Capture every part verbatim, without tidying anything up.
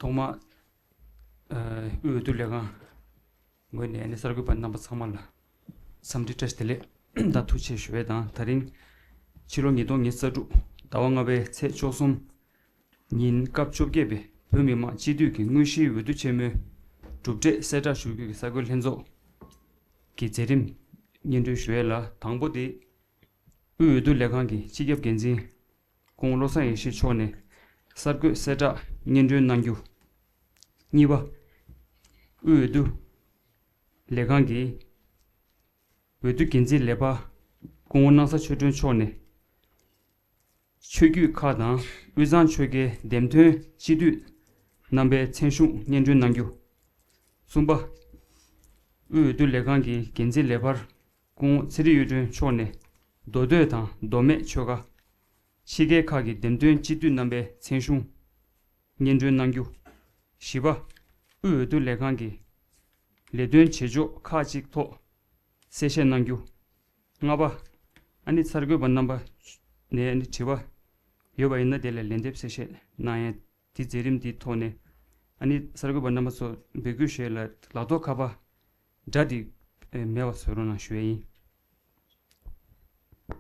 ཐོག་མར། ཨ། དབུས་འོས་བསྡུ་ལས་ཁང་ངོས་ནས་ཨ་ནི་གསར་འགོད་པ་རྣམ་པ་ཚང་མ་ལ་འཚམས་འདྲི་བཀྲ་ཤིས་བདེ་ལེགས་དང་ཐུགས་རྗེ་ཆེ་ཞུ་ཡས་དང་། ད་རིང་ཕྱི་ལོ་ཉིས་སྟོང་ཉི་ཤུ་རྩ་དྲུག་ཟླ་བ་ལྔ་པའི་ཚེས་བཅུ་གསུམ་ཉིན་སྐབས་བཅོ་བརྒྱད་པའི་བོད་མི་མང་སྤྱི་འཐུས་ཀྱི་དངོས་གཞིའི་འོས་བསྡུ་ཆེན་མོའི་གྲུབ་འབྲས་གསལ་བསྒྲགས་ཞུ་རྒྱུ་གི་གསར་འགོད་ལྷན་ཚོགས་ཀྱི་མཛད་རིམ་སྙན་སྒྲོན་ཞུ་ཡས་ལ། དང་པོ་དེ་དབུས་འོས་བསྡུ་ལས་ཁང་གི་སྤྱི་ཁྱབ་འགན་འཛིན་སྐུ་ངོ་བློ་བཟང་ཡེ་ཤེས་མཆོག་ནས་གསར་འགོད་གསལ་བསྒྲགས་སྙན་སྒྲོན་གནང་རྒྱུ། གཉིས་པ། དབུས་འོས་བསྡུ་ལས་ཁང་གི་འོས་བསྡུ་འགན་འཛིན་ལས་འཕར་སྐུ་ངོ་སྣང་ས་ཆོས་སྒྲོན་མཆོག་ནས་ཆོས་བརྒྱུད་ཁག་དང་དབུས་གཙང་ཆོལ་ཁའི་འདེམས་ཐོན་སྤྱི་འཐུས་རྣམ་པའི་མཚན་གཞུང་སྙན་སྒྲོན་གནང་རྒྱུ། གསུམ་པ། དབུས་འོས་བསྡུ་ལས་ཁང་གི་འགན་འཛིན་ལས་འཕར་སྐུ་ངོ་ཚེ་རིང་གཡུ་སྒྲོན་མཆོག་ནས་མདོ་སྟོད་དང་མདོ་སྨད་ཆོལ་ཁ་ཕྱི་རྒྱལ་ཁག་གི་འདེམས་ཐོན་སྤྱི་འཐུས་རྣམ་པའི་མཚན་གཞུང་སྙན་སྒྲོན་གནང་རྒྱུ། བཞི་པ། དབུས་འོས་བསྡུ་ལས་ཁང་གི་ལས་དོན་བྱེད་ཕྱོགས་ཁག་ཅིག་ཐོག་གསལ་བཤད་གནང་རྒྱུ། ལྔ་པ། ཨ་ནི་གསར་འགོད་པ་རྣམ་པ་ནས་ཨ་ནི་དྲི་བ་ཡོད་པ་ཡིན་ན་དེ་ལ་ལན་འདེབས་གསལ་བཤད་གནང་ཡས་དེ་མཛད་རིམ་དེའི་ཐོག་ནས་ཨ་ནི་གསར་འགོད་པ་རྣམ་པ་ཚོ་འབོད་སྐུལ་ཞུ་ཡས་ ལ་ལག་ཐོགས་ཁ་པར་སྒྲ་དེ་མེད་པ་བཟོ་རོགས་གནང་ཞུ་ཡས་ཡིན།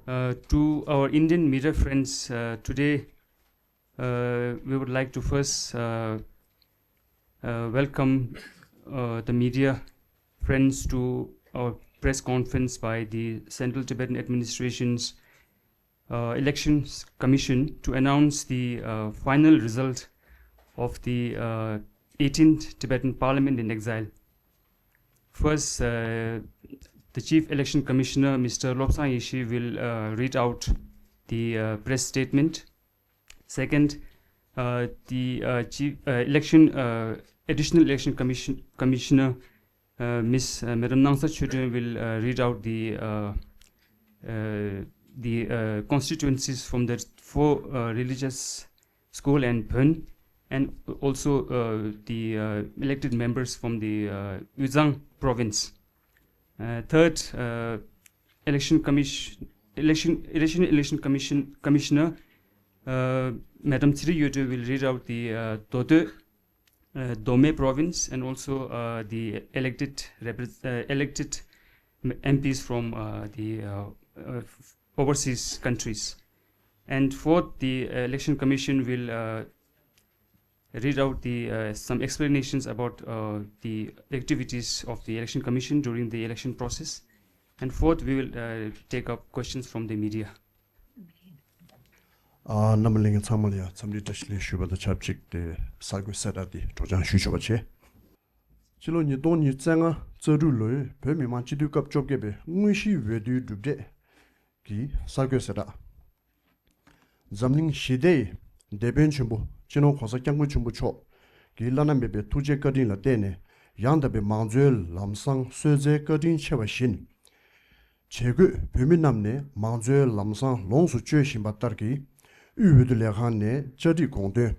Uh, to our Indian media friends, uh, today, uh, we would like to first, uh, uh, welcome, uh, the media friends to our press conference by the Central Tibetan Administration's, uh, Elections Commission to announce the, uh, final result of the, uh, eighteenth Tibetan Parliament in Exile. First, uh, the Chief Election Commissioner, Mister Lobsang Yeshe, will, uh, read out the, uh, press statement. Second, uh, the, uh, Chief, uh, Election, uh, Additional Election Commission, Commissioner, uh, Miss, uh, Madam Nangsa Chödrön will, uh, read out the, uh, uh, the, uh, constituencies from the four, uh, religious school and Bön, and also, uh, the, uh, elected members from the, uh, Uyzang province. Uh, third, uh, election commission, election, election, election commission commissioner, uh, Madam Tsiri Yodre will read out the, uh, Dodö, uh, Dome province, and also, uh, the elected repres- uh, elected M- M Ps from, uh, the, uh, uh, overseas countries. And fourth, the, uh, election commission will, uh, read out the, uh, some explanations about, uh, the activities of the election commission during the election process. And fourth, we will, uh, take up questions from the media. ཨ། རྣམ་པ་ལྷན་རྒྱས་ཚང་མ་ལ་ཡང་འཚམས་འདྲི་བཀྲ་ཤིས་བདེ་ལེགས་ཞུ་བ་དང་ཆབས་ཅིག་དེ་གསར་འགོད་གསལ་བསྒྲགས་འདི་སྒྲོག་སྦྱང་ཞུ་ཆོག་པ་བྱས། སྤྱི་ལོ་ཉིས་སྟོང་ཉི་ཤུ་རྩ་ལྔ་རྩ་དྲུག་ལོའི་བོད་མི་མང་སྤྱི་འཐུས་སྐབས་བཅོ་བརྒྱད་པའི་དངོས་གཞིའི་འོས་བསྡུའི་གྲུབ་འབྲས་ཀྱི་གསར་འགོད་གསལ་བསྒྲགས། འཛམ་གླིང་ཞི་བདེའི་དེད་དཔོན་ཆེན་པོ་སྤྱི་ནོར་༸གོང་ས་༸སྐྱབས་མགོན་ཆེན་པོ་མཆོག་གི་བླ་ན་མེད་པའི་ཐུགས་རྗེ་བཀའ་དྲིན་ལ་བརྟེན་ནས། ཡང་དག་པའི་མང་གཙོའི་ལམ་བཟང་སྲོལ་འཛིན་བཀའ་དྲིན་ཆེ་བ་བཞིན། བྱེས་འཁོད་བོད་མི་རྣམས་ནས་མང་གཙོའི་ལམ་བཟང་ལོངས་སུ་སྤྱོད་བཞིན་པ་ལྟར་གྱི་དབུས་འོས་བསྡུ་ལས་ཁང་ནས་བཅར་འདྲི་དགོངས་དོན།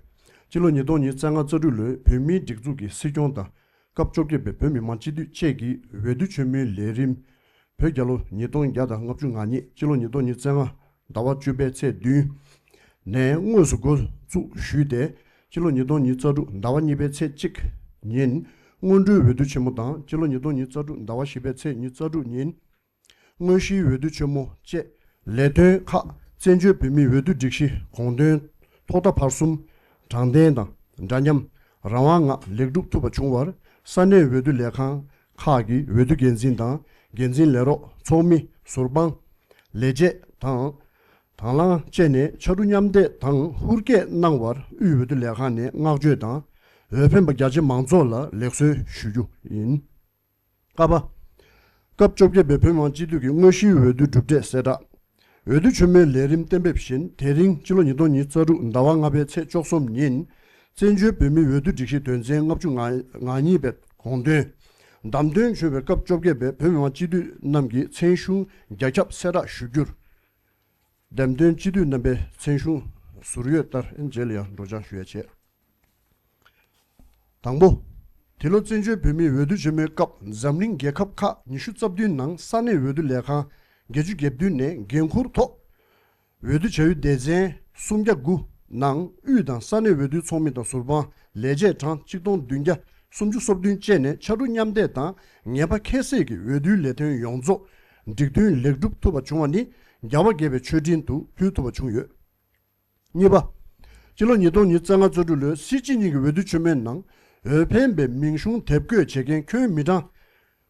སྤྱི་ལོ་ཉིས་སྟོང་ཉི་ཤུ་རྩ་ལྔ་རྩ་དྲུག་ལོའི་བོད་མིའི་སྒྲིག་འཛུགས་ཀྱི་སྲིད་སྐྱོང་དང་། སྐབས་བཅོ་བརྒྱད་པའི་བོད་མི་མང་སྤྱི་འཐུས་བཅས་ཀྱི་འོས་བསྡུ་ཆེན་མོའི་ལས་རིམ། བོད་རྒྱལ་ལོ་ཉིས་སྟོང་བརྒྱ་དང་ལྔ་བཅུ་ང་གཉིས། སྤྱི་ལོ་ཉིས་སྟོང་ཉི་ཤུ་རྩ་ལྔ་ཟླ་བ་བཅུ་པའི་ཚེས་བདུན་ནས་དངོས་སུ་འགོ་འཛུགས་ཞུས་ཏེ། སྤྱི་ལོ་ཉིས་སྟོང་ཉི་ཤུ་རྩ་དྲུག་ཟླ་བ་གཉིས་པའི་ཚེས་གཅིག་ཉིན་སྔོན་འགྲོའི་འོས་བསྡུ་ཆེན་མོ་དང་། སྤྱི་ལོ་ཉིས་སྟོང་ཉི་ཤུ་རྩ་དྲུག་ཟླ་བ་བཞི་པའི་ཚེས་ཉི་ཤུ་རྩ་དྲུག་ཉིན། དངོས་གཞིའི་འོས་བསྡུ་ཆེན་མོ་བཅས་ལས་དོན་ཁག་བཙན་བྱོལ་བོད་མིའི་འོས་བསྡུ་སྒྲིག་གཞི་དགོངས་དོན་ཐོག་མཐའ་བར་གསུམ་དྲང་བདེན་དང་འདྲ་མཉམ། རང་དབང་ངང་ལེགས་གྲུབ་ཐུབ་པ་བྱུང་བར། ས་གནས་འོས་བསྡུ་ལས་ཁང་ཁག་གི་འོས་བསྡུ་འགན་འཛིན་དང་འགན་འཛིན་ལས་རོགས། ཚོགས་མི། ཟུར་དཔང་། ལས་བྱེད་དང་། དང་བླངས་བཅས་ནས་ཕྱར་གྲུ་མཉམ་འདེགས་དང་ཧུར་བསྐྱེད་གནང་བར་དབུས་འོས་བསྡུ་ལས་ཁང་ནས་བསྔགས་བརྗོད་དང་། འོས་འཕེན་པ་རྒྱ་ཆེ་མང་ཚོགས་ལ་ལེགས་གསོལ་ཞུ་རྒྱུ་ཡིན། ཀ་པ། སྐབས་བཅོ་བརྒྱད་པའི་བོད་མི་མང་སྤྱི་འཐུས་ཀྱི་དངོས་གཞིའི་འོས་བསྡུའི་གྲུབ་འབྲས་གསལ་བསྒྲགས། འོས་བསྡུ་ཆེན་མོའི་ལས་རིམ་གཏན་འབེབས་བཞིན། དེ་རིང་སྤྱི་ལོ་ཉིས་སྟོང་ཉི་ཤུ་རྩ་དྲུག་ཟླ་བ་ལྔ་པའི་ཚེས་བཅུ་གསུམ་ཉིན། བཙན་བྱོལ་བོད་མིའི་འོས་བསྡུ་སྒྲིག་གཞི་དོན་ཚན་ལྔ་བཅུ་ང་གཉིས་པའི་དགོངས་དོན། བདམས་ཐོན་བྱུང་བའི་སྐབས་བཅོ་བརྒྱད་པའི་བོད་མི་མང་སྤྱི་འཐུས་རྣམས་ཀྱི་མཚན་གཞུང་རྒྱ་ཁྱབ་གསལ་བསྒྲགས་ཞུ་རྒྱུར། བདམས་ཐོན་སྤྱི་འཐུས་རྣམ་པའི་མཚན་གཞུང་ཟུར་འོད་ལྟར། རྗེས་ལ་ཡང་སྒྲོག་སྦྱང་ཞུ་ཡ་བྱེད། དང་པོ། དེ་ལོ་བཙན་བྱོལ་བོད་མིའི་འོས་བསྡུ་ཆེན་མོའི་སྐབས་འཛམ་གླིང་རྒྱལ་ཁབ་ཁག་ཉི་ཤུ་རྩ་བདུན་ནང་ས་གནས་འོས་བསྡུ་ལས་ཁང་བརྒྱད་ཅུ་གྱ་བདུན་ནས་འགན་འཁུར་ཐོག་འོས་བསྡུ་བྱ་ཡུལ་སྡེ་ཚན་སུམ་བརྒྱ་དགུ་ ནང་དབུས་དང་ས་གནས་འོས་བསྡུའི་ཚོགས་མི་དང་ཟུར་དཔང་ལས་བྱེད་གྲངས་གཅིག་སྟོང་བདུན་བརྒྱ་སུམ་ཅུ་སོ་བདུན་བཅས་ནས་ཕྱར་གྲུ་མཉམ་འདེགས་དང་ངེས་པ་ཁྱད་བསད་ཀྱིས་འོས་བསྡུའི་ལས་དོན་ཡོངས་རྫོགས་འགྲིག་མཐུན་ལེགས་གྲུབ་ཐུབ་པ་བྱུང་བ་ནི་རྒྱལ་བ་དགྱེས་པའི་མཆོད་སྤྲིན་དུ་ཕུལ་ཐུབ་པ་བྱུང་ཡོད། གཉིས་པ། སྤྱི་ལོ་ཉིས་སྟོང་ཉི་ཤུ་རྩ་ལྔ་རྩ་དྲུག་ལོའི་སྲིད་སྤྱི་གཉིས་ཀྱི་འོས་བསྡུ་ཆེན་མོའི་ནང་འོས་འཕེན་པའི་མིང་གཞུང་དེབ་འགོད་བྱེད་མཁན་ཁྱོན་མི་གྲངས་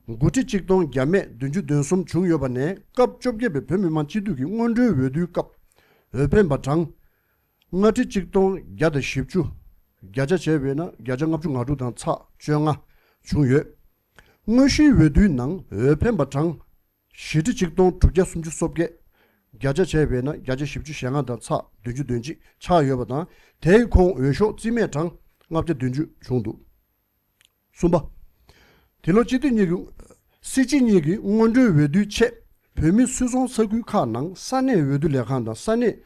དགུ་ཁྲི་གཅིག་སྟོང་བརྒྱ་མེད་བདུན་ཅུ་དོན་གསུམ་བྱུང་ཡོད་པ་ནས་སྐབས་བཅོ་བརྒྱད་པའི་བོད་མི་མང་སྤྱི་འཐུས་ཀྱི་སྔོན་འགྲོའི་འོས་བསྡུའི་སྐབས་འོས་འཕེན་པ་གྲངས་ལྔ་ཁྲི་གཅིག་སྟོང་བརྒྱ་དང་བཞི་བཅུ། བརྒྱ་ཆ་བྱས་པས་ན་བརྒྱ་ཆ་ལྔ་བཅུ་ང་དྲུག་དང་ཚེག་བཅོ་ལྔ་བྱུང་ཡོད། དངོས་གཞིའི་འོས་བསྡུའི་ནང་འོས་འཕེན་པ་གྲངས་བཞི་ཁྲི་གཅིག་སྟོང་དྲུག་བརྒྱ་སུམ་ཅུ་སོ་བརྒྱད། བརྒྱ་ཆ་བྱས་པས་ན་བརྒྱ་ཆ་བཞི་བཅུ་ཞེ་ལྔ་དང་ཚེག་བདུན་ཅུ་དོན་གཅིག་ཆགས་ཡོད་པ་དང་། དེའི་ཁོངས་འོས་ཤོག་རྩིས་མེད་གྲངས་ལྔ་བརྒྱ་བདུན་ཅུ་བྱུང་འདུག་གསུམ་པ། དེ་ལོ་སྤྱི་འཐུས་གཉིས་ཀྱི་སྲིད་སྤྱི་གཉིས་ཀྱི་སྔོན་འགྲོའི་འོས་བསྡུའི་ཆེད་བོད་མིའི་སུད་ཚོང་ས་ཁུལ་ཁག་ནང་ས་གནས་འོས་བསྡུ་ལས་ཁང་དང་ས་གནས་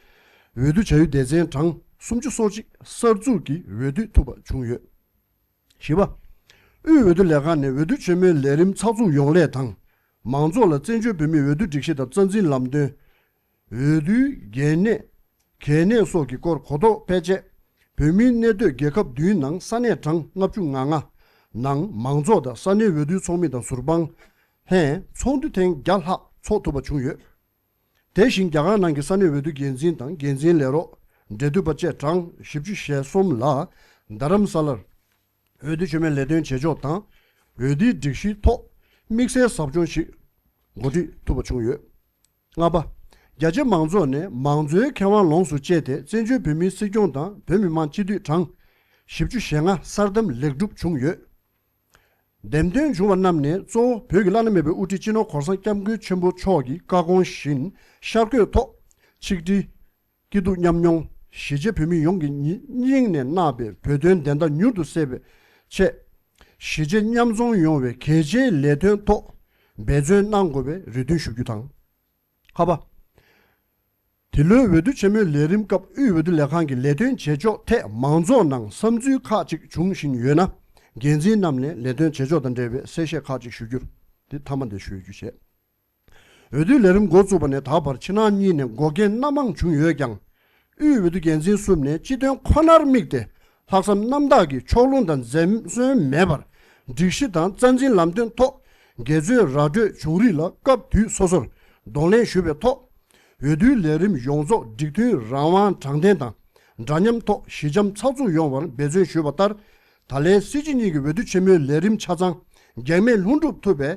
འོས་བསྡུ་བྱ་ཡུལ་སྡེ་ཚན་གྲངས་སུམ་ཅུ་སོ་གཅིག་གསར་འཛུགས་ཀྱིས་འོས་བསྡུ་ཐུབ་པ་བྱུང་ཡོད། བཞི་པ། དབུས་འོས་བསྡུ་ལས་ཁང་ནས་འོས་བསྡུ་ཆེན་མོའི་ལས་རིམ་ཚགས་ཚུད་ཡོང་སླད་དང་། མང་ཚོགས་ལ་བཙན་བྱོལ་བོད་མིའི་འོས་བསྡུ་སྒྲིག་གཞི་དང་རྩ་འཛིན་ལམ་སྟོན། འོས་བསྡུའི་གལ་གནད། གལ་གནད་སོགས་ཀྱི་སྐོར་གོ་རྟོགས་སྤེལ་ཆེད། བོད་མིའི་གནས་སྡོད་རྒྱལ་ཁབ་བདུན་ནང་ས་གནས་གྲངས་ལྔ་བཅུ་ང་ལྔ་ནང་མང་ཚོགས་དང་ས་གནས་འོས་བསྡུའི་ཚོགས་མི་དང་ཟུར་དཔང་ལྷན་ཚོགས་འདུ་ཐེངས་བརྒྱ་ལྷག་ཚོགས་ཐུབ་པ་བྱུང་ཡོད། དེ་བཞིན་རྒྱ་གར་ནང་གི་ས་གནས་འོས་བསྡུ་འགན་འཛིན་དང་འགན་འཛིན་ལས་རོགས། འབྲེལ་མཐུད་པ་བཅས་གྲངས་བཞི་བཅུ་ཞེ་གསུམ་ལ་རྡ་རམ་ས་ལར་འོས་བསྡུ་ཆེན་མོའི་ལས་དོན་བྱེད་ཕྱོགས་དང་། འོས་བསྡུའི་སྒྲིག་གཞིའི་ཐོག་དམིགས་བསལ་ཟབ་སྦྱོང་ཞིག་འགོ་ཁྲིད་ཐུབ་པ་བྱུང་ཡོད། ལྔ་པ། རྒྱ་ཆེ་མང་ཚོགས་ནས་མང་གཙོའི་ཁེ་དབང་ལོངས་སུ་སྤྱད་དེ་བཙན་བྱོལ་བོད་མིའི་སྲིད་སྐྱོང་དང་བོད་མི་མང་སྤྱི་འཐུས་གྲངས་བཞི་བཅུ་ཞེ་ལྔ་གསར་བདམས་ལེགས་གྲུབ་བྱུང་ཡོད། འདེམས་ཐོན་བྱུང་བ་རྣམས་ནས་གཙོ་བོ་བོད་ཀྱི་བླ་ན་མེད་པའི་དབུ་ཁྲིད་སྤྱི་ནོར་གོང་ས་སྐྱབས་མགོན་ཆེན་པོ་མཆོག་གི་བཀའ་དགོངས་བཞིན་ཤར་བསྐྱོད་ཐོག་ཆིག་སྒྲིལ། སྐྱིད་སྡུག་མཉམ་མྱོང་། གཞིས་བྱེས་བོད་མི་ཡོངས་ཀྱི་སྙིང་ནས་གནང་བའི་བོད་དོན་བདེན་མཐའ་མྱུར་དུ་གསལ་བའི་ཆེད། གཞིས་བྱེས་མཉམ་འཛོམས་ཡོང་བའི་གལ་ཆེའི་ལས་དོན་ཐོག་འབད་བརྩོན་གནང་དགོས་པའི་རེ་འདུན་ཞུ་རྒྱུ་དང་། ཁ་པ། དེ་ལོའི་འོས་བསྡུ་ཆེན་མོའི་ལས་རིམ་སྐབས་དབུས་འོས་བསྡུ་ལས་ཁང་གི་ལས་དོན་བྱེད་ཕྱོགས་ཐད་མང་ཚོགས་ནང་བསམ་ཚུལ་ཁག་ཅིག་འབྱུང་བཞིན་ཡོད་ན། འགན་འཛིན་རྣམས་ནས་ལས་དོན་བྱེད་ཕྱོགས་དང་འབྲེལ་བའི་གསལ་བཤད་ཁག་ཅིག་ཞུ་རྒྱུར་འདི་མཐའ་མ་འདི་ཞུ་རྒྱུ་བྱས། འོས་བསྡུའི་ལས་རིམ་འགོ་བཙུགས་པ་ནས་ད་བར་ཕྱི་ནང་གཉིས་ནས་འགོག་རྐྱེན་སྣ་མང་བྱུང་ཡོད་ཀྱང་། དབུས་འོས་བསྡུ་འགན་འཛིན་གསུམ་ནས་སྤྱི་དོན་ཁོ་ནར་དམིགས་ཏེ། ལྷག་བསམ་རྣམ་དག་གིས་ཕྱོགས་ལྷུང་དང་འཛེམ་ཟོན་མེད་པར། སྒྲིག་གཞི་དང་རྩ་འཛིན་ལམ་སྟོན་ཐོག་འགལ་རྩོད་ར་སྤྲོད་བྱུང་རིགས་ལ་སྐབས་དུས་སོ་སོར་གདོང་ལེན་ཞུས་པའི་ཐོག་འོས་བསྡུའི་ལས་རིམ་ཡོངས་རྫོགས་འགྲིག་མཐུན་རང་དབང་དྲང་བདེན་དང་། འདྲ་མཉམ་ཐོག་ཞི་འཇམ་ཚགས་ཚུད་ཡོང་བར་འབད་བརྩོན་ཞུས་པ་ལྟར། ད་ལན་སྲིད་སྤྱི་གཉིས་ཀྱི་འོས་བསྡུ་ཆེན་མོའི་ལས་རིམ་ཆ་ཚང་གེགས་མེད་ལྷུན་གྲུབ་ཐུབ་པའི་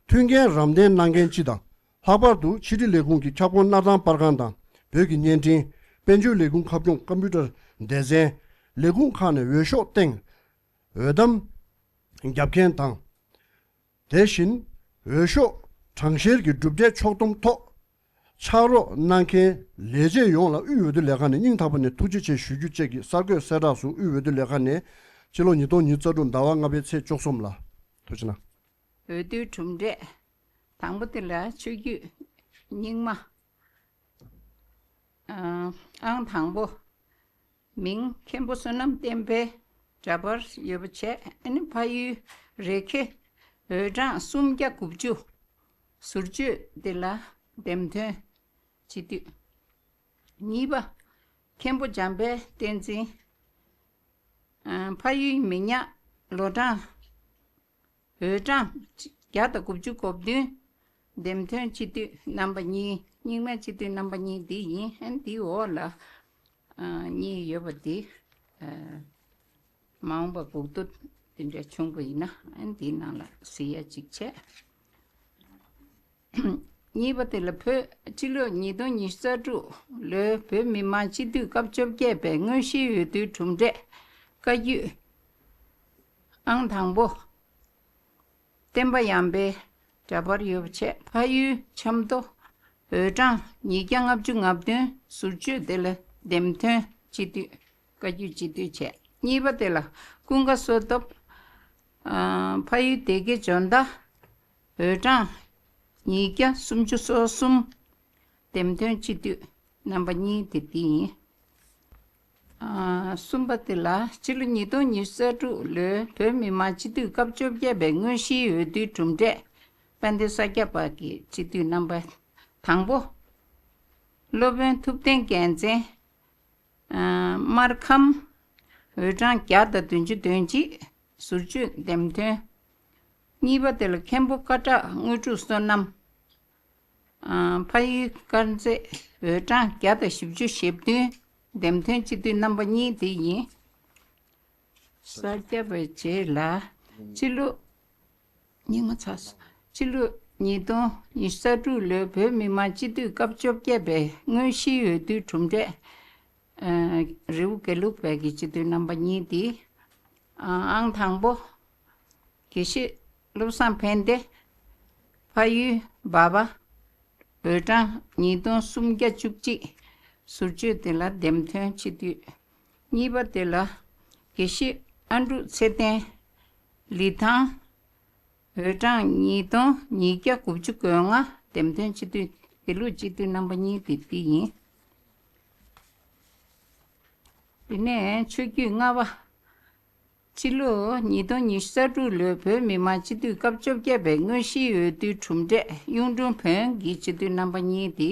མཐུན་རྐྱེན་རམ་འདེགས་གནང་མཁན་སྤྱི་དང་། ལྷག་པར་དུ་ཕྱི་དྲིལ་ལས་ཁུངས་ཀྱི་ཁྱབ་ཁོངས་སྣར་ཐང་པར་ཁང་དང་བོད་ཀྱི་བརྙན་འཕྲིན། དཔལ་འབྱོར་ལས་ཁུངས་ཁ་སྐྱོང་ཀམ་པུ་ཊར་སྡེ་ཚན། ལས་ཁུངས་ཁག་ནས་འོས་ཤོག་སྟེང་འོས་ཐམ་བརྒྱབ་མཁན་དང་། དེ་བཞིན་འོས་ཤོག་གྲངས་བཤེར་གྱི་གྲུབ་འབྲས་ཕྱོགས་བསྡོམས་ཐོག་ཕྱག་རོགས་གནང་མཁན་ལས་བྱེད་ཡོངས་ལ་དབུས་འོས་བསྡུ་ལས་ཁང་ནས་སྙིང་ཐག་པ་ནས་ཐུགས་རྗེ་ཆེ་ཞུ་རྒྱུ་བཅས་ཀྱི་གསར་འགོད་གསལ་བསྒྲགས་སུ་དབུས་འོས་བསྡུ་ལས་ཁང་ནས་ཕྱི་ལོ་ཉིས་སྟོང་ཉི་ཤུ་རྩ་དྲུག་ཟླ་བ་ལྔ་པའི་ཚེས་བཅུ་གསུམ་ལ། ཐུགས་རྗེ་གནང་། འོས་བསྡུའི་གྲུབ་འབྲས། དང་པོ་དེ་ལ་ཆོས་བརྒྱུད་རྙིང་མ། ཨང་དང་པོ། མིང་མཁན་པོ་བསོད་ནམས་བསྟན་འཕེལ། འདྲ་པར་ཡོད་པ་བྱས། ཨ་ནི་ཕ་ཡུལ་རེ་ཁེ། འོས་གྲངས་སུམ་བརྒྱ་དགུ་བཅུ། ཟུར་བཅོས་དེ་ལ་འདེམས་ཐོན་སྤྱི་འཐུས། གཉིས་པ། མཁན་པོ་འཇམ་དཔལ་བསྟན་འཛིན། ཨ་ཕ་ཡུལ་མི་ཉག་ལོ་གྲངས། འོས་གྲངས་བརྒྱ་དང་དགུ་བཅུ་གོ་བདུན། འདེམས་ཐོན་སྤྱི་འཐུས་རྣམ་པ་གཉིས། རྙིང་མའི་སྤྱི་འཐུས་རྣམ་པ་གཉིས་འདི་ཡིན། ཨ་ནི་འདིའི་འོག་ལ་ཨ་གཉིས་ཡོད་པ་འདི། ཨ་མ་འོངས་པ་འགོག་ཐུག་འདི་འདྲ་བྱུང་བ་ཡིན་ན་ཨ་ནི་འདིའི་ནང་ལ་གཟིགས་ཡ་གཅིག་བྱས། གཉིས་པ་དེ་ལ་བོད་སྤྱི་ལོ་ཉིས་སྟོང་ཉི་ཤུ་རྩ་དྲུག་ལོའི་བོད་མི་མང་སྤྱི་འཐུས་སྐབས་བཅོ་བརྒྱད་པའི་དངོས་གཞིའི་འོས་བསྡུའི་གྲུབ་འབྲས། བཀའ་བརྒྱུད། ཨང་དང་པོ། བསྟན་པ་ཡར་འཕེལ། འདྲ་པར་ཡོད་པ་བྱས། ཕ་ཡུལ་ཆབ་མདོ། འོས་གྲངས་ཉིས་བརྒྱ་ལྔ་བཅུ་ང་བདུན། ཟུར་བཅོས་དེ་ལ་འདེམས་ཐོན་སྤྱི་འཐུས། བཀའ་བརྒྱུད་སྤྱི་འཐུས་བྱས། གཉིས་པ་དེ་ལ་ཀུན་དགའ་བསོད་སྟོབས། ཨ་ཕ་ཡུལ་སྡེ་དགེ་འཇོ་མདའ། འོས་གྲངས་ཉིས་བརྒྱ་སུམ་ཅུ་སོ་གསུམ། འདེམས་ཐོན་སྤྱི་འཐུས་རྣམ་པ་གཉིས་དེ་འདི་ཡིན། ཨ་གསུམ་པ་དེ་ལ་སྤྱི་ལོ་ཉིས་སྟོང་ཉི་ཤུ་རྩ་དྲུག་ལོའི་བོད་མི་མང་སྤྱི་འཐུས་སྐབས་བཅོ་བརྒྱད་པའི་དངོས་གཞིའི་འོས་བསྡུའི་གྲུབ་འབྲས། དཔལ་ལྡན་ས་སྐྱ་པ་གི་སྤྱི་འཐུས་རྣམ་པ་དང་པོ། སློབ་དཔོན་ཐུབ་བསྟན་རྒྱལ་མཚན། སྨར་ཁམས་འོས་གྲངས་བརྒྱ་དང་བདུན་ཅུ་དོན་གཅིག་ཟུར་བརྗོད་འདེམས་ཐོན། གཉིས་པ་དེ་ལ་མཁན་པོ་ཀ་བྲག་དངོས་གྲུབ་བསོད་ནམས། ཕ་ཡུལ་དཀར་མཛེས་འོས་གྲངས་བརྒྱ་དང་བཞི་བཅུ་ཞེ་བདུན་འདེམས་ཐོན་སྤྱི་འཐུས་རྣམ་པ་གཉིས་དེ་ཡིན། གསར་རྒྱ་བའི་རྗེས་ལ་ཕྱི་ལོ། སྙིང་མ་ཚ་སོང་། ཕྱི་ལོ་ཉིས་སྟོང་ཉི་ཤུ་རྩ་དྲུག་ལོའི་བོད་མི་མང་སྤྱི་འཐུས་སྐབས་བཅོ་བརྒྱད་པའི་དངོས་གཞིའི་འོས་བསྡུའི་གྲུབ་འབྲས། རི་བོ་དགེ་ལུགས་པའི་གི་སྤྱི་འཐུས་རྣམ་པ་གཉིས་ཏེ། ཨང་དང་པོ། དགེ་བཤེས་བློ་བཟང་ཕན་བདེ། ཕ་ཡུལ་འབའ་པ། འོས་གྲངས་ཉིས་སྟོང་སུམ་བརྒྱ་བཅུ་གཅིག་ཟུར་བརྗོད་དེ་ལ་འདེམས་ཐོན་སྤྱི་འཐུས། གཉིས་པ་དེ་ལ་དགེ་བཤེས་ཨ་འབྲུག་ཚེ་བརྟན། ལི་ཐང་། འོས་གྲངས་ཉིས་སྟོང་ཉིས་བརྒྱ་དགུ་བཅུ་གོ་ལྔ་འདེམས་ཐོན་སྤྱི་འཐུས་དགེ་ལུགས་སྤྱི་འཐུས་རྣམ་པ་གཉིས་དེ་འདི་ཡིན། དེ་ནས་ཆོས་བརྒྱུད་ལྔ་པ། ཕྱི་ལོ་ཉིས་སྟོང་ཉི་ཤུ་རྩ་དྲུག་ལོའི་བོད་མི་མང་སྤྱི་འཐུས་སྐབས་བཅོ་བརྒྱད་པའི་དངོས་གཞིའི་འོས་བསྡུའི་གྲུབ་འབྲས་གཡུང་དྲུང་བོན་གྱི་སྤྱི་འཐུས་རྣམ་པ་གཉིས་ཏེ།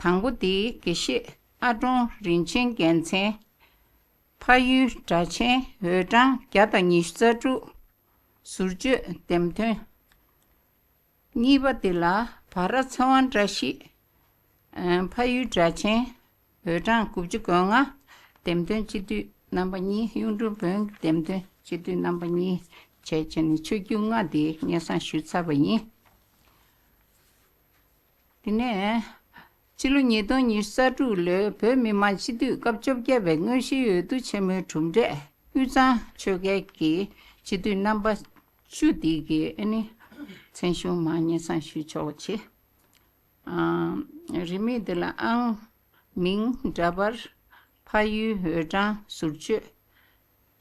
དང་པོ་དེ་དགེ་བཤེས་ཨ་ཀྲོང་རིན་ཆེན་རྒྱལ་མཚན། ཕ་ཡུལ་སྦྲ་ཆེན་འོས་གྲངས་བརྒྱ་དང་ཉི་ཤུ་རྩ་དྲུག་ཟུར་བརྗོད་འདེམས་ཐོན། གཉིས་པ་དེ་ལ་བྷ་ར་ཚེ་དབང་བཀྲ་ཤིས། ཕ་ཡུལ་སྦྲ་ཆེན་འོས་གྲངས་དགུ་བཅུ་གོ་ལྔ་འདེམས་ཐོན་སྤྱི་འཐུས་རྣམ་པ་གཉིས། གཡུང་དྲུང་བོན་འདེམས་ཐོན་སྤྱི་འཐུས་རྣམ་པ་གཉིས་བྱས་བྱས་ནས་ཆོས་བརྒྱུད་ལྔ་དེ་སྙན་སེང་ཞུས་ཚར་བ་ཡིན། དེ་ནས་ཕྱི་ལོ་ཉིས་སྟོང་ཉི་ཤུ་རྩ་དྲུག་ལོའི་བོད་མི་མང་སྤྱི་འཐུས་སྐབས་བཅོ་བརྒྱད་པའི་དངོས་གཞིའི་འོས་བསྡུ་ཆེན་མོའི་གྲུབ་འབྲས་དབུས་གཙང་ཆོལ་ཁའི་གི་སྤྱི་འཐུས་རྣམ་པ་བཅུ་དེ་གི་ཨ་ནི་མཚན་གཞུང་མར་སྙན་སེང་ཞུ་ཆོག་པ་བྱེད། རིས་མེད་དེ་ལ་ཨང་། མིང་། འདྲ་པར། ཕ་ཡུལ། འོས་གྲངས། ཟུར་བརྗོད་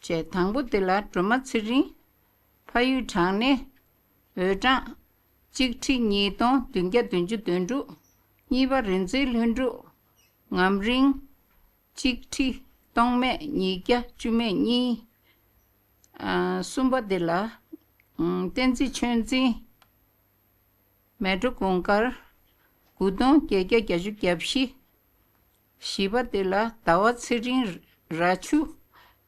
བཅས། དང་པོ་དེ་ལ་སྒྲོལ་མ་ཚེ་རིང་། ཕ་ཡུལ་བྲག་སྣེ། འོས་གྲངས་གཅིག་ཁྲི་ཉིས་སྟོང་བདུན་བརྒྱ་བདུན་ཅུ་དོན་དྲུག་གཉིས་པ་རིག་འཛིན་ལྷུན་གྲུབ། ངམ་རིང་། གཅིག་ཁྲི་སྟོང་མེད་ཉིས་བརྒྱ་བཅུ་མེད་གཉིས། གསུམ་པ་དེ་ལ་བསྟན་འཛིན་ཆོས་འཛིན། མལ་གྲོ་གུང་དཀར། དགུ་སྟོང་བརྒྱད་བརྒྱ་བརྒྱད་ཅུ་གྱ་བཞི། བཞི་པ་དེ་ལ་ཟླ་བ་ཚེ་རིང་། ར་ཆུ།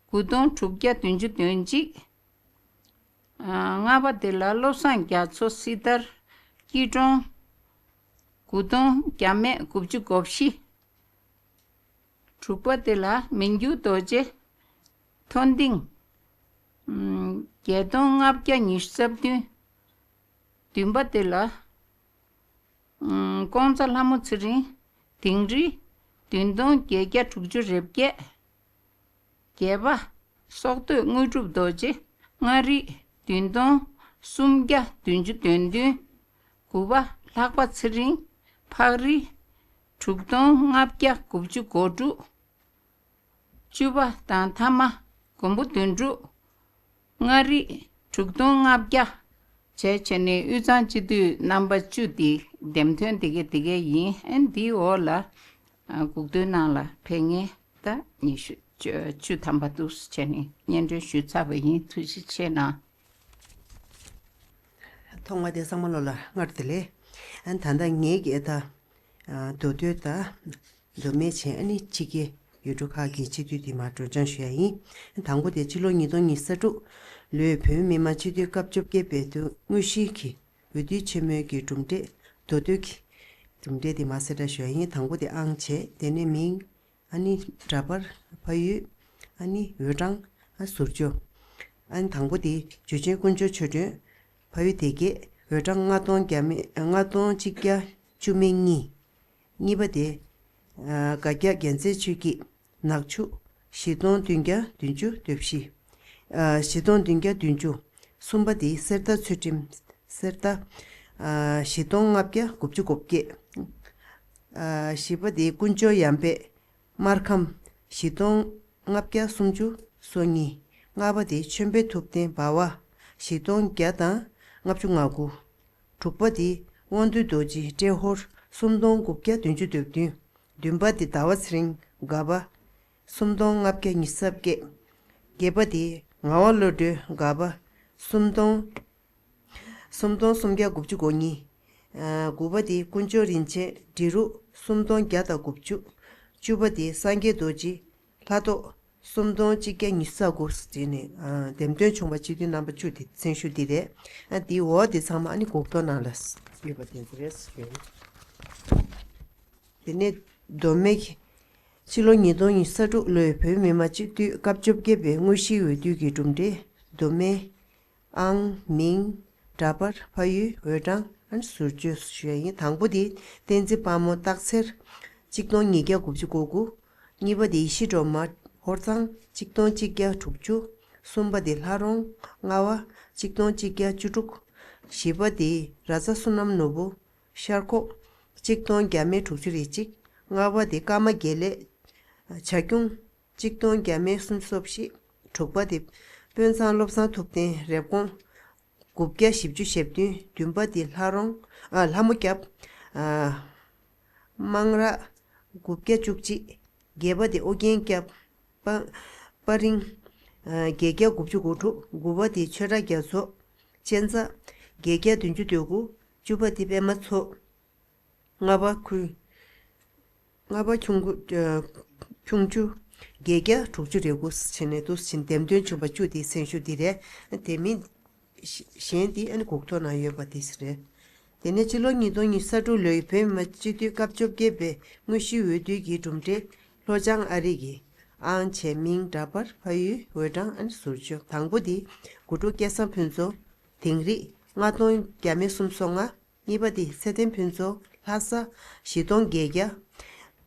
དགུ་སྟོང་དྲུག་བརྒྱ་བདུན་ཅུ་དོན་གཅིག་ལྔ་པ་དེ་ལ་བློ་བཟང་རྒྱ་མཚོ། སྲི་ཐར། སྐྱིད་གྲོང་། དགུ་སྟོང་བརྒྱ་མེད་དགུ་བཅུ་གོ་བཞི། དྲུག་པ་དེ་ལ་མི་འགྱུར་རྡོ་རྗེ། མཐོ་ལྡིང་། བརྒྱད་སྟོང་ལྔ་བརྒྱ་ཉི་ཤུ་རྩ་བདུན། བདུན་པ་དེ་ལ། ཀོང་ཚ་ལྷ་མོ་ཚེ་རིང་། དིང་རི། བདུན་སྟོང་བརྒྱད་བརྒྱ་དྲུག་ཅུ་རེ་བརྒྱད། བརྒྱད་པ། སྲོག་བསྟོད་དངོས་གྲུབ་རྡོ་རྗེ། མངའ་རིས། བདུན་སྟོང་སུམ་བརྒྱ་བདུན་ཅུ་དོན་བདུན། དགུ་པ། ལྷག་པ་ཚེ་རིང་། ཕག་རི། དྲུག་སྟོང་ལྔ་བརྒྱ་དགུ་བཅུ་གོ་དྲུག་བཅུ་པ་དང་ཐ་མ། མགོན་པོ་དོན་གྲུབ། མངའ་རིས། དྲུག་སྟོང་ལྔ་བརྒྱ། བྱས་བྱས་ནས་དབུས་གཙང་སྤྱི་འཐུས་རྣམ་པ་བཅུ་འདི་འདེམས་ཐོན་དེ་གའི་དེ་གའི་ཡིན། ཨན་འདིའི་འོག་ལ་སྒུག་སྡོད་ནང་ལ་ཕེབས་མཁན་ད་ཉི་ཤུ་བཅུ་ཐམ་པ་འདུག་བྱས་ནས་སྙན་སྒྲོན་ཞུས་ཚར་བ་ཡིན། ཐུགས་རྗེ་ཆེ་གནང་། ཐོག་མ་དེ་ཚང་མ་ལོ་ལ་སྔར་དེ་ལས། ཨན་ད་ལྟ་ངེད་ཀྱི་ད་མདོ་སྟོད་ད། མདོ་སྨད་བྱས་ཨ་ནི་ཕྱི་རྒྱལ་ཡུལ་གྲུ་ཁག་གི་སྤྱི་འཐུས་དེ་མར་སྒྲོག་སྦྱང་ཞུ་ཡ་ཡིན། དང་པོ་དེ་ཕྱི་ལོ་ཉིས་སྟོང་ཉི་ཤུ་རྩ་དྲུག་ལོའི་བོད་མི་མང་སྤྱི་འཐུས་སྐབས་བཅོ་བརྒྱད་པའི་དུས་དངོས་གཞིའི་གི་འོས་བསྡུ་ཆེན་མོའི་གི་གྲུབ་འབྲས། མདོ་སྟོད་ཀྱི་གྲུབ་འབྲས་དེ་མར་གསལ་བསྒྲགས་ཞུ་ཡ་ཡིན། དང་པོ་དེ་ཨང་བྱས། དེ་ནས་མིང་། ཨ་ནི་འདྲ་པར། ཕ་ཡུལ། ཨ་ནི་འོས་གྲངས། ཨ་ཟུར་ཅོ། ཨ་ནི་དང་པོ་དེ་འཇུ་ཆེན་དཀོན་མཆོག་ཆོས་སྒྲོན། ཕ་ཡུལ་སྡེ་དགེ། འོས་གྲངས་ལྔ་སྟོང་བརྒྱ་མེད་ལྔ་སྟོང་གཅིག་བརྒྱ་བཅུ་མེད་གཉིས། གཉིས་པ་དེ། ཨ་དགའ་སྐྱ་རྒྱལ་མཚན་ཆོས་སྐྱིད། ནག་ཆུ། བཞི་སྟོང་བདུན་བརྒྱ་བདུན་ཅུ་དོན་བཞི། ཨ་བཞི་སྟོང་བདུན་བརྒྱ་བདུན་ཅུ། གསུམ་པ་དེ་གསེར་རྟ་ཚུལ་ཁྲིམས། གསེར་རྟ། ཨ་བཞི་སྟོང་ལྔ་བརྒྱ་དགུ་བཅུ་གོ་བརྒྱད། ཨ་བཞི་པ་དེ་དཀོན་མཆོག་ཡར་འཕེལ། སྨར་ཁམས། བཞི་སྟོང་ལྔ་བརྒྱ་སུམ་ཅུ་སོ་གཉིས། ལྔ་པ་དེ་ཆོས་འཕེལ་ཐུབ་བསྟན་འབའ་བ། བཞི་སྟོང་བརྒྱ་དང་ལྔ་བཅུ་ང་དགུ། དྲུག་པ་དེ་དབང་འདུས་རྡོ་རྗེ་ཏྲེ་ཧོར། སུམ་སྟོང་དགུ་བརྒྱ་བདུན་ཅུ་དོན་བདུན། བདུན་པ་དེ་ཟླ་བ་ཚེ་རིང་དགའ་བ། སུམ་སྟོང་ལྔ་བརྒྱ་ཉི་ཤུ་རྩ་བརྒྱད། བརྒྱད་པ་དེ་ངག་དབང་བློ་གྲོས་དགའ་བ། སུམ་སྟོང་། སུམ་སྟོང་སུམ་བརྒྱ་དགུ་བཅུ་གོ་གཉིས། ཨ་དགུ་པ་དེ་དཀོན་མཆོག་རིན་ཆེན་འབྲི་རུ། སུམ་སྟོང་བརྒྱ་དང་དགུ་བཅུ། བཅུ་པ་དེ་སངས་རྒྱས་རྡོ་རྗེ། ལྷ་ཐོག་སུམ་སྟོང་གཅིག་བརྒྱ་ཉི་ཤུ་རྩ་དགུ་ཟེར་ནས་འདེམས་ཐོན་བྱུང་བ་སྤྱི་འཐུས་རྣམ་པ་བཅུ་དེ་མཚན་ཞུ་འདི་རེད། ཨ་དེའི་འོག་དེ་ཚང་མ་ཨ་ནི་འགོག་ཐོག་ནང་ལ་ཡོད་པ་དེ་ཚོ་རེད་ཞུ། དེ་ནས་མདོ་སྨད། ཕྱི་ལོ་ཉིས་སྟོང་ཉི་ཤུ་རྩ་དྲུག་ལོའི་བོད་མི་མང་སྤྱི་འཐུས་སྐབས་བཅོ་བརྒྱད་པའི་དངོས་གཞིའི་འོས་བསྡུ་གི་གྲུབ་འབྲས། མདོ་སྨད། ཨང་། མིང་། འདྲ་པར། ཕ་ཡུལ། འོས་གྲངས། ཨ་ནི་ཟུར་བཅོས་སུ་ཞུ་ཡ་ཡིན། དང་པོ་དེ་བསྟན་འཛིན་དཔལ་མོ་སྟག་འཚེར། གཅིག་སྟོང་ཉིས་བརྒྱ་དགུ་བཅུ་གོ་དགུ། གཉིས་པ་དེ་ཡེ་ཤེས་སྒྲོལ་མ་ཧོར་གཙང་། གཅིག་སྟོང་གཅིག་བརྒྱ་དྲུག་ཅུ། གསུམ་པ་དེ་ལྷ་རོང་། རྔ་བ། གཅིག་སྟོང་གཅིག་བརྒྱ་བཅུ་དྲུག། བཞི་པ་དེ་ར་ཚ་བསོད་ནམས་ནོར་བུ། ཤར་ཁོག། གཅིག་སྟོང་བརྒྱ་མེད་དྲུག་ཅུ་རེ་གཅིག། ལྔ་པ་དེ་ཀརྨ་དགེ་ལེགས། བྱ་ཁྱུང་། གཅིག་སྟོང་བརྒྱ་མེད་སུམ་ཅུ་སོ་བཞི། དྲུག་པ་དེ། དཔོན་ཚང་བློ་བཟང་ཐུབ་བསྟན་རེབ་གོང་། དགུ་བརྒྱ་བཞི་བཅུ་ཞེ་བདུན། བདུན་པ་དེ་ལྷ་རོང་། ཨ་ལྷ་མོ་སྐྱབས། ཨ་དམངས་ར། དགུ་བརྒྱ་བཅུ་གཅིག། བརྒྱད་པ་དེ་ཨོ་རྒྱན་སྐྱབས། པ་པ་རིང་། ཨ་བརྒྱད་བརྒྱ་དགུ་བཅུ་གོ་དྲུག། དགུ་པ་དེ་ཆོས་གྲགས་རྒྱ་མཚོ། གཅན་ཚ། བརྒྱད་བརྒྱ་བདུན་ཅུ་དོན་དགུ། བཅུ་པ་དེ་པད་མ་མཚོ། ལྔ་པ་ཁུལ། ལྔ་པ་ཁྱུང་ཁུ། ཨ་ཁྱུང་ཆུ། བརྒྱད་བརྒྱ་དྲུག་ཅུ་རེ་དགུ་ཕྱིན་ནས་འདུག་ཕྱིན། འདེམས་ཐོན་བྱུང་བ་བཅུ་དེའི་མཚན་ཞུ་འདི་རེད། དེ་མིན་གཞན་འདི་ཨ་ནི་འགོག་ཐོག་ན་ཡོད་པ་དེ་རེད། དེ་ནས་ཕྱི་ལོ་ཉིས་སྟོང་ཉི་ཤུ་རྩ་དྲུག་ལོའི་བོད་མི་མང་སྤྱི་འཐུས་སྐབས་བཅོ་བརྒྱད་པའི་དངོས་གཞིའི་འོས་བསྡུ་གི་གྲུབ་འབྲས། ལྷོ་བྱང་ཨ་རི་གི། ཨང་ཆེ། མིང་། འདྲ་པར། ཕ་ཡུལ། འོས་གྲངས། ཨ་ནི་ཟུར་བཅོས། དང་པོ་དེ་དགུ་ཕྲུག་སྐལ་བཟང་ཕུན་ཚོགས། དིང་རི། ལྔ་སྟོང་བརྒྱ་མེད་སུམ་ཅུ་སོ་ལྔ། གཉིས་པ་དེ་ཚེ་བརྟན་ཕུན་ཚོགས། ལྷ་ས། བཞི་སྟོང་བརྒྱད་བརྒྱ།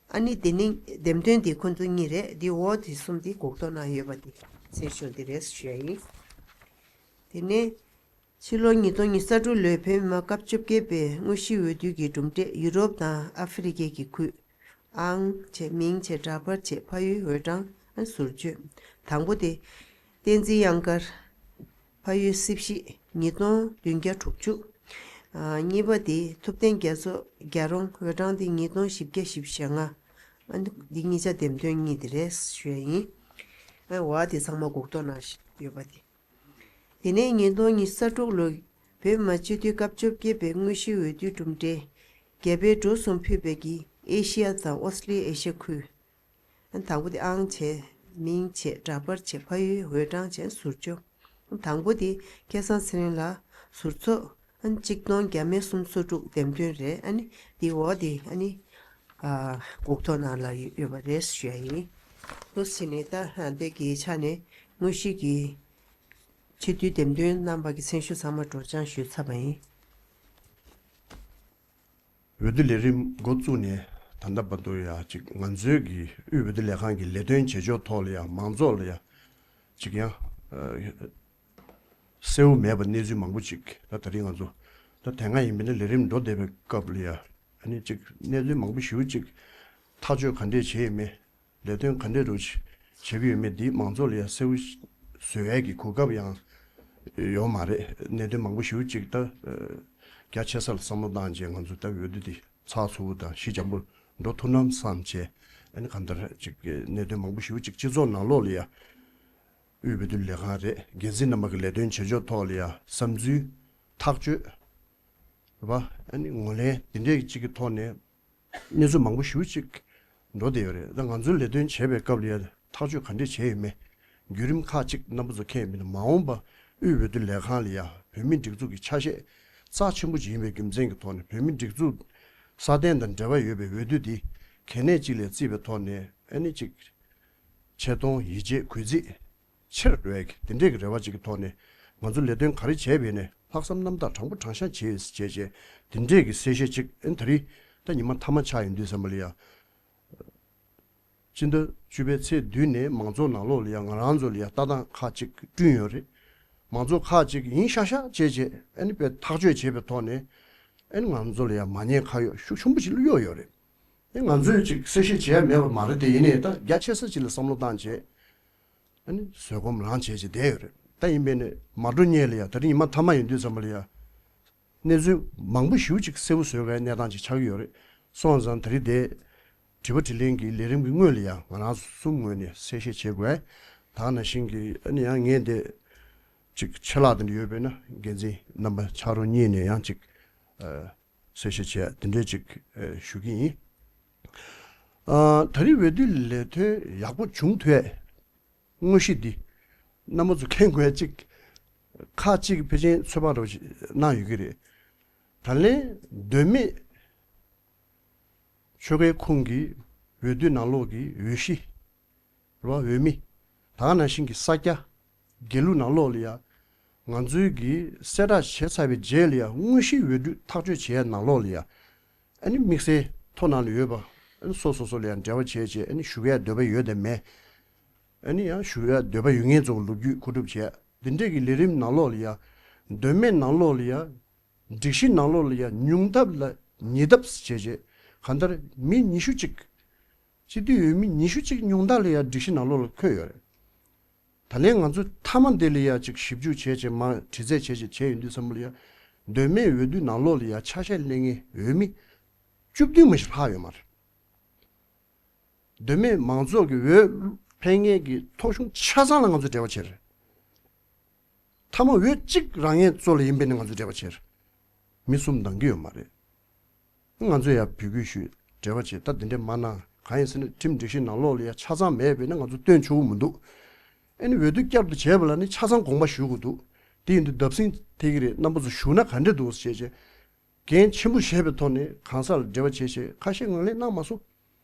ཨ་ནི་དེ་ནི་འདེམས་ཐོན་དེ་ཁོ་ཚོ་གཉིས་རེད། དེ་འོག་དེ་གསུམ་དེ་འགོག་ཐོག་ན་ཡོད་པ་དེ་མཚན་ཞུ་དེ་རེད་ཞུ་ཡ་ཡིན། དེ་ནས་ཕྱི་ལོ་ཉིས་སྟོང་ཉི་ཤུ་རྩ་དྲུག་ལོའི་བོད་མི་མང་སྐབས་བཅོ་བརྒྱད་པའི་དངོས་གཞིའི་འོས་བསྡུ་གི་གྲུབ་འབྲས། ཡུ་རོབ་དང་ཨ་ཧྥེ་རི་ཁའི་གི་ཁུལ། ཨང་ཆེ། མིང་ཆེ། འདྲ་པར་ཆེ། ཕ་ཡུལ། འོས་གྲངས། ཨ་ཟུར་བཅོས། དང་པོ་དེ་བསྟན་འཛིན་གཡང་དཀར། ཕ་ཡུལ། སྲིབ་གཤིས། ཉིས་སྟོང་བདུན་བརྒྱ་དྲུག་ཅུ། ཨ་གཉིས་པ་དེ་ཐུབ་བསྟན་རྒྱ་མཚོ། རྒྱལ་རོང་། འོས་གྲངས་དེ་ཉིས་སྟོང་བཞི་བརྒྱ་བཞི་བཅུ་ཞེ་ལྔ། ཨ་འདི་གཉིས་ཆ་འདེམས་ཐོན་གཉིས་དེ་རེད་ཞུ་ཡ་ཡིན། ཨ་འོ་དེ་ཚང་མ་འགོག་ཐོག་ན་ཡོད་པ་དེ། དེ་ནས་ཉིས་སྟོང་ཉི་ཤུ་རྩ་དྲུག་ལོའི་བོད་མི་མང་སྤྱི་འཐུས་སྐབས་བཅོ་བརྒྱད་པའི་དངོས་གཞིའི་འོས་བསྡུའི་གྲུབ་འབྲས། རྒྱ་བལ་འབྲུག་གསུམ་ཕུད་པའི་གི་ཨེ་ཤི་ཡ་དང་ཨོ་སི་ལི་ཨེ་ཤི་ཡ་ཁུལ། དང་པོ་དེ་ཨང་ཆེ། མིང་ཆེ། འདྲ་པར་ཆེ། ཕ་ཡུལ། འོས་གྲངས་ཆེ། ཟུར་བཅོས། དང་པོ་དེ་སྐལ་བཟང་ཚེ་རིང་ལགས། ཟུར་ཚོགས། གཅིག་སྟོང་བརྒྱ་མེད་སུམ་ཅུ་སོ་དྲུག་འདེམས་ཐོན་རེད། ཨ་ནི་དེའི་འོག་དེ་ཨ་ནི་ཨ་འགོག་ཐོག་ནང་ལ་ཡོད་པ་རེད་ཞུ་ཡ་ཡིན། འདུག་ཟེར་ནས་ད་ཨ་འདི་གི་ཆ་ནས་དངོས་གཞི་གི་སྤྱི་འཐུས་འདེམས་ཐོན་རྣམ་པ་གི་མཚན་ཞུ་ཚང་མ་སྒྲོག་སྦྱང་ཞུས་ཚར་བ་ཡིན། འོས་བསྡུ་ལས་རིམ་འགོ་བཙུགས་ནས་ད་ལྟ་བར་དུ་ཡ་གཅིག་ང་ཚོའི་གི་དབུས་འོས་བསྡུ་ལས་ཁང་གི་ལས་དོན་བྱེད་ཕྱོགས་ཐོག་ལ་ཡ་མང་ཚོགས་ལ་ཡ་གཅིག་ཡང་ཨ་གསལ་བོ་མེད་པ་གནས་ཚུལ་མང་པོ་ཅིག་ད་ད་རིང་ང་ཚོ་ད་དེ་སྔ་ཡིན་པས་ན་ལས་རིམ་འགྲོ་བསྡད་པའི་སྐབས་ལ་ཡ་ཨ་ནི་གཅིག་གནད་དོན་མང་པོ་ཞེ་པོ་ཅིག་ཐག་གཅོད་ག་འདྲས་བྱས་ཡོད་མེད། ལས་དོན་ག་འདྲས་རུ་བྱེད་ཀྱི་ཡོད་མེད་འདི་མང་ཚོགས་ལ་ཡང་གསལ་པོ་བཟོ་ཡས་ཀྱི་གོ་སྐབས་ཡང་ཡོད་མ་རེད། གནད་དོན་མང་པོ་ཞེ་པོ་ཅིག་ད་རྒྱ་ཆེ་ས་ལ་བསམ་བློ་བཏང་རྗེས་ང་ཚོ་ད་འོས་བསྡུ་འདི་ཚགས་ཚུད་པོ་དང་ཞི་འཇམ་པོ་འགྲོ་ཐུབ་ན་བསམ་བྱས། ཨ་ནི་གང་ལྟར་ཅིག་གནད་དོན་མང་པོ་ཞེ་པོ་ཅིག་སྤྱི་ཚོགས་ནང་ལོགས་ལ་ཡང་དབུས་འོས་བསྡུ་ལས་ཁང་རེད། འགན་འཛིན་རྣམ་པ་གི་ལས་དོན་བྱེད་ཕྱོགས་ཐོག་ལ་ཡང་བསམ་ཚུལ་ཐག་གཅོད་རེད་པ། ཨ་ནི་ངོས་ལེན་འདི་འདྲས་ཅིག་གི་ཐོག་ནས། གནས་ཚུལ་མང་པོ་ཞེ་པོ་ཅིག་འགྲོ་བསྡད་ཡོད་རེད། ད་ང་ཚོའི་ལས་དོན་བྱེད་པའི་སྐབས་ལ་ཡ་ཐག་གཅོད་ག་འདྲས་བྱས་ཡོད་མེད། བརྒྱུད་རིམ་ཁག་ཅིག་རྣམ་པ་ཚོ་མཁྱེན་ཡོད་མེད། མ་འོངས་པ་དབུས་འོས་བསྡུ་ལས་ཁང་ལ་ཡ་བོད་མིའི་སྒྲིག་འཛུགས་ཀྱི་ཆ་ཤས་རྩ་ཆེན་པོ་ཅིག་ཡིན་པའི་རྒྱུ་མཚན་གྱི་ཐོག་ནས་བོད་མིའི་སྒྲིག་འཛུགས་སྲ་བརྟན་དང་འབྲེལ་བ་ཡོད་པའི་འོས་བསྡུ་འདི་གལ་གནད་ཅིག་ལ་བརྩིས་པའི་ཐོག་ནས་ཨ་ནི་ཅིག་ཆེ་མཐོང་ཡིད་ཆེས་གུས་བརྩི། ཆེར་འགྲོ་ཡ་གི་དེ་འདྲས་ཀྱི་རེ་བ་ཅིག་གི་ཐོག་ནས་ང་ཚོ་ལས་དོན་ག་རེ་བྱས་པ་ཡིན་ནའི་ལྷག་བསམ་རྣམ་དག་དྲང་པོ་དྲང་བཞག་བྱས་ཡོད་ཟེར་བྱས་བྱས་དེ་འདྲས་ཀྱི་གསལ་བཤད་ཅིག་ཨ་ནི་ད་རེས་ད་ཉི་མ་མཐའ་མ་ཆགས་ཡོང་དུས་ཙམ་པ་ལ་ཡ། སྤྱི་ཟླ་བཅུ་པའི་ཚེས་བདུན་ནས་མང་ཚོགས་ནང་ལོགས་ལ་ཡ་ང་རང་ཚོ་ལ་ཡ་ལྟ་སྟངས་ཁག་ཅིག་བསྐྲུན་ཡོད་རེད། མང་ཚོགས་ཁག་ཅིག་ཡིན་ཤག་ཤག་བྱས་བྱས་ཨ་ནི་དཔེ་ཐག་གཅོད་བྱས་པའི་ཐོག་ནས་ཨ་ནི་ང་ཚོ་ལ་ཡ་མ་ཉེས་ཁ་གཡོགས་ཤུགས་ཆེན་པོ་ཅིག་གཡོགས་ཡོད་རེད། ཨ་ནི་ང་ཚོས་ཅིག་གསལ་བཤད་བྱས་མེད་པ་མ་རེད་དེ་ཡིན་ནའི་ད་རྒྱ་ཆེ་ས་ཅིག་ལ་བསམ་བློ་བཏང་བྱས། ཨ་ནི་བཟོད་སྒོམ་རང་བྱས་བྱས་བསྡད་ཡོད་རེད། ད་ཡིན་པས་ནས་མ་འགྲོ་སྔོན་ལ་ཡ་ད་རིང་ཉི་མ་མཐའ་མ་ཡིན་དུས་ཙམ་པ་ལ་ཡ། གནས་ཚུལ་མང་པོ་ཞེ་པོ་ཅིག་གསལ་པོ་བཟོ་དགོས་གནས་སྟངས་ཅིག་ཆགས་ཀྱི་ཡོད་རེད། སོང་ཙང་ད་རིང་དེ་དྲི་བ་དྲིས་ལན་གྱི་ལས་རིམ་གྱི་སྔོན་ལ་ཡ་ང་རང་གསུམ་ངོས་ནས་གསལ་བཤད་བྱེད་དགོས། ད་ནང་བཞིན་གྱི་ཨ་ནི་ཡང་ངས་དེ་ཅིག་ཆད་ལྷག་དེ་འདྲ་ཡོད་པས་ན་འགན་འཛིན་རྣམ་པ་ཕྱག་རོགས་གཉིས་ནས་ཡང་ཅིག་ཨ། གསལ་བཤད་བྱས་དེ་འདྲའི་ཅིག་ཨ་ཞུ་གི་ཡིན། ཨ། ད་རེས་འོས་བསྡུ་ལས་དོན་ཡག་པོ་བྱུང་ཐུབ་ཡས་དངོས་གཞི་འདི་རྣམ་པ་ཚོ་མཁྱེན་དགོས་ཡ་གཅིག་ཁག་གཅིག་ཕལ་ཆེར་ཚོད་དཔག་འདྲ་བོ་ཞིག་གནང་ཡོད་ཀྱི་རེད། ད་ལན་མདོ་སྨད་ཆོལ་ཁའི་ཁོངས་ཀྱི་འོས་བསྡུ་ནང་ལོགས་ཀྱི་འོས་གཞི། རེད་བ། འོས་མི། ད་ག་ནང་བཞིན་གྱི་ས་སྐྱ། དགེ་ལུགས་ནང་ལོགས་ལ་ཡ། ང་ཚོའི་གི་གསལ་བསྒྲགས་བྱས་ཚར་བའི་རྗེས་ལ་ཡ་དངོས་གཞིའི་འོས་བསྡུ་ཐག་གཅོད་བྱེད་ཡ་ནང་ལོགས་ལ་ཡ། ཨ་ནི་དམིགས་བསལ་ཐོ་ནང་ལ་ཡོད་པ། ཨ་ནི་སོ་སོ་སོ་ལ་ཡ་འབྲེལ་བ་བྱས་བྱས་ཨ་ནི་ཞུ་གི་ཡ་འདོད་པ་ཡོད་དམ་མེད། ཨ་ནི་ཡང་ཞུ་གི་ཡ་འདོད་པ་ཡོད་མཁན་ཚོ་ལོ་རྒྱུས་མཁོ་སྒྲུབ་བྱས། འདི་འདྲས་ཀྱི་ལས་རིམ་ནང་ལོགས་ལ་ཡ། མདོ་སྨད་ནང་ལོགས་ལ་ཡ། སྒྲིག་གཞི་ནང་ལོགས་ལ་ཡ་ཉུང་མཐའ་ལ་ཉེ་འདབས་བྱས་བྱས་གང་ལྟར་མི་ཉི་ཤུ་གཅིག་སྤྱི་འཐུས་འོས་མི་ཉི་ཤུ་གཅིག་ཉུང་མཐའ་ལ་ཡ་སྒྲིག་གཞི་ནང་ལོགས་ལ་འཁོད་ཡོད་རེད། ད་ལན་ང་ཚོས་མཐའ་མ་འདི་ལ་ཡ་ཅིག་ཞིབ་འཇུག་བྱས་བྱས་མ་དྲི་རྩད་བྱས་བྱས་བྱས་ཡོང་དུས་ཙམ་པ་ལ་ཡ། མདོ་སྨད་འོས་བསྡུ་ནང་ལོགས་ལ་ཡ་ཆ་ཤས་ལེན་མཁན་འོས་མི་བཅུ་བདུན་མ་ཞིག་ལྷག་ཡོད་མ་རེད། མདོ་སྨད་མང་ཚོགས་ཀྱི་འོས་འཕེན་མཁན་གྱི་ཐོ་གཞུང་ཆ་ཚང་ལ་ང་ཚོས་འབྲེལ་བ་བྱས་རེད། མཐའ་མ་འོས་གཅིག་རང་ཉིད་ཚོ་ལ་ཡིན་པས་ནི་ང་ཚོས་འབྲེལ་བ་བྱས་རེད། མི་གསུམ་འདང་གི་ཡོད་མ་རེད། ང་ཚོས་ཡང་འབོད་སྐུལ་ཞུས་འབྲེལ་བ་བྱས། ད་འདི་འདྲས་མ་གནང་། གང་ཡིན་ཟེར་ན་ཁྲིམས་སྒྲིག་གཞི་ནང་ལོགས་ལ་ཡང་ཆ་ཚང་མེད་པས་ན་ང་ཚོ་བཏོན་ཆོག་གི་མི་འདུག་ཨ་ནི་འོས་བསྡུ་བསྐྱར་དུ་བྱས་པ་ལ་ནི་ཆ་ཚང་དགོངས་པ་ཞུ་དགོས་འདུག་དེ་ཡིན་དུས་བརྡབ་གསིག་ཐེབས་ཀྱི་རེད། རྣམ་པ་ཚོ་ཞུ་ན་ག་འདྲས་འདུག་ཟེར་བྱས། འགན་ཆེན་པོ་བཞེས་པའི་ཐོག་ནས་གང་ཟག་ལ་འབྲེལ་བ་བྱས་བྱས་ཁ་ཤས་ངོས་ལེན་གནང་མ་སོང་།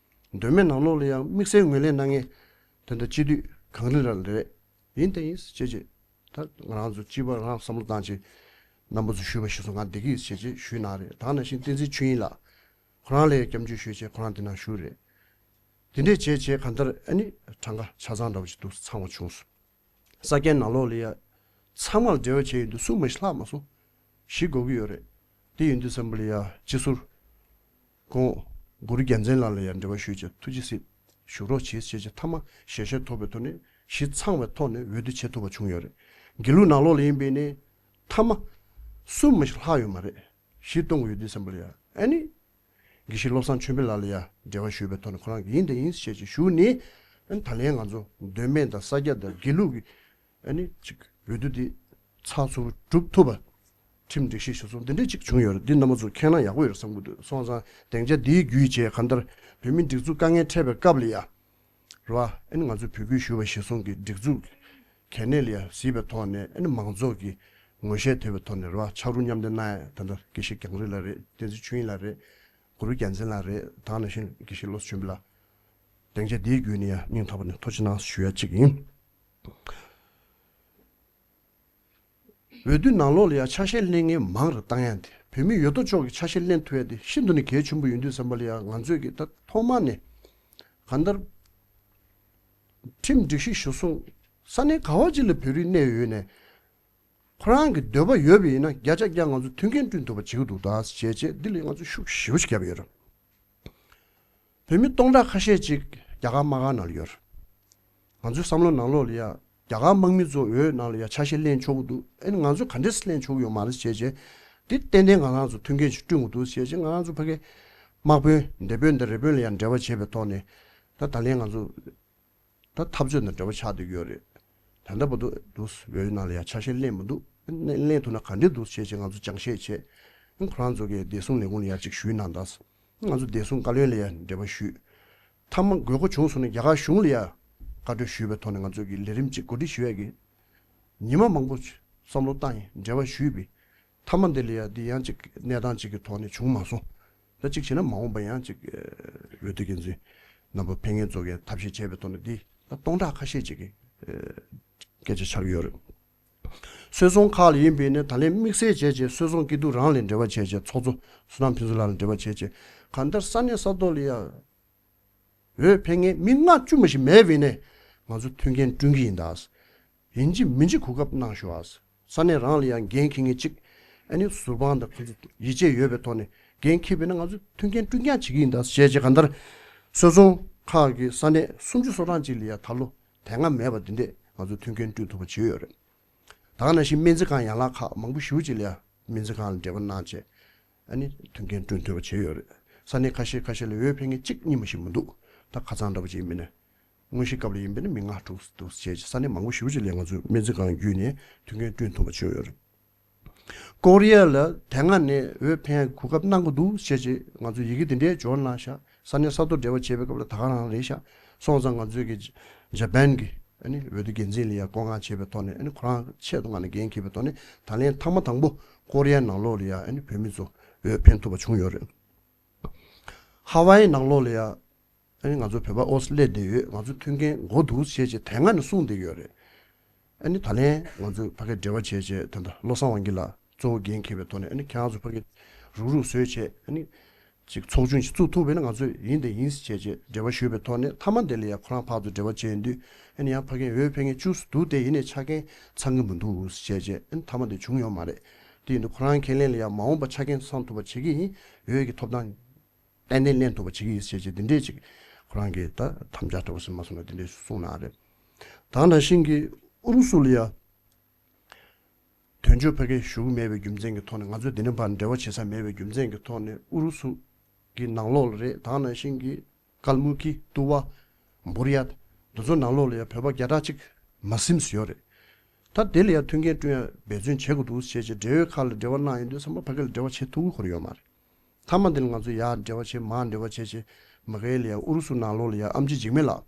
མདོ་སྨད་ནང་ལོགས་ལ་ཡང་དམིགས་བསལ་ངོས་ལེན་གནང་མཁན་དེ་འདྲ་སྤྱི་འཐུས་གངས་རི་ལགས་རེད། ཡིན་དང་ཡིན་ཟེར་བྱས་བྱས། ད་ང་རང་ཚོ་སྤྱི་པ་རང་བསམ་བློ་བཏང་བྱས། རྣམ་པ་ཚོ་ཞུས་པ་ཞུས་སོང་། ང་བདེ་གི་ཡིན་ཟེར་བྱས་བྱས་ཞུས་གནང་རེད། ད་ནང་བཞིན་བསྟན་འཛིན་ཆོས་དབྱིངས་ལགས། ཁོ་རང་ལ་ཡང་སྐྱབས་འཇུག་ཞུས་བྱས་ཁོ་རང་དེ་ནང་བཞུགས་རེད། དེ་འདྲས་བྱས་བྱས་གང་ལྟར་ཨ་ནི་གྲངས་ཀ་ཆ་ཚང་འདྲ་བོ་ཞིག་འདུག་ཚང་བ་བྱུང་སོང་། ས་སྐྱའི་ནང་ལོགས་ལ་ཡ། ཚང་མ་ལ་འབྲེལ་བ་བྱས་ཡོང་དུས་སུ་མ་ཞིག་ལྷག་མ་སོང་། བཞི་དགོས་ཀྱི་ཡོད་རེད། དེ་ཡིན་དུས་ཙམ་པ་ལ་ཡ་སྤྱི་ཟུར་ཁོང་གུ་རུ་རྒྱལ་མཚན་ལགས་ལ་ཡ་འབྲེལ་བ་ཞུས་བྱས་ཐུགས་རྗེ་གཟིགས་ཞུ་རོགས་བྱེད་ཟེར་བྱས་མཐའ་མ་ཞལ་བཞེས་ཐོབ་པའི་ཐོག་ནས་གཞི་ཚང་བའི་ཐོག་ནས་འོས་བསྡུ་བྱེད་ཐུབ་པ་བྱུང་ཡོད་རེད། དགེ་ལུགས་ནང་ལོགས་ལ་ཡིན་པས་ནི་མཐའ་མ་སུ་མ་ཞིག་ལྷག་ཡོད་མ་རེད། གཞི་གཏོང་དགོས་ཡོད་དུས་ཙམ་པ་ལ་ཡ་ཨ་ནི། དགེ་བཤེས་བློ་བཟང་ཆོས་འཕེལ་ལགས་ལ་ཡང་འབྲེལ་བ་ཞུས་པའི་ཐོག་ནས་ཁོ་རང་གིས་ཡིན་དང་ཡིན་ཞེས་ཀྱི་ཞུ་ནས། ཨ་ནི་ད་ལན་ང་ཚོ་མདོ་སྨད་དང་ས་སྐྱ་དང་དགེ་ལུགས་ཀྱི་ཨ་ནི་ཅིག་འོས་བསྡུ་འདི་ཚགས་ཚུད་གྲུབ་ཐུབ་པ། ཁྲིམས་སྒྲིག་གཞི་གཞིར་བཟུང་འདི་འདྲས་ཅིག་བྱུང་ཡོད་རེད། འདི་རྣམ་པ་ཚོ་མཁྱེན་ན་ཡག་པོ་ཡོད་རེད་བསམ་གྱི་འདུག་སོང་ཙང་སྡིངས་ཆ་འདིའི་བརྒྱུད་བྱས་གང་ལྟར་བོད་མིའི་སྒྲིག་འཛུགས་དཀའ་ངལ་འཕྲད་པའི་སྐབས་ལ་ཡ། རེད་བ། ཨ་ནི་ང་ཚོས་འབོད་སྐུལ་ཞུས་པ་གཞིར་བཟུང་གི་སྒྲིག་འཛུགས་གལ་གནད་ལ་ཡ་གཟིགས་པའི་ཐོག་ནས་ཨ་ནི་མང་ཚོགས་ཀྱི་ངོས་བཞེས་ཐེབས་པའི་ཐོག་ནས་རེད་བ། ཕྱག་རོགས་མཉམ་འདེགས་གནང་ཡ་ད་ལྟ་དགེ་བཤེས་གངས་རི་ལགས་རེད། བསྟན་འཛིན་ཆོས་དབྱིངས་ལགས་རེད། གུ་རུ་རྒྱལ་མཚན་ལགས་རེད། ད་ག་ནང་བཞིན་དགེ་བཤེས་བློ་བཟང་ཆོས་འཕེལ་ལགས། སྡིངས་ཆ་འདིའི་བརྒྱུད་ནས་ཡ་སྙིང་ཐག་པ་ནས་ཐུགས་རྗེ་གནང་ཞུ་ཡ་གཅིག་ཡིན། འོས་བསྡུ་ནང་ལོགས་ལ་ཡ་ཆ་ཤས་ལེན་མཁན་མང་རུ་བཏང་ཡ་དེ་བོད་མི་ཡོད་དོ་ཅོག་གི་ཆ་ཤས་ལེན་ཐུབ་ཡ་དེ་ཤིན་ཏུ་ནས་གལ་ཆེན་པོ་ཡིན་དུས་ཙམ་པ་ལ་ཡ་ང་ཚོས་ཀྱི་ད་ཐོག་མ་ནས་གང་ལྟར་ཁྲིམས་སྒྲིག་གཞི་གཞིར་བཟུང་ས་གནས་ག་བ་ཅིག་ལ་བོད་རིགས་གནས་ཡོད་ནས་ཁོ་རང་གི་འདོད་པ་ཡོད་པ་ཡིན་ན་བརྒྱ་ཆ་བརྒྱ་ང་ཚོས་མཐུན་རྐྱེན་བསྐྲུན་ཐུབ་པ་བྱེད་ཀྱི་འདུག་ད་ཟེར་བྱས་བྱས་འདི་ལ་ང་ཚོས་ཤུགས་ཞེ་པོ་ཞིག་བརྒྱབ་ཡོད་རེད། བོད་མི་སྟོང་ཕྲག་ཁ་ཤས་ཅིག་རྒྱ་གར་དམག་ཁང་ནང་ལ་ཡོད་རེད། ང་ཚོའི་བསམ་བློ་ནང་ལོགས་ལ་ཡ་རྒྱ་གར་དམག་མི་ཚོ་འོས་ནང་ལ་ཡ་ཆ་ཤས་ལེན་ཆོག་གི་འདུག་ཨ་ནི་ང་ཚོས་ག་འདྲས་སེ་ལེན་ཆོག་གི་ཡོད་མ་རེད་ཟེར་བྱས་བྱས། འདི་ཏན་ཏན་ང་རང་ཚོ་མཐུན་རྐྱེན་ཞིག་བསྐྲུན་དགོས་འདུག་ཟེར་བྱས་བྱས་ང་རང་ཚོ་ཕ་གི་དམག་དཔོན་སྡེ་དཔོན་དང་རེ་དཔོན་ལ་ཡ་འབྲེལ་བ་བྱས་པའི་ཐོག་ནས་ད་ད་ལན་ང་ཚོ་ད་འཐབ་རྩོད་དང་འབྲེལ་བ་ཆགས་བསྡད་ཀྱི་ཡོད་རེད། ད་ལྟ་བར་དུ་འདུག་འོས་ནང་ལ་ཡ་ཆ་ཤས་ལེན་མི་འདུག་ལེན་ལེན་ཐུབ་ན་ག་འདྲས་འདུག་ཟེར་བྱས་བྱས་ང་ཚོ་སྦྱང་བཤད་བྱས། ཁོ་རང་ཚོ་གི་བདེ་སྲུང་ལས་ཁུངས་ལ་ཡ་ཅིག་ཞུས་གནང་དང་། ང་ཚོ་བདེ་སྲུང་བཀའ་བློན་ལ་ཡ་འབྲེལ་བ་ཞུས། མཐའ་མ་དགོས་མཁོ་བྱུང་སོང་ན་རྒྱ་གར་གཞུང་ལ་ཡ་བཀའ་འཁྲོལ་ཞུས་པའི་ཐོག་ནས་ང་ཚོ་གི་ལས་རིམ་གཅིག་གོ་སྒྲིག་ཞུ་ཡ་གི་ཉི་མ་མང་པོ་བསམ་བློ་བཏང་ཡིན། འབྲེལ་བ་ཞུས་པས། མཐའ་མ་འདི་ལ་ཡ་འདི་ཡང་གཅིག་གནས་སྟངས་གཅིག་གི་ཐོག་ནས་བྱུང་མ་སོང་། ད་གཅིག་བྱས་ན་མ་འོངས་པ་ཡང་གཅིག་འོས་བསྡུ་འགན་འཛིན་རྣམ་པ་ཕེབས་མཁན་ཚོ་གིས་ཐབས་ཤེས་བྱས་པའི་ཐོག་ནས་འདི་ད་སྟོང་ཕྲག་ཁ་ཤས་ཅིག་གི་སྐད་ཆ་ཆགས་ཡོད་རེད། སོལ་རྫོང་ཁག་ལ་ཡིན་པས་ནི་ད་ལན་དམིགས་བསལ་བྱས་བྱས་སོལ་རྫོང་སྐྱིད་སྡུག་རང་ལ་འབྲེལ་བ་བྱས་བྱས་ཚོགས་གཙོ་བསོད་ནམས་ཕུན་ཚོགས་ལགས་ལ་འབྲེལ་བ་བྱས་བྱས་གང་ལྟར་ས་གནས་ས་ཐོག་ལ་ཡ་འོས་འཕེན་མཁན་མི་ལྔ་བཅུ་མ་ཞིག་མེད་པས་ནི་ང་ཚོ་མཐུན་རྐྱེན་བསྐྲུན་གྱི་ཡིན་ད། ཡིན་གཅིག་མིན་གཅིག་གོ་སྐབས་གནང་ཤོག་ཨ། ས་གནས་རང་ལ་ཡང་འགན་འཁྱེར་མཁན་གཅིག་ཨ་ནི་ཟུར་དཔང་དང་ཁོ་ཚོ་ཡིད་ཆེས་ཡོད་པའི་ཐོག་ནས་འགན་འཁྱེར་བས་ན་ང་ཚོ་མཐུན་རྐྱེན་བསྐྲུན་རྐྱང་བྱེད་ཀྱི་ཡིན་ད་ཞེས་བྱས་གང་ལྟར་སོལ་རྫོང་ཁག་གི་ས་གནས་སུམ་ཅུ་སོ་གྲངས་ཅིག་ལ་ཡང་ད་ལོ་དེ་སྔ་མེད་པ་འདི་འདྲས་ང་ཚོ་མཐུན་རྐྱེན་བསྐྲུན་ཐུབ་པ་བྱས་ཡོད་རེད། ད་ག་ནང་བཞིན་སྨན་རྩིས་ཁང་ཡན་ལག་ཁག་མང་པོ་ཞེ་པོ་ཅིག་ལ་ཡང་སྨན་རྩིས་ཁང་ལ་འབྲེལ་བ་གནང་བྱས་ཨ་ནི་མཐུན་རྐྱེན་བསྐྲུན་ཐུབ་པ་བྱས་ཡོད་རེད། ས་གནས་ཁ་ཤས་ཁ་ཤས་ལ་འོས་འཕེན་མཁན་གཅིག་གཉིས་མ་ཞིག་མི་འདུག་ད་ཁ་སང་འདྲ་པོ་ཅིག་ཡིན་མིན་ནས། དངོས་གཞི་སྐབས་ལ་ཡིན་པས་ན་མི་ལྔ་དྲུག་འདུག་བྱས་ས་གནས་མང་པོ་ཞེ་པོ་ཅིག་ལ་ང་ཚོས་སྨན་རྩིས་ཁང་བརྒྱུད་ནས་མཐུན་རྐྱེན་བསྐྲུན་ཐུབ་པ་བྱས་ཡོད་རེད། ཀོ་རི་ཡ་ལ་དེ་སྔ་ནས་འོས་འཕེན་ཡ་གོ་སྐབས་གནང་གི་འདུག་ཞེས་བྱས་ང་ཚོས་ཡི་གེ་དེ་འདྲའི་འབྱོར་གནང་ཤག་ས་གནས་ས་ཐོག་འབྲེལ་བ་བྱེད་པའི་སྐབས་ལ་ད་ག་རང་རེད་ཤག་སོང་ཙང་ང་ཚོས་ཀྱི་ཇ་པན་གྱི་ཨ་ནི་འོས་བསྡུ་འགན་འཛིན་ལ་ཡ་བསྐོ་གནང་བྱས་པའི་ཐོག་ནས། ཨ་ནི་ཁོ་རང་ཆེད་དུ་ང་ནས་འགན་འཁྱེར་བའི་ཐོག་ནས་ད་ལན་ཐེངས་མ་དང་པོ་ཀོ་རི་ཡའི་ནང་ལོགས་ལ་ཡ་ཨ་ནི་བོད་མི་ཚོ་འོས་འཕེན་ཐུབ་པ་བྱུང་ཡོད་རེད། ཧ་ཝའི་ནང་ལོགས་ལ་ཡ་ཨ་ནི་ང་ཚོ་བོད་པ་ཨོ་སི་སླེབས་བསྡད་ཡོད། ང་ཚོ་མཐུན་རྐྱེན་དགོས་འདུག་ཞེས་བྱས་དེ་སྔ་ནས་གསུངས་བསྡད་ཡོད་རེད། ཨ་ནི་ད་ལན་ང་ཚོས་ཕ་གིར་འབྲེལ་བ་བྱས་བྱས་ད་ལྟ་བློ་བཟང་དབང་སྐྱིད་ལགས་གཙོ་བོ་འགན་འཁྱེར་བའི་ཐོག་ནས། ཨ་ནི་ཁྱེད་རང་ཚོ་ཕ་གིར་རུག་རུག་བཟོས་བྱས། ཨ་ནི་ཅིག་ཚོགས་ཆུང་ཞིག་བཙུགས་ཐུབ་པས་ན་ང་ཚོས་ཡིན་དང་ཡིན་ཟེར་བྱས་བྱས་འབྲེལ་བ་ཞུས་པའི་ཐོག་ནས། མཐའ་མ་དེ་ལ་ཡ་ཁོ་རང་ཕར་ཚུར་འབྲེལ་བ་བྱས་དུས། ཨ་ནི་ཡང་ཕ་གིར་འོས་འཕེན་མཁན་བཅུ་ཙམ་འདུག་སྟེ། ཡིན་ནའི་ཆ་རྐྱེན་ཚང་གི་མི་འདུག་ཟེར་བྱས་བྱས། ཨ་ནི་མཐའ་མ་དེ་བྱུང་ཡོད་མ་རེད། དེ་ཡིན་དུས་ཁོ་རང་ཁས་ལེན་ལ་ཡ་མ་འོངས་པ་ཆ་རྐྱེན་ཚང་ཐུབ་པ་བྱེད་ཀྱི་ཡིན། འོས་ཀྱི་ཐོབ་ཐང་ཏན་ཏན་ལེན་ཐུབ་པ་བྱེད་ཀྱི་ཡིན་ཟེར་བྱས་འདི་འདྲས་ཅིག་ཁོ་རང་གིས་ད་དམ་བཅའ་འདྲ་བོ་ཟིན་མ་སོང་ན་འདི་འདྲས་གསུངས་གནང་རེད། ད་ནང་བཞིན་གྱི་ཨུ་རུ་སུ་ལ་ཡ་དོན་གཅོད་ཕ་གིFacebook་མེད་པའི་རྒྱུ་མཚན་གྱི་ཐོག་ནས། ང་ཚོས་འདི་ནས་ཕར་འབྲེལ་བ་བྱེད་ས་མེད་པའི་རྒྱུ་མཚན་གྱི་ཐོག་ནས། ཨུ་རུ་སུ་གི་ནང་ལོགས་ལ་རེད། ད་ནང་བཞིན་གྱི་ཀལ་མུ་ཀི། ཏུ་བ། འབུར་ཡ། འདི་ཚོ་ནང་ལོགས་ལ་ཡ་བོད་པ་བརྒྱ་ཕྲག་གཅིག་མ་ཟིན་ཙམ་ཡོད་རེད། ད་དེ་ལ་ཡ་མཐུན་རྐྱེན་བསྐྲུན་ཡ་འབད་བརྩོན་བྱེད་དགོས་འདུག་ཟེར་བྱས་འབྲེལ་ཡོད་ཁག་ལ་འབྲེལ་བ་གནང་ཡོང་དུས་ཙམ་པ་ཕ་གི་ལ་འབྲེལ་བ་བྱེད་ཐུབ་ཀྱི་ཁོ་རང་ཡོད་མ་རེད། མཐའ་མ་འདི་ལ་ང་ཚོས་ཡར་འབྲེལ་བ་བྱེད། མར་འབྲེལ་བ་བྱེད་བྱེད། མ་གི་ལ་ཡ་ཨུ་རུ་སུ་ནང་ལོགས་ལ་ཡ་ཨེམ་ཆི་འཇིགས་མེད་ལགས་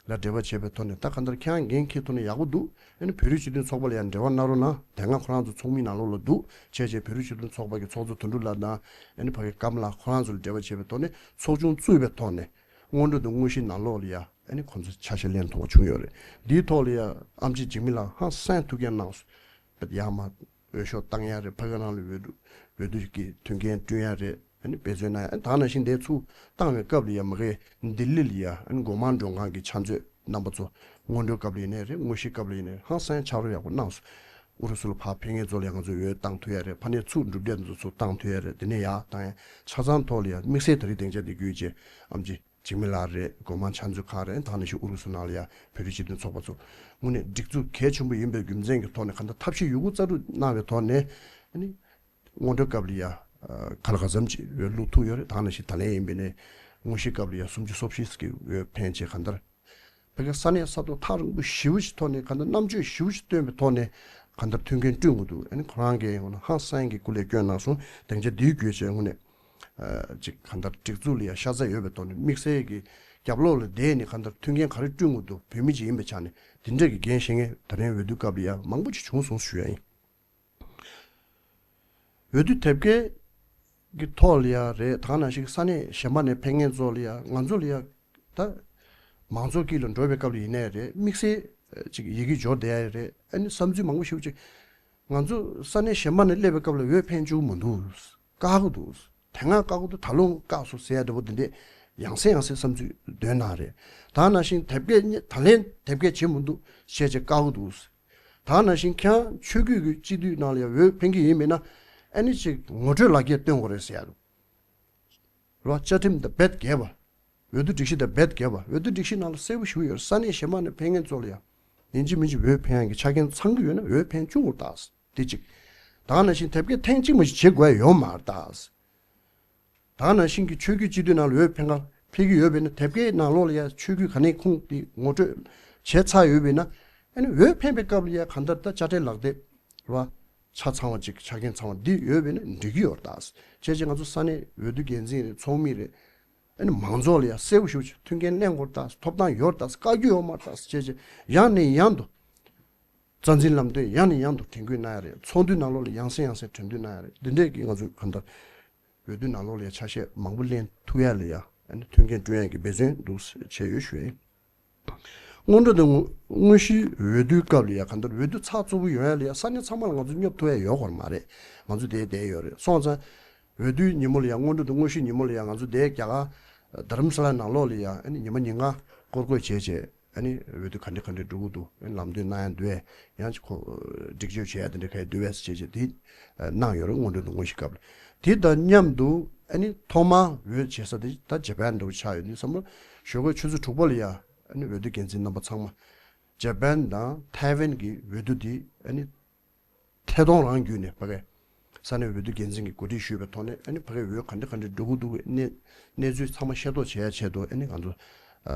ལ་འབྲེལ་བ་བྱས་པའི་ཐོག་ནས། ད་གང་ལྟར་ཁྱེད་རང་འགན་འཁྱེར་ཐུབ་ན་ཡག་པོ་འདུག་ཨ་ནི་བོད་རིགས་སྤྱི་མཐུན་ཚོགས་པ་ལ་ཡ་འབྲེལ་བ་གནང་རོགས་གནང་། དེ་སྔ་ཁོ་རང་ཚོ་ཚོགས་མི་ནང་ལོགས་ལ་འདུག་བྱས་བྱས། བོད་རིགས་སྤྱི་མཐུན་ཚོགས་པ་གི་ཚོགས་གཙོ་དོན་གྲུབ་ལགས་དང་། ཨ་ནི་ཕ་གི་ཀམ་ལགས། ཁོ་རང་ཚོ་ལ་འབྲེལ་བ་བྱས་པའི་ཐོག་ནས་ཚོགས་ཆུང་བཙུགས་པའི་ཐོག་ནས་སྔོན་འགྲོ་དང་དངོས་གཞིའི་ནང་ལོགས་ལ་ཡ་ཨ་ནི་ཁོང་ཚོ་ཆ་ཤས་ལེན་ཐུབ་པ་བྱུང་ཡོད་རེད། འདིའི་ཐོག་ལ་ཡ་ཨེམ་ཆི་འཇིགས་མེད་ལགས་ཧང་སང་ཐུགས་འགན་གནང་སོང་། ཡར་མར་འོས་ཤོག་བཏང་ཡ་རེད། ཕ་གི་རང་ལ་འོས་བསྡུ་འོས་བསྡུ་གི་མཐུན་རྐྱེན་བསྐྲུན་ཡ་རེད། ཨ་ནི་འབད་བརྩོན་གནང་ཡ། ཨ་ནི་ད་ནང་བཞིན་དེ་ཚུར་བཏང་བའི་སྐབས་ལ་ཡ་མ་གི་ལྡི་ལི་ལ་ཡ་ཨ་ནི་སྒོ་མང་མགྲོན་ཁང་གི་ཕྱག་མཛོད་རྣམ་པ་ཚོ་སྔོན་འགྲོའི་སྐབས་ལ་ཡིན་ནའི་རེད། དངོས་གཞིའི་སྐབས་ལ་ཡིན་ནའི་རེད། ཧང་སང་ཕྱག་རོགས་ཡག་པོ་གནང་སོང་། ཨུ་རུ་སུ་ལ་ཕར་ཕེབས་མཁན་ཚོ་ལ་ཡ་ང་ཚོས་འོས་བཏང་ཐུབ་ཡ་རེད། ཕ་ནས་ཚུར་གྲུབ་འབྲས་ཚོ་ཚུར་བཏང་ཐུབ་ཡ་རེད། དེ་ནས་ཡར་བཏང་ཡ། ཆ་ཚང་ཐོག་ལ་ཡ་དམིགས་བསལ་ད་རེས་སྡིངས་ཆ་འདི་བརྒྱུད་བྱས་ཨེམ་ཆི་འཇིགས་མེད་ལགས་རེད། སྒོ་མང་ཕྱག་མཛོད་ཁང་རེད། ད་ནང་བཞིན་ཨུ་རུ་སུ་ནང་ལ་ཡ་བོད་རིགས་སྤྱི་མཐུན་ཚོགས་པ་ཚོ་དངོས་གནས་སྒྲིག་འཛུགས་གལ་ཆེན་པོ་ཡིན་པའི་རྒྱུ་མཚན་གྱི་ཐོག་ནས། གང་ལྟར་ཐབས་ཤེས་ཡོད་རྒུ་རྩལ་སྤྲུགས་གནང་བའི་ཐོག་ནས། ཨ་ནི་སྔོན་འགྲོའི་སྐབས་ལ་ཡ་ག་ལ་ག་ཙམ་ཅིག་འོས་བླུག་ཐུབ་ཡོད་རེད། ད་ནང་བཞིན་ད་ལན་ཡིན་པ་ཡིན་ནའི་དངོས་གཞིའི་སྐབས་ལ་ཡ་སུམ་ཅུ་སོ་བཞི་གི་འོས་འཕེན་བྱས། གང་ལྟར་ཕ་གི་ས་གནས་ས་ཐོག་ཐག་རིང་པོ་ཞེ་པོ་ཞིག་ཐོག་ནས། གང་ལྟར་རྣམ་དཔྱོད་ཞེ་པོ་ཞིག་བཏོན་པའི་ཐོག་ནས་གང་ལྟར་མཐུན་རྐྱེན་བསྐྲུན་དགོས་འདུག་ཨ་ནི་ཁོ་རང་གིས་ཡང་ན་ཧང་སང་གི་སྐུ་ལས་བསྐྱོན་གནང་སོང་། སྡིངས་ཆ་འདིའི་བརྒྱུད་བྱས་དངོས་གནས་ཨ་ཅིག་གང་ལྟར་སྒྲིག་འཛུགས་ལ་ཡ་ཤ་ཚ་ཡོད་པའི་ཐོག་ནས། དམིགས་བསལ་གྱི་རྒྱབ་ལོགས་ལ་བསྡད་ནས་གང་ལྟར་མཐུན་རྐྱེན་ག་རེ་བསྐྲུན་དགོས་འདུག་བོད་མི་ཅིག་ཡིན་པའི་ཆ་ནས་འདི་འདྲ་གི་འགན་བཞེས་མཁན་ད་རིང་འོས་བསྡུའི་སྐབས་ལ་ཡ་མང་པོ་ཅིག་བྱུང་སོང་ཞུ་ཡ་ཡིན། འོས་བསྡུ་དེབ་སྐྱེལ་གྱི་ཐོག་ལ་ཡ་རེད། ད་ནང་བཞིན་ས་གནས་གཞན་པ་ནས་ཕེབས་མཁན་ཚོ་ལ་ཡ། ང་ཚོ་ལ་ཡ་ད་མང་ཚོགས་དཀྱིལ་ལ་འགྲོ་བའི་སྐབས་ལ་ཡིན་ནའི་རེད། དམིགས་བསལ་ཅིག་ཡི་གེ་འབྱོར་བསྡད་ཡ་རེད། ཨ་ནི་བསམ་ཚུལ་མང་པོ་ཞིག་ཅིག་ང་ཚོ་ས་གནས་གཞན་པ་ནས་སླེབས་པའི་སྐབས་ལ་འོས་འཕེན་བཅུག་མི་འདུག་བཀག་གི་འདུག་དེ་སྔ་བཀག་གི་འདུག་ད་ལོ་བཀག་སོང་ཟེར་ཡ་འདྲ་པོ་འདི་འདྲས་ཡང་སེ་ཡང་སེ་བསམ་ཚུལ་འདོན་གནང་རེད། ད་ནང་བཞིན་དེབ་སྐྱེལ་ད་ལན་དེབ་སྐྱེལ་བྱེད་མི་འདུག་བྱས་བྱས་བཀག་གི་འདུག་ད་ནང་བཞིན་ཁྱེད་རང་ཆོས་བརྒྱུད་ཀྱི་སྤྱི་འཐུས་ནང་ལ་ཡང་འོས་འཕེན་གྱི་ཡིན་མིན་ན། ཨ་ནི་ཅིག་ངོ་སྤྲོད་ལག་འཁྱེར་སྟོན་དགོས་རེད་ཟེར་ཡ་འདུག་རོ། བཅའ་ཁྲིམས་དང་རྦད་འགལ་བ། འོས་བསྡུ་སྒྲིག་གཞི་དང་རྦད་འགལ་བ། འོས་བསྡུ་སྒྲིག་གཞི་ནང་ལ་གསལ་པོ་ཞུ་ཡོད། ས་གནས་གཞན་པ་ནས་ཕེབས་མཁན་ཚོ་ལ་ཡང་ཡིན་གཅིག་མིན་གཅིག་འོས་འཕེན་ཡག་གི་ཆ་རྐྱེན་ཚང་གི་ཡོད་ན་འོས་འཕེན་བཅུག་དགོས་རེད་ད། དེ་གཅིག་ད་ག་ནང་བཞིན་དེབ་སྐྱེལ་ཐེངས་གཅིག་མ་གཞི་བྱེད་དགོས་ཡ་ཡོད་མ་རེད་ད། ད་ག་ནང་བཞིན་གྱི་ཆོས་བརྒྱུད་སྤྱི་འཐུས་ནང་ལ་འོས་འཕེན་ག་ཕེབས་ཀྱི་ཡོད་པས་ན། དེབ་སྐྱེལ་ནང་ལོགས་ལ་ཡ་ཆོས་བརྒྱུད་ག་ནས་ཁུངས་དེ་ངོ་སྤྲོད་བྱས་ཚར་ཡོད་པས་ན། ཨ་ནི་འོས་འཕེན་པའི་སྐབས་ལ་ཡ་གང་ལྟར་ད་དཔྱ་ཁྲལ་ལག་དེབ་ར་ཆ་ཚང་བ་ཅིག་ཆ་རྐྱེན་ཚང་བ་འདི་ཡོད་པས་ན་འགྲིག་གི་ཡོད་རེད་ད། བྱས་ཙང་ང་ཚོ་ས་གནས་འོས་བསྡུ་འགན་འཛིན་རེད། ཚོགས་མི་རེད། ཨ་ནི་མང་ཚོགས་ལ་ཡ་གསལ་པོ་ཞེ་པོ་ཅིག་མཐུན་རྐྱེན་ལེན་དགོས་རེད་ད། ཐོབ་ཐང་ཡོད་རེད་ད། བཀག་རྒྱུ་ཡོད་མ་རེད་ད། བྱས་ཙང་ཡང་ནས་ཡང་དུ་རྩ་འཛིན་ལམ་སྟོན་ཡང་ནས་ཡང་དུ་དྲན་སྐུལ་གནང་ཡ་རེད། ཚོགས་འདུའི་ནང་ལོགས་ལ་ཡང་སེ་ཡང་སེ་དྲན་སྐུལ་གནང་ཡ་རེད། འདི་འདྲས་ཀྱི་ང་ཚོ་གང་ལྟར་འོས་བསྡུ་ནང་ལོགས་ལ་ཡ་ཆ་ཤས་མང་པོ་ལེན་ཐུབ་ཡ་ལ་ཡ་ཨ་ནི་མཐུན་རྐྱེན་བསྐྲུན་ཡ་གི་འབད་བརྩོན་འདུག་བྱས་ཡོད་ཞུ་ཡ་ཡིན། སྔོན་འགྲོ་དང་དངོས་གཞིའི་འོས་བསྡུའི་སྐབས་ལ་ཡ་གང་ལྟར་འོས་བསྡུ་ཚགས་ཚུད་པོ་ཡོང་ཡ་ལ་ཡ་ས་གནས་ཚང་མ་ལ་ང་ཚོ་སྙོབ་ཐུབ་ཡ་ཡོད་དགོས་མ་རེད། ང་ཚོ་དེ་བསྡད་ཡོད་རེད། སོང་ཙང་འོས་བསྡུའི་ཉིན་མོ་ལ་ཡ། སྔོན་འགྲོ་དང་དངོས་གཞིའི་ཉིན་མོ་ལ་ཡ་ང་ཚོ་དེ་རྒྱ་གར་རྡ་རམ་ས་ལ་ནང་ལོགས་ལ་ཡ་ཨ་ནི་ཉི་མ་ཉིན་གང་སྐོར་སྐོར་བྱས་བྱས། ཨ་ནི་འོས་བསྡུ་ག་འདྲ་ག་འདྲ་འགྲོ་གི་འདུག་ཨ་ནི་ལམ་སྟོན་གནང་ཡ་འདུག་གས། ཡང་ཅིག་ཁོ་སྒྲིག་གཅོད་བྱེད་ཡ་དེ་འདྲ་ག་ཡ་འདུག་གས་ཟེར་བྱས་བྱས་དེ་གནང་ཡོད་རེད། སྔོན་འགྲོ་དང་དངོས་གཞིའི་སྐབས་ལ། དེ་དང་མཉམ་དུ་ཨ་ནི་ཐོག་མར་འོས་བྱེད་ས་དེ་ད་ཇ་པན་འདྲ་བོ་ཆགས་ཡོད་དུས་ཙམ་པ། ཞོགས་ཀའི་ཆུ་ཚོད་དྲུག་པ་ལ་ཡ་ཨ་ནི་འོས་བསྡུ་འགན་འཛིན་རྣམ་པ་ཚང་མ་ཇ་པན་དང་ཐའེ་ཝན་གྱི་འོས་བསྡུ་དེ་ཨ་ནི་ཐད་གཏོང་རང་བརྒྱུད་ནས་ཕ་གིའི་ས་གནས་འོས་བསྡུ་འགན་འཛིན་གྱིས་གོ་སྒྲིག་ཞུས་པའི་ཐོག་ནས། ཨ་ནི་ཕ་གིའི་འོས་ག་འདྲ་ག་འདྲ་འགྲོ་གི་འདུག་གི་གནས་གནས་ཚུལ་ཚང་མ་ཤེས་རྟོགས་བྱེད་ཡ་ཆེད་དུ། ཨ་ནི་ང་ཚོ་ཨ་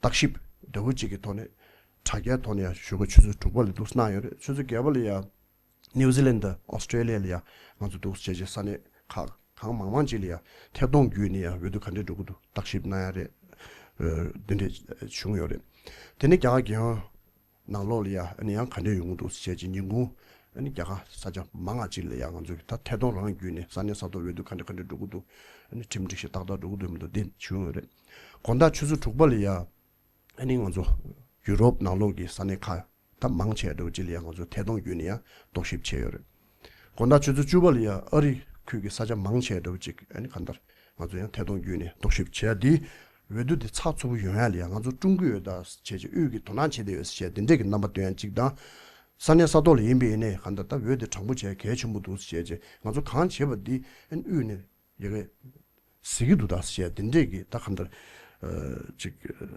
བརྟག་ཞིབ་འདྲ་བོ་ཅིག་གི་ཐོག་ནས་དྲ་རྒྱའི་ཐོག་ནས་ཡ་ཞོགས་ཀའི་ཆུ་ཚོད་དྲུག་པ་ལ་འདུག་གནང་ཡོད་རེད། ཆུ་ཚོད་བརྒྱད་པ་ལ་ཡ་ ནིའུ་ཛི་ལན་དང་ཨོ་སི་ཀྲེ་ལི་ཡ་ལ་ཡ་ང་ཚོ་འདུག་སེ་བྱས་བྱས་ས་གནས་ཁག་གང་མང་མང་ཅིག་ལ་ཡ་ཐད་གཏོང་བརྒྱུད་ནས་ཡ་འོས་བསྡུ་ག་འདྲས་འགྲོ་གི་འདུག་བརྟག་ཞིབ་གནང་ཡ་རེད། འདི་འདྲས་བྱུང་ཡོད་རེད། དེ་ནས་རྒྱ་གར་རྒྱལ་ཡོངས་ནང་ལོགས་ལ་ཡ་ཨ་ནི་ཡང་ག་འདྲས་ཡོང་གི་འདུག་ཟེར་བྱས་ཀྱི་ཉིན་གུང་ཨ་ནི་རྒྱ་གར་ས་ཆ་མང་ང་ཅིག་ལ་ཡ་ང་ཚོས་ད་ཐད་གཏོང་རང་བརྒྱུད་ནས་ས་གནས་ས་ཐོག་འོས་བསྡུ་ག་འདྲ་ག་འདྲ་འགྲོ་གི་འདུག་ཨ་ནི་ཁྲིམས་སྒྲིག་གཞི་ཏག་ཏག་འགྲོ་གི་འདུག་མི་འདུག་འདི་བྱུང་ཡོད་རེད། དགོང་དག་ཆུ་ཚོད་དྲུག་པ་ལ་ཡ་ཨ་ནི་ང་ཚོ་ཡུ་རོབ་ནང་ལོགས་ཀྱི་ས་གནས་ཁག་ད་མང་ཆེ་བ་འདྲ་བོ་ཅིག་ལ་ཡ་ང་ཚོ་ཐད་གཏོང་བརྒྱུད་ནས་ཡ་རྟོག་ཞིབ་བྱས་ཡོད་རེད། དགོང་དག་ཆུ་ཚོད་བཅུ་པ་ལ་ཡ་ཨ་རི་ཁུལ་གྱི་ས་ཆ་མང་ཆེ་བ་འདྲ་བོ་ཅིག་ཨ་ནི་གང་ལྟར་ང་ཚོ་ཡང་ཐད་གཏོང་བརྒྱུད་ནས་རྟོག་ཞིབ་བྱས་ཏེ། འོས་བསྡུ་འདི་ཚགས་ཚུད་པོ་ཡོང་ཡ་ལ་ཡ་ང་ཚོ་ཀྲུང་གོའི་འོས་བསྡུ་བྱས་ཅིག་དབུས་ཀྱི་དོ་སྣང་བྱེད་བསྡད་ཡོད་ཟེར་བྱས་དེ་འདྲས་ཀྱི་རྣམ་པ་སྟོན་ཡ་གཅིག་དང་། ས་གནས་ས་ཐོག་ལ་ཡིན་པ་ཡིན་ནའི་གང་ལྟར་ད་འོས་དེ་དྲང་པོ་བྱས་གལ་ཆེན་པོ་འདུག་ཟེར་བྱས་ཅིག་ང་ཚོ་གང་བྱེད་པ་འདི་ཨ་ནི་དབུས་ནས་ཡ་གི་གཟིགས་ཀྱི་འདུག་ད་ཟེར་བྱས་དེ་འདྲས་ཀྱི་ད་གང་ལྟར་ཅིག་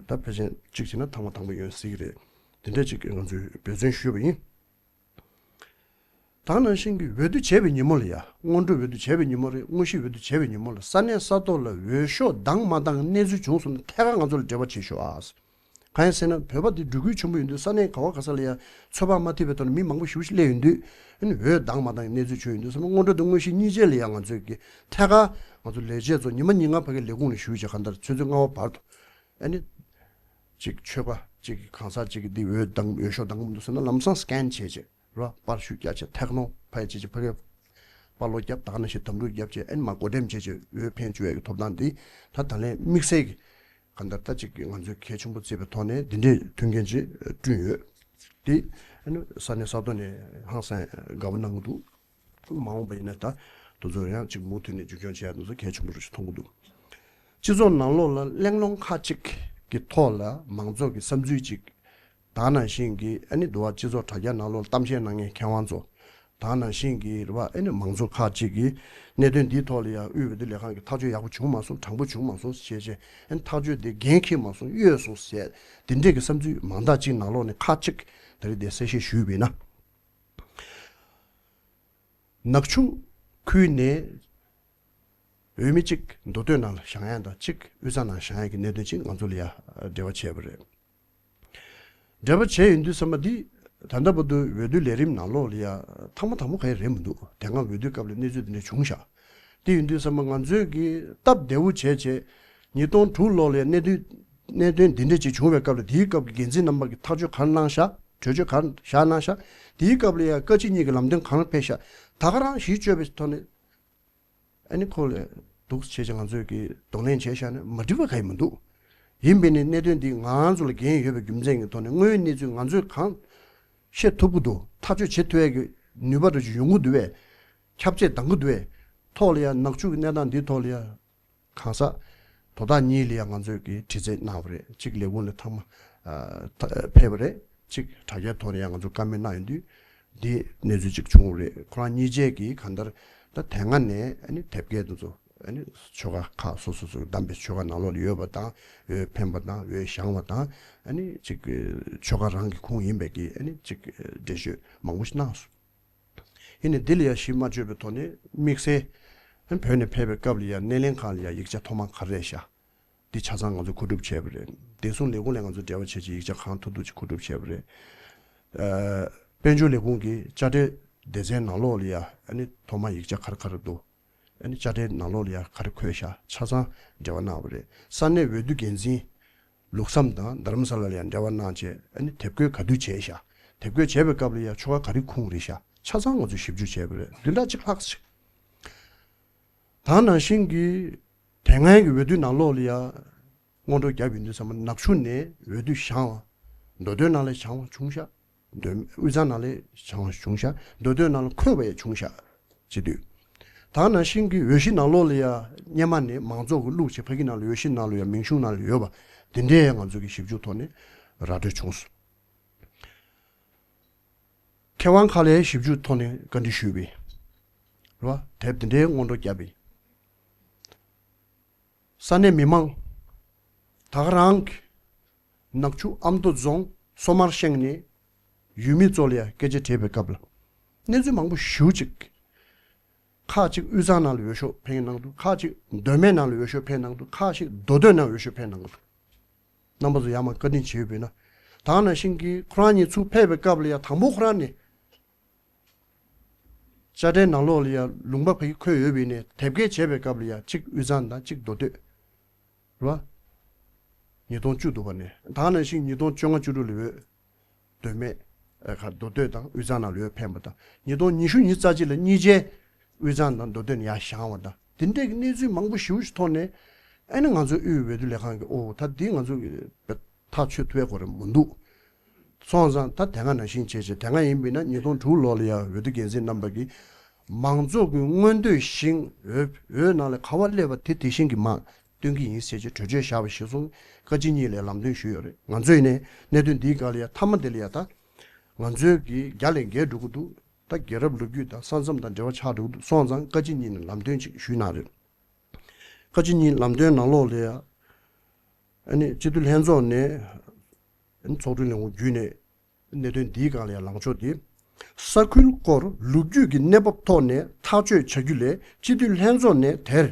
ད་ཕལ་ཆེར་གཅིག་བྱས་ན་ཐེངས་མ་དང་པོ་ཡོང་སྲིད་ཀྱི་རེད། དེ་འདྲས་ཅིག་ང་ཚོས་འབད་བརྩོན་ཞུས་པ་ཡིན། ད་ནང་བཞིན་གྱི་འོས་བསྡུ་བྱས་པའི་ཉིན་མོ་ལ་ཡ། སྔོན་འགྲོ་འོས་བསྡུ་བྱས་པའི་ཉིན་མོ་རེད། དངོས་གཞི་འོས་བསྡུ་བྱས་པའི་ཉིན་མོ་ལ་ས་གནས་ས་ཐོག་ལ་འོས་ཤོག་འདང་མ་འདང་གནས་ཚུལ་བྱུང་སོང་ན་ཐད་ཀར་ང་ཚོ་ལ་འབྲེལ་བ་བྱེད་ཤོག་ཨ། གང་ཡིན་ཟེར་ན་བོད་པ་འདི་འབྲོག་ཁུལ་ཆེན་པོ་ཡིན་དུས་ས་གནས་ག་བ་ག་ས་ལ་ཡ་ཚོད་དཔག་མ་ཐིག་པའི་ཐོག་ནས་མི་མང་པོ་ཞེ་པོ་ཞིག་སླེབས་ཡོང་དུས་ཨ་ནི་འོས་འདང་མ་འདང་གནས་ཚུལ་བྱུང་ཡོང་དུས་ས་མ་སྔོན་འགྲོ་དང་དངོས་གཞི་གཉིས་ཆ་ལ་ཡ་ང་ཚོས་ཀྱི་ཐད་ཀར་ང་ཚོ་ལས་བྱེད་ཚོ་ཉི་མ་ཉིན་ལྔ་ཕ་གི་ལས་ཁུངས་ལ་བཞུགས་བྱས་གང་ལྟར་ཆུ་ཚོད་ལྔ་པ་བར་དུ་ཨ་ནི། ཅིག་ཆོལ་ཁ་ཅིག་གི་གང་ཟག་ཅིག་གི་འདི་འོས་འདང་འོས་ཤོག་འདང་གི་མི་འདུག་ཟེར་ན་ལམ་སང་སི་ཀེན་བྱས་བྱས་ར་པར་ཤུ་རྒྱག་བྱས་ཐག་ནོ་ཕ་ཡ་བྱས་བྱས་ཕ་གི་པར་ལོག་རྒྱབ་ད་ག་ནང་བཞིན་དམ་ཕྲུག་རྒྱབ་བྱས་ཨེན་མ་བགོ་འགྲེམས་བྱས་བྱས་འོས་འཕེན་བཅུག་ཡས་ཀྱི་ཐོབ་ཐང་འདི་ད་ད་ལན་དམིགས་བསལ་གྱི་གང་ལྟར་ད་ཅིག་གི་ང་ཚོས་གལ་ཆེན་པོ་བརྩིས་པའི་ཐོག་ནས་འདི་འདྲའི་མཐུན་རྐྱེན་ཅིག་བསྐྲུན་ཡོད། དེ་ཨ་ནི་ས་གནས་ས་ཐོག་ནས་ཧང་སང་དགའ་པོ་གནང་གི་འདུག་མ་འོངས་པ་ཡིན་ན་ད་དེ་ཚོ་ཡང་ཅིག་མུ་མཐུད་ནས་རྒྱུན་འཁྱོངས་བྱེད་ཡ་དེ་ཚོ་གལ་ཆེན་པོ་རེད་ཅེས་མཐོང་གི་འདུག་སྤྱི་ཚོགས་ནང་ལོགས་ལ་གླེང་སློང་ཁག་ཅིག་གི་ཐོག་ལ་མང་ཚོགས་ཀྱི་བསམ་ཚུལ་ཅིག་ད་ནང་བཞིན་གྱི་ཨ་ནི་འདུག་བ་སྤྱི་ཚོགས་དྲ་རྒྱ་ནང་ལོགས་ལ་གཏམ་བཤད་གནང་མཁན་མཁས་དབང་ཚོ་ད་ནང་བཞིན་གྱི་རེད་བ་ཨ་ནི་མང་ཚོགས་ཁག་ཅིག་གིས་གནད་དོན་འདིའི་ཐོག་ལ་ཡང་དབུས་འོས་བསྡུ་ལས་ཁང་གི་ཐག་གཅོད་ཡག་པོ་བྱུང་མ་སོང་དྲང་པོ་བྱུང་མ་སོང་ཞེས་བྱས་ཨ་ནི་ཐག་གཅོད་དེ་འགན་འཁྱེར་མ་སོང་གཡོལ་སོང་ཟེར་དེ་འདྲས་ཀྱི་བསམ་ཚུལ་མང་དག་ཅིག་ནང་ལོགས་ནས་ཁག་ཅིག་ད་རེས་དེ་གསལ་བཤད་ཞུས་པ་ཡིན་ན། ནག་ཆུ་ཁུལ་ནས་འོས་མི་གཅིག་མདོ་སྟོད་ནང་ལ་བཞེངས་ཡ་དང་གཅིག་དབུས་གཙང་ནང་བཞེངས་ཡ་གི་གནད་དོན་གཅིག་ང་ཚོ་ལ་ཡ་འབྲེལ་བ་བྱས་པ་རེད། འབྲེལ་བ་བྱས་ཡོང་དུས་ཙམ་པ་འདི་ད་ལྟ་བར་དུ་འོས་བསྡུ་ལས་རིམ་ནང་ལོགས་ལ་ཡ་ཐེངས་མ་དང་པོ་ག་ཡེ་རེད་མི་འདུག་དེ་སྔ་འོས་བསྡུའི་སྐབས་ལ་གནས་ཚུལ་འདི་འདྲ་བྱུང་ཤག་དེ་ཡིན་དུས་ཙམ་པ་ང་ཚོས་ཀྱི་སྟབས་བདེ་བོ་བྱས་བྱས་ཉིས་སྟོང་དྲུག་ལོ་ལ་ཡ་གནད་དོན་གནད་དོན་འདི་འདྲ་ཅིག་བྱུང་བའི་སྐབས་ལ་དེའི་སྐབས་ཀྱི་འགན་འཛིན་རྣམ་པ་གིས་ཐག་གཅོད་ག་རེ་གནང་ཤག་གྲོས་ཆོད་ག་རེ་བཞག་གནང་ཤག་དེའི་སྐབས་ལ་ཡ་བཀའ་སྤྱི་གཉིས་ཀྱི་ལམ་སྟོན་ག་རེ་ཕེབས་ཤག་ད་ག་རང་གཞི་བཅོལ་བའི་ཐོག་ནས་ཨ་ནི་ཁོ་ལས་འདུག་བྱས་ཀྱི་ང་ཚོས་ཀྱི་གདོང་ལེན་བྱས་བཞག་ན་མ་འགྲིག་པ་ག་ཡི་མི་འདུག་ཡིན་པས་ནི་གནད་དོན་འདི་ང་རང་ཚོ་ལ་འགན་ཡོད་པའི་རྒྱུ་མཚན་གྱི་ཐོག་ནས་དངོས་ཡོད་གནས་ཚུལ་ང་ཚོས་གང་ཤེས་ཐུབ་ཀྱི་འདུག་ཐག་གཅོད་བྱེད་ཐུབ་ཡས་ཀྱི་ནུས་པ་འདྲ་ཅིག་ཡོང་གི་འདུག་བས། ཁྱབ་ཆེ་འདང་གི་འདུག་བས། ཐོག་ལ་ཡ་ནག་ཆུ་གི་གནས་སྟངས་འདིའི་ཐོག་ལ་ཡ། གང་ཟག་དོ་བདག་གཉིས་ལ་ཡང་ང་ཚོས་ཀྱི་དྲི་རྩད་གནང་བ་རེད། གཅིག་ལས་ཁུངས་ལ་ཐེངས་མ་ཨ་ཐ་ཕེབས་པ་རེད། གཅིག་དྲ་རྒྱའི་ཐོག་ནས་ཡང་ང་ཚོ་བཀའ་མོལ་གནང་ཡོང་དུས་འདི་གནས་ཚུལ་གཅིག་བྱུང་བ་རེད། ཁོ་རང་གཉིས་ཆ་གིས་གང་ལྟར་ད་དེ་སྔ་ནས་ཨ་ནི་དེབ་སྐྱེལ་དེ་ཚོ་ཨ་ནི་ཆོལ་ཁ་ཁག་སོ་སོ་སོ་བདམས་པའི་ཆོལ་ཁ་ནང་ལོགས་ལ་ཡོད་པ་དང་འོས་འཕེན་པ་དང་འོས་བཞེངས་པ་དང་ཨ་ནི་གཅིག་ཆོལ་ཁ་རང་གི་ཁུངས་ཡིན་པའི་གི་ཨ་ནི་གཅིག་འགྲེལ་བརྗོད་མང་པོ་ཞིག་གནང་སོང་། ཡིན་ནའི་འདི་ལ་ཡང་གཞི་མ་བཅོལ་བའི་ཐོག་ནས་དམིགས་བསལ་བོད་ནས་ཕེབས་པའི་སྐབས་ལ་ཡང་སྣེ་ལེན་ཁང་ལ་ཡང་ཡིག་ཆ་ཐོག་མར་ག་རེ་རེད་ཤག་འདི་ཆ་ཚང་ང་ཚོས་མཁོ་སྒྲུབ་བྱས་པ་རེད། བདེ་སྲུང་ལས་ཁུངས་ལ་ང་ཚོས་འབྲེལ་བ་བྱས་བྱས་ཡིག་ཆ་གང་ཐུབ་ཐུབ་ཅིག་མཁོ་སྒྲུབ་བྱས་པ་རེད། ཨ་དཔལ་འབྱོར་ལས་ཁུངས་ཀྱི་དཔྱ་ཁྲལ་སྡེ་ཚན་ནང་ལོགས་ལ་ཡང་ཨ་ནི་ཐོག་མར་ཡིག་ཆ་ག་རེ་ག་རེ་འདུག་ཨ་ནི་དཔྱ་ཁྲལ་ནང་ལོགས་ལ་ཡང་ག་རེ་འཁོད་ཤག་ཆ་ཚང་འབྲེལ་བ་གནང་བ་རེད། ས་གནས་འོས་བསྡུ་འགན་འཛིན་ལུགས་བསམ་དང་རྡ་རམ་ས་ལ་ལ་ཡང་འབྲེལ་བ་གནང་བྱས་ཨ་ནི་དེབ་འགོད་ག་དུས་བྱས་ཤག་དེབ་འགོད་བྱས་པའི་སྐབས་ལ་ཡང་ཆོལ་ཁ་ག་རེ་ཁུངས་རེད་ཤག་ཆ་ཚང་ང་ཚོས་ཞིབ་འཇུག་བྱས་པ་རེད། བདུན་ཕྲག་གཅིག་ལྷག་ཙམ་ཞིག་ད་ནང་བཞིན་གྱི་དེ་སྔའི་གི་འོས་བསྡུ་ནང་ལོགས་ལ་ཡང་སྔོན་འགྲོ་བརྒྱབ་ཡོང་དུས་ཙམ་པ་ནག་ཆུ་ནས་འོས་བསྡུ་བཞེངས་པ་མདོ་སྟོད་ནང་ལ་བཞེངས་པ་བྱུང་ཤག་དོན་དབུས་གཙང་ནང་ལ་བྱུང་བྱུང་ཤག་མདོ་སྟོད་ནང་ལ་འཁོད་པ་ཡང་བྱུང་ཤག་བྱེད་དུས། ད་ནང་བཞིན་གྱི་འོས་གཞི་ནང་ལོགས་ལ་ཡ་སྔོན་མ་ནས་མང་ཚོགས་ཀྱི་བླུགས་བྱས་ཕ་གི་ནང་ལ་འོས་གཞི་ནང་ལ་ཡ་མིང་གཞུང་ནང་ལ་ཡོད་པ་དེ་འདྲའི་ང་ཚོ་གི་ཞིབ་འཇུག་ཐོག་ནས་ར་སྤྲོད་བྱུང་སོང་། མཁས་དབང་ཁག་ལ་ཞིབ་འཇུག་ཐོག་ནས་བཀའ་འདྲི་ཞུས་པས། རེད་བ། དེབ་དེ་འདྲའི་སྔོན་འགྲོ་བརྒྱབ་པས། ས་གནས་མི་མང་། ད་ག་རང་གི་ནག་ཆུ་ཨ་མདོ་རྫོང་སོ་མར་ཤང་ནས་ཡུལ་མི་ཚོ་ལ་ཡང་སྐད་ཆ་དྲིས་པའི་སྐབས་ལ། གནས་ཚུལ་མང་པོ་ཞེ་པོ་ཅིག་ཁག་ཅིག་དབུས་གཙང་ནང་ལ་འོས་ཤོག་འཕེན་གནང་འདུག་ཁག་ཅིག་མདོ་སྨད་ནང་ལ་འོས་ཤོག་འཕེན་གནང་འདུག་ཁག་ཅིག་མདོ་སྟོད་ནང་འོས་ཤོག་འཕེན་གནང་གི་འདུག་རྣམ་པ་ཚོ་ཡར་མར་བཀའ་དྲིན་ཆེ་ཡོད་པས་ན། ད་ག་ནང་བཞིན་གྱི་ཁོ་རང་གཉིས་ཚུར་ཕེབས་པའི་སྐབས་ལ་ཡང་དང་པོ་ཁོ་རང་ནས། དཔྱ་ཁྲལ་ནང་ལོགས་ལ་ཡང་ལུང་པ་ཕ་གི་འཁོད་ཡོད་པ་ཡིན་ནའི་དེབ་སྐྱེལ་བྱས་པའི་སྐབས་ལ་ཡང་གཅིག་དབུས་གཙང་དང་གཅིག་མདོ་སྟོད། རེད་བ། ཉིས་སྟོང་བཅུ་འདུག་པ་ནས་ད་ག་ནང་བཞིན་ཉིས་སྟོང་བཅོ་ལྔ་བཅུ་དྲུག་ལ་ཡོད། མདོ་སྨད། ཨ་ཁ་མདོ་སྟོད་དང་དབུས་གཙང་ནང་ལ་ཡོད་འཕེན་པ་དང་ཉིས་སྟོང་ཉི་ཤུ་ཉི་ཤུ་རྩ་གཅིག་ལ་གཉིས་ཆའི་དབུས་གཙང་དང་མདོ་སྟོད་ནས་ཡར་བཞེངས་པ་དང་དེ་འདྲའི་གི་གནས་ཚུལ་མང་པོ་ཞེ་པོ་ཞིག་ཐོག་ནས་ཨ་ནི་ང་ཚོའི་དབུས་འོས་བསྡུ་ལས་ཁང་གི་ཨོ་ད་འདི་ང་ཚོ་གི་ཐག་ཆོད་ཐུབ་ཡ་གོ་རེ་མི་འདུག་སོང་ཙང་ད་དེ་སྔ་ནང་བཞིན་བྱས་བྱས་དེ་སྔ་ཡིན་པས་ན་ཉིས་སྟོང་དྲུག་ལོ་ལ་ཡང་འོས་བསྡུ་འགན་འཛིན་རྣམ་པ་གིས་མང་ཚོགས་ཀྱི་མངོན་འདོད་བཞིན་འོས་འོས་ནང་ལ་ག་བ་སླེབས་པ་དེ་དེ་བཞིན་གྱི་མར་སྟོན་གྱི་ཡིན་ཟེར་བྱས་གྲོས་ཆོད་བཞག་པ་གཞིར་བཟུང་བཀའ་སྤྱི་གཉིས་ལ་ལམ་སྟོན་ཞུས་ཡོད་རེད། ང་ཚོ་ཡིན་ནའི་གནད་དོན་འདིའི་སྒང་ལ་ཡང་མཐའ་མ་དེ་ལ་ཡང་ད་ང་ཚོའི་གི་རྒྱ་ལས་འགལ་འགྲོ་གི་འདུག་ད་རྒྱལ་རབས་ལོ་རྒྱུས་དང་ས་མཚམས་དང་འབྲེལ་བ་ཆགས་འགྲོ་གི་འདུག་སོང་ཙང་བཀའ་སྤྱི་གཉིས་ནས་ལམ་སྟོན་ཅིག་ཞུས་གནང་རེད། བཀའ་སྤྱི་གཉིས་ལམ་སྟོན་ནང་ལོགས་ལ་ཡང་ཨ་ནི་སྤྱི་འཐུས་ལྷན་ཚོགས་ནས་ཨ་ནི་ཚོགས་དྲུང་ལས་ཁུངས་བརྒྱུད་ནས། གནད་དོན་འདིའི་སྒང་ལ་ཡང་ལངས་ཕྱོགས་འདི། ས་ཁུལ་སྐོར་ལོ་རྒྱུས་ཀྱི་གནས་བབ་ཐོག་ནས་ཐག་གཅོད་བྱ་རྒྱུ་ལས་སྤྱི་འཐུས་ལྷན་ཚོགས་ནས་དེར་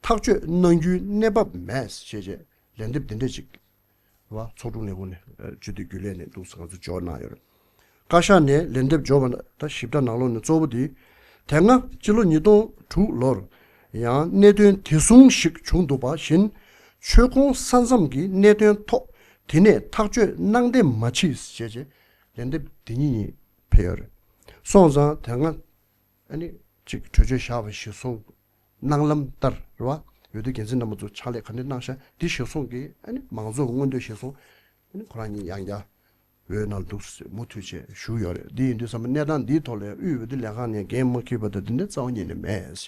ཐག་གཅོད་གནང་རྒྱུའི་གནས་བབ་མེད་ཞེས་བྱས་ལན་འདེབས་འདི་འདྲ་ཅིག་བ་ཚོགས་དྲུང་ལས་ཁུངས་ནས་སྤྱི་འཐུས་རྒྱུན་ལས་ནས་འདུག་ང་ཚོ་འབྱོར་གནང་ཡོད་རེད། བཀའ་ཤག་ནས་ལན་འདེབས་འབྱོར་བ་ད་ཞིབ་ཕྲ་ནང་ལོགས་ནས་གཙོ་བོ་འདི། དེ་སྔ་སྤྱི་ལོ་ཉིས་སྟོང་དྲུག་ལོར་ཡང་གནད་དོན་དེ་བཟུང་ཞིག་བྱུང་འདུག་པ་བཞིན། ཆོལ་ཁོངས་ས་མཚམས་ཀྱི་གནད་དོན་ཐོག་དེ་ནས་ཐག་གཅོད་གནང་བདེ་མ་མཆིས་ཞེས་བྱས་ལན་འདེབས་འདི་ཉིད་ཉིད་ཕེབས་ཡོད་རེད། སོང་ཙང་དེ་སྔ་ཨ་ནི་གཅིག་གྲོས་ཆོད་བཞག་པ་གཞིར་བཟུང་གནང་ལམ་ལྟར་རེད་བ། འོས་བསྡུ་འགན་འཛིན་རྣམ་པ་ཚོ་ཕྱག་ལས་ག་འདྲ་གནང་ཤག་འདི་གཞིར་བཟུང་གིས་ཨ་ནི་མང་ཚོགས་ཀྱི་མངོན་འདོད་གཞིར་བཟུང་ཨ་ནི་ཁོ་རང་ཉིད་ཡང་བསྐྱར་འོས་ནང་འདུག་མུ་མཐུད་བྱས་ཞུགས་ཡོད་རེད། འདི་ཡིན་དུས་ཙམ་པ་གནས་སྟངས་འདིའི་ཐོག་ལ་དབུས་འོས་བསྡུ་ལས་ཁང་ནས་འགན་མ་འཁྱེར་བ་དང་འདི་འདྲ་རྩ་བ་ཉིད་ནས་མེད།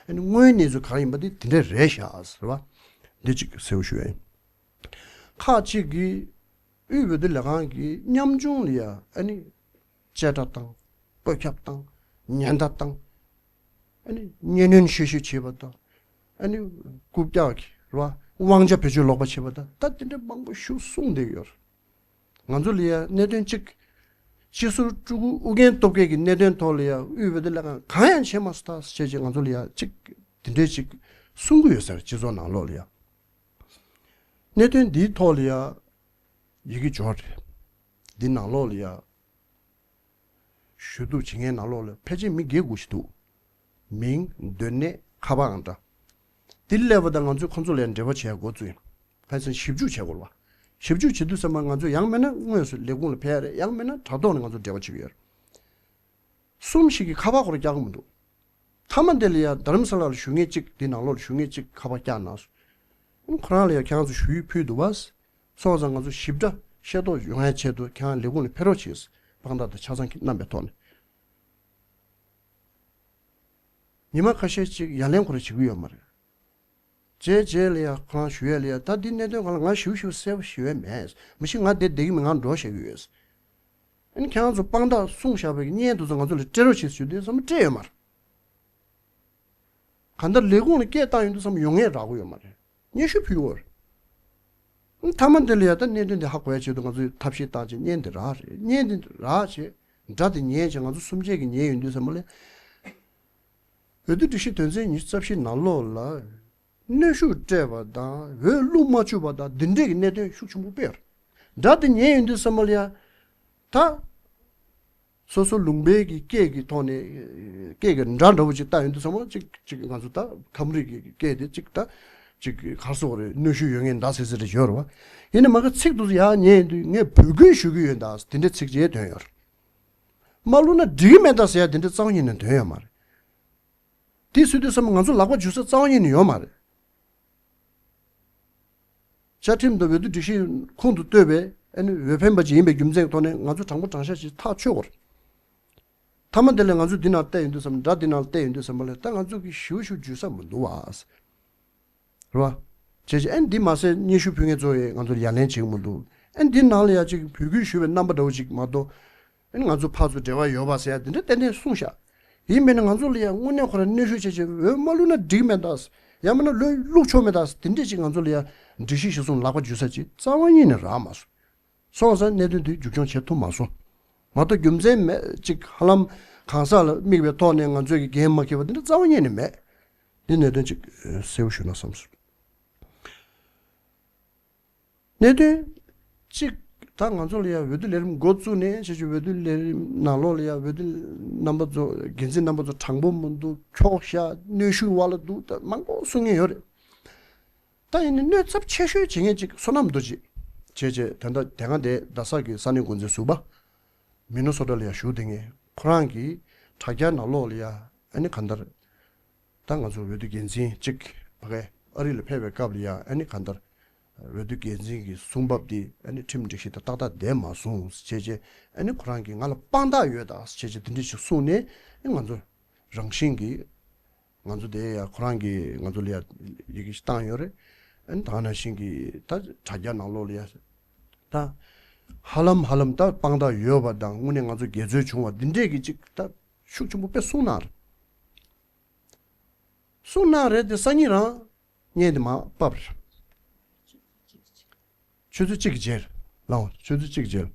ཨ་ནི་དངོས་གནས་ཚུལ་གང་ཡིན་པ་འདི་འདི་འདྲ་རེད་ཤག་རེད་བ། འདི་གཅིག་གསལ་པོ་ཞུ་ཡ་ཡིན། ཁག་ཅིག་གིས་དབུས་འོས་བསྡུ་ལས་ཁང་གི་ཉམ་ཆུང་ལ་ཡ་ཨ་ནི་བཅད་ཁྲ་བཏང་། བཀོད་ཁྱབ་བཏང་། ཉེན་བརྡ་བཏང་། ཨ་ནི་གཉེན་གནོན་ཤོད་ཤོད་བྱེད་པ་དང་། ཨ་ནི་རྐུབ་བཀྱག་གི་རེད་བ། དབང་ཆ་བེད་སྤྱོད་ལོག་པ་བྱེད་པ་དང་ད་དེ་འདྲ་མང་པོ་ཞིག་གསུངས་བསྡད་ཡོད་རེད། ང་ཚོ་ལ་ཡ་གནད་དོན་གཅིག་སྤྱི་ཟུར་ཕྲུ་གུ་ཨུ་རྒྱན་སྟོབས་རྒྱལ་གྱི་གནད་དོན་ཐོག་ལ་ཡ་དབུས་འོས་བསྡུ་ལས་ཁང་གང་ཡང་བྱས་མ་སོང་ད་བྱས་རྗེས་ང་ཚོ་ལ་ཡ་གཅིག་དེ་འདྲས་གཅིག་གསུང་གི་ཡོད་ཟེར། སྤྱི་ཚོགས་ནང་ལོགས་ལ་ཡ། གནད་དོན་འདིའི་ཐོག་ལ་ཡ་ཡི་གེ་འབྱོར་རེད། འདི་ནང་ལོགས་ལ་ཡ་ཞུ་གཏུག་བྱེད་མཁན་ནང་ལོགས་ལ་ཕལ་ཆེར་མི་བརྒྱད་དགུ་ཞིག་འདུག་མིང་། སྡོད་གནས། ཁ་པར་ཨང་གྲངས། འདི་སླེབས་པ་དང་ང་ཚོས་ཁོང་ཚོ་ལ་འབྲེལ་བ་བྱས་འགོ་བཙུགས་ཡིན། ཕན་ཚུན་ཞིབ་འཇུག་བྱེད་དགོས་རེད་བ། ཞིབ་འཇུག་བྱེད་དུས་ཙམ་པ་ང་ཚོས་ཡང་མིན་ན་དངོས་སུ་ལས་ཁུངས་ལ་ཕེབས་ཡ་རེད། ཡང་མིན་ན་དྲ་ཐོག་ནས་ང་ཚོ་འབྲེལ་བ་བྱེད་ཀྱི་ཡོད་རེད། གསུམ་ཞིག་གིས་ཁ་པར་ཁོ་རང་བཀྱག་གི་མི་འདུག་མཐའ་མ་དེ་ལ་ཡ་དྷ་རམ་ས་ལ་ལ་བཞུགས་མཁན་གཅིག་དེ་ནང་ལོགས་ལ་བཞུགས་མཁན་གཅིག་ཁ་པར་བཀྱག་གནང་སོང་། ཁོ་རང་ལ་ཡ་ཁྱེད་རང་ཚོ་ཞུ་ཡིག་ཕུལ་འདུག་བ། སོང་ཙང་ང་ཚོ་ཞིབ་ཕྲ་ཤེས་རྟོགས་ཡོང་ཡ་ཆེད་དུ་ཁྱེད་རང་ལས་ཁུངས་ལ་ཕེབས་རོགས་བྱེད། དཔང་རྟགས་དང་ཆ་ཚང་གི་རྣམ་པའི་ཐོག་ནས། ཉི་མ་ཁ་ཤས་ཅིག་ཡ་ལན་ཁོ་རང་བྱེད་ཀྱི་ཡོད་མ་རེད། རྗེས་རྗེས་ལ་ཡ་ཁོ་རང་ཞུ་ཡས་ལ་ཡ་ད་འདི་གནད་དོན་སྒང་ལ་ང་ཞིབ་ཞིབ་གསལ་པོ་ཞུ་ཡས་མེད། མི་ཤེས་ང་འདི་བསྡད་ཀྱི་མི་ང་འགྲོ་བཤད་ཀྱི་ཡོད། ཨ་ནི་ཁྱེད་རང་ཚོ་དཔང་རྟགས་གསུངས་བཞག་པའི་བརྙན་དེ་ཚོ་ང་ཚོ་ལ་སྤྲད་རོགས་བྱེད་ཞུ་དུས་ཙམ་སྤྲད་ཡོད་མ་རེད། གང་ལྟར་ལས་ཁུངས་ལ་སྐད་བཏང་ཡོང་དུས་ཙམ་ཡོང་ངེས་རག་གི་ཡོད་མ་རེད། སྙན་ཞུ་ཕུལ་དགོས་རེད། མཐའ་མ་འདི་ལ་ཡ་ད་གནད་དོན་འདི་ཧ་གོ་ཡ་ཆེད་དུ་ང་ཚོས་ཐབས་ཤེས་བཏང་བྱས་བརྙན་འདི་རག་རེད། བརྙན་འདི་རག་བྱས་སྒྲ་འདི་ཉན་བྱས་ང་ཚོ་གསུམ་ཆ་གིས་ཉན་ཡོང་དུས་ཙམ་པ་ལ། འོས་བསྡུ་སྒྲིག་གཞི་དོན་ཚན་ཉི་ཤུ་རྩ་བཞི་ནང་ལོགས་ལ། གནོན་ཤུགས་སྤྲད་པ་དང་འོས་བླུགས་མ་བཅུག་པ་དང་འདི་འདྲས་ཀྱི་གནད་དོན་ཤུགས་ཆེན་པོ་སྤེལ་བ་རེད། སྒྲ་དེ་ཉན་ཡོང་དུས་ཙམ་པ་ལ་ཡ། ད། སོ་སོ་ལུང་པའི་གི་སྐད་ཀྱི་ཐོག་ནས་སྐད་ཀྱི་སྒྲ་འདྲ་བོ་ཅིག་བཏང་ཡོང་དུས་ཙམ་པ་ཅིག་ཅིག་ང་ཚོ་ད་ཁམས་རིགས་ཀྱི་སྐད་དེ་ཅིག་ད་ཅིག་ག་རེ་ཟེར་དགོས་རེད། གནོན་ཤུགས་ཡོད་མཁན་འདྲ་ཟེར་ཟེར་རེ་ཡོད་རེད་བ། ཡིན་ནའི་མ་གི་ཚིག་དེ་ཚོ་ཡར་ཉན་ཡོང་དུས་ངས་འབོད་སྐུལ་ཞུ་གི་ཡོད་འདྲ་དེ་འདྲའི་ཚིག་ཅིག་ཐོན་ཡོད་རེད། མ་བླུགས་ན་འགྲིག་གི་མེད་འདྲ་ཟེར་ཡ་དེ་འདྲ་རྩ་བ་ཉིད་ནས་ཐོན་ཡོད་མ་རེད། དེ་སུས་དུས་ཙམ་ང་ཚོ་ལག་པ་འཇུ་ས་རྩ་བ་ཉིད་ནས་ཡོད་མ་རེད། བཅའ་ཁྲིམས་དང་འོས་བསྡུ་སྒྲིག་གཞི་ཁོང་དུ་གཏོགས་པའི་ཨ་ནི་འོས་འཕེན་པ་ཅིག་ཡིན་པའི་རྒྱུ་མཚན་ཐོག་ནས་ང་ཚོ་དྲང་པོ་དྲང་བཞག་ཅིག་ཐག་ཆོད་དགོས་རེད། མཐའ་མ་དེ་ལ་ང་ཚོ་འདི་ནང་བལྟས་ཡོང་དུས་ཙམ་སྒྲ་འདི་ནང་བལྟས་ཡོང་དུས་ཙམ་པ་ལ་ད་ང་ཚོ་གི་ཞུ་ཞུ་འཇུ་ས་མི་འདུག་བ། རེད་བ། བྱས་ཙང་ཨ་ནི་འདི་མ་ཟད་སྙན་ཞུ་ཕུལ་མཁན་ཚོ་ཡིས་ང་ཚོར་ཡ་ལན་བྱེད་ཀྱི་མི་འདུག་ཨ་ནི་འདི་ནང་ལ་ཡ་ཅིག་འབོད་སྐུལ་ཞུ་བའི་རྣམ་པ་འདྲ་བོ་ཅིག་མ་གཏོགས། ཨ་ནི་ང་ཚོ་ཕར་ཚུར་འབྲེལ་བ་ཡོད་པ་ཟེར་ཡ་དེ་འདྲ་ཏན་ཏན་གསུངས་ཤག་ཡིན་པས་ན་ང་ཚོ་ལ་ཡ་དངོས་གནས་ཁོ་རང་གནོན་ཤུགས་ཆེ་ཆེ་འོས་མ་བླུགས་ན་འགྲིག་མེད་འདྲ། ཡང་མིན་ན་ལོས་བླུགས་ཆོག་མེད་འདྲ་དེ་འདྲས་ཅིག་ང་ཚོ་ལ་ཡ་སྒྲིག་གཞི་གཞིར་བཟུང་ལག་པ་འཇུ་ས་ཅིག་རྩ་བ་ཉིད་ནས་རག་མ་སོང་། སོང་ཙང་གནད་དོན་དེ་མཇུག་སྐྱོང་བྱེད་ཐུབ་མ་སོང་། མ་གཏོགས་རྒྱུ་མཚན་མེད་ཅིག་ཧ་ལམ་གང་ཟག་ལ་དམིགས་པའི་ཐོག་ནས་ང་ཚོས་ཀྱི་འགན་མ་འཁྱེར་བ་དེ་འདྲ་རྩ་བ་ཉིད་ནས་མེད། འདི་གནད་དོན་ཅིག་གསལ་པོ་ཞུ་ན་བསམ་སོང་། གནད་དོན་གཅིག་ ད་ང་ཚོ་ལ་ཡ་འོས་བསྡུ་ལས་རིམ་འགོ་བཙུགས་ནས་བྱས་བྱས་འོས་བསྡུ་ལས་རིམ་ནང་ལོགས་ལ་ཡ་འོས་བསྡུ་རྣམ་པ་ཚོ་འགན་འཛིན་རྣམ་པ་ཚོ་དྲང་པོ་མི་འདུག་འཁྱོག་བཤད་གནོན་ཤུགས་བ་ལ་འདུག་ད་མང་པོ་གསུང་མཁན་ཡོད་རེད། ད་ཡིན་ནའི་གནོད་ཚབས་ཆེ་ཤོས་བྱེད་མཁན་གཅིག་བསོད་ནམས་རྡོ་རྗེ། བྱས་བྱས་ད་ལྟ་དེ་སྔ་དེ་རྡ་ས་གི་ས་གནས་འགོ་འཛིན་ཟུར་པ། མི་ནི་སོ་ཊ་ལ་ཡ་བཞུགས་བསྡད་མཁན་ཁོ་རང་གིས་དྲ་རྒྱ་ནང་ལོགས་ལ་ཡ་ཨ་ནི་གང་ལྟར། ད་ང་ཚོ་འོས་བསྡུ་འགན་འཛིན་གཅིག་ཕ་གིའི་ཨ་རི་ལ་ཕེབས་པའི་སྐབས་ལ་ཡ་ཨ་ནི་གང་ལྟར། འོས་བསྡུ་འགན་འཛིན་གྱི་གསུང་བབ་འདི་ཨ་ནི་ཁྲིམས་སྒྲིག་གཞི་དང་ཏག་ཏག་བསྡད་མ་སོང་བྱས་བྱས་ཨ་ནི་ཁོ་རང་གིས་ང་ལ་དཔང་རྟགས་ཡོད་ད་བྱས་བྱས་དེ་འདྲ་ཞིག་གསུངས་ནས་ཨ་ང་ཚོ་རང་བཞིན་གྱིས་ང་ཚོ་དེ་ཡ་ཁོ་རང་གིས་ང་ཚོ་ལ་ཡ་ཡི་གེ་ཞིག་བཏང་ཡོད་རེད། ཨ་ནི་ད་ནང་བཞིན་གྱིས་ད་དྲ་རྒྱ་ནང་ལོགས་ལ་ཡ་ད་ཧ་ལམ་ཧ་ལམ་ད་དཔང་རྟགས་ཡོད་པ་དང་དངོས་གནས་ང་ཚོ་དགེ་ཚོལ་བྱུང་བ་འདི་འདྲས་ཀྱི་ཅིག་ད་ཤུགས་ཆེན་པོ་དཔེ་གསུངས་གནང་རེད། གསུངས་གནང་རེད་དེ་སང་ཉིན་རང་བརྙན་དེ་མར་ཕབ་རེད། ཆུ་ཚོད་གཅིག་གི་རྗེས་ལའོ་ཆུ་ཚོད་གཅིག་གི་རྗེས།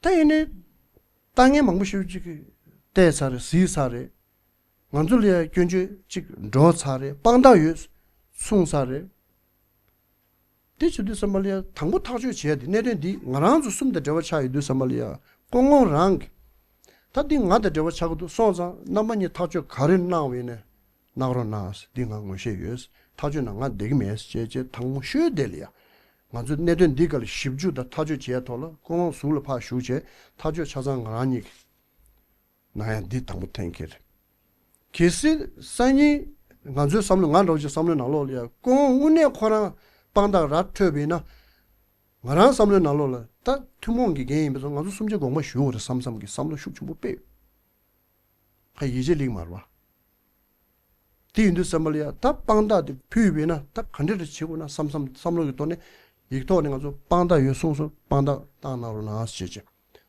ད་ཡིན་ནའི་ལྟ་མཁན་མང་པོ་ཞིག་ཅིག་བལྟས་ཚར་རེད་གཟིགས་ཚར་རེད། ང་ཚོ་ལ་ཡ་སྐྱོན་བརྗོད་ཅིག་འགྲོ་ཚར་རེད་དཔང་རྟགས་ཡོད་གསུངས་ཚར་རེད། དེ་བྱེད་དུས་ཙམ་པ་ལ་ཡ་དང་པོ་ཐག་གཅོད་བྱས་ཏེ་གནད་དོན་འདི་ང་རང་ཚོ་གསུམ་དང་འབྲེལ་བ་ཆགས་ཡོད་དུས་ཙམ་པ་ལ་ཡ་སྐུ་ངོ་རང་གིས་ད་འདི་ང་དང་འབྲེལ་བ་ཆགས་ཀྱི་འདུག་སོང་ཙང་རྣམ་པ་གཉིས་ཐག་གཅོད་ག་རེ་གནང་བ་ཡིན་ནའི་གནང་རོགས་གནང་། འདི་ང་ངོ་ཤེས་ཡོད། ཐག་གཅོད་གནང་ང་བསྡད་ཀྱི་མེད་ཅེས་ཅེས་དང་པོ་ཤོད་བསྡད་ལ་ཡ། ང་ཚོ་གནད་དོན་འདི་སྒང་ལ་ཞིབ་འཇུག་དང་ཐག་གཅོད་བྱས་ཐོག་ལ་སྐུ་ངོ་ཟུར་ལ་ཕར་ཞུགས་བྱས་ཐག་གཅོད་ཆ་ཚང་ང་རང་ཉིད་ཀྱིས་གནང་ཡ་འདི་དང་པོ་གཏན་འཁེལ་རེད། གལ་སྲིད་སང་ཉིན་ང་ཚོའི་བསམ་བློ་ང་འདྲ་བོ་ཅིག་བསམ་བློའི་ནང་ལོགས་ལ་ཡ་སྐུ་ངོ་དངོས་གནས་ཁོ་རང་དཔང་རྟགས་ར་འཕྲོད་པ་ཡིན་ན། ང་རང་བསམ་བློའི་ནང་ལོགས་ལ་ད་ཐུན་མོང་གི་འགན་ཡིན་པ་ཚོ་ང་ཚོ་གསུམ་ཆ་དགོངས་པ་ཞུ་དགོས་རེད་བསམ་བསམ་གྱི་བསམ་བློ་ཤུགས་ཆེན་པོ་སྤེལ་ཡོད། ཁ་ཡིད་ཆེས་ལེགས་མ་རེད་བ། དེ་ཡིན་དུས་ཙམ་པ་ལ་ཡ་ད་དཔང་རྟགས་དེ་ཕུལ་བས་ན་ད་ག་འདྲ་རེ་བྱེད་དགོས་ན་བསམ་བསམ་བསམ་བློ་གི་ཐོག་ནས་ཡིག་ཐོག་ནས་ང་ཚོ་དཔང་རྟགས་ཡོད་གསུངས་སོང་དཔང་རྟགས་བཏང་གནང་རོགས་གནང་ཞེས་བྱས།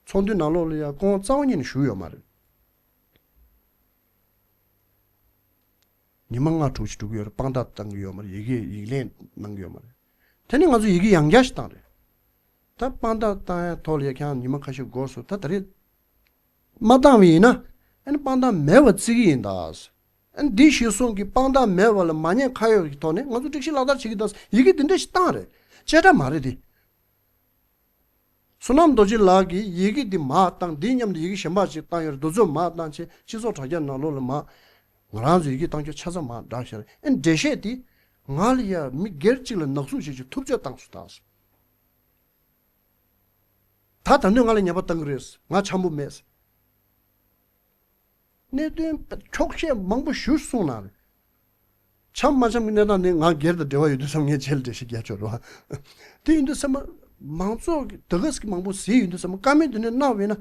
ཚོགས་འདུའི་ནང་ལོགས་ལ་ཡ་སྐུ་ངོ་རྩ་བ་ཉིད་ནས་ཞུགས་ཡོད་མ་རེད། ཉི་མ་ལྔ་དྲུག་ཅིག་འགྲོ་གི་ཡོད་རེད། དཔང་རྟགས་བཏང་གི་ཡོད་མ་རེད། ཡི་གེ་ཡིག་ལན་གནང་གི་ཡོད་མ་རེད། དེ་ནས་ང་ཚོ་ཡི་གེ་ཡང་བསྐྱར་ཞིག་བཏང་རེད། ད་དཔང་རྟགས་བཏང་ཡ་ཐོག་ལ་ཡ་ཁྱེད་རང་ཉི་མ་ཁ་ཤས་འགོར་སོང་། ད་ད་རེས་མ་བཏང་བ་ཡིན་ན་ཨ་ནི་དཔང་རྟགས་མེད་པ་བརྩི་གི་ཡིན་ད། ཨ་ནི་འདི་ཞེས་གསུངས་ཀྱི་དཔང་རྟགས་མེད་པ་ལ་མ་ཉེས་ཁ་གཡོགས་ཀྱི་ཐོག་ནས་ང་ཚོ་སྒྲིག་གཞི་ལག་བསྟར་བྱེད་ཀྱི་ད་ཡི་གེ་འདི་འདྲ་ཞིག་བཏང་རེད། བཅད་ཁྲ་མ་རེད་དེ། བསོད་ནམས་རྡོ་རྗེ་ལགས་ཀྱིས་ཡི་གེ་འདི་མར་བཏང་། འདིའི་མཉམ་དུ་ཡི་གེ་གཞན་པ་ཞིག་བཏང་ཡོད་རེད། འདི་ཚོ་མར་བཏང་བྱས་སྤྱི་ཚོགས་དྲ་རྒྱ་ནང་ལོགས་ལ་མར་ང་རང་ཚོའི་ཡི་གེ་བཏང་རྒྱུ་ཆ་ཚང་མར་བསྒྲགས་བཞག་རེད། ཨ་ནི་འགྲེལ་བཤད་འདི་ང་ལ་ཡ་མི་སྒེར་གཅིག་ལ་ནག་བསུབ་བྱེད་རྒྱུ་ཐུབ་ཚོད་བཏང་སོང་ད། ད་ད་དུང་ང་ལ་ཉེས་པ་བཏང་གི་རེད། ང་འཆམ་པོ་མེད། གནད་དོན་འཁྱོག་བཤད་མང་པོ་ཞུ་གསུངས་གནང་རེད། འཆམ་མ་འཆམ་གྱི་གནས་སྟངས་ནི་ང་སྒེར་དང་འབྲེལ་བ་ཡོད་དུས་ཙམ་ངས་རྗེས་ལ་འགྲེལ་བཤད་རྒྱག་ཆོག་རེད་བ། དེ་ཡིན་དུས་ཚང་མ་མང་ཚོགས་ཀྱི་ད་ག་ཟེ་གི་མང་པོ་ཟེར་ཡོད་དུས་ཚང་མ་བཀའ་མོལ་དེ་འདྲ་གནང་བས་ན།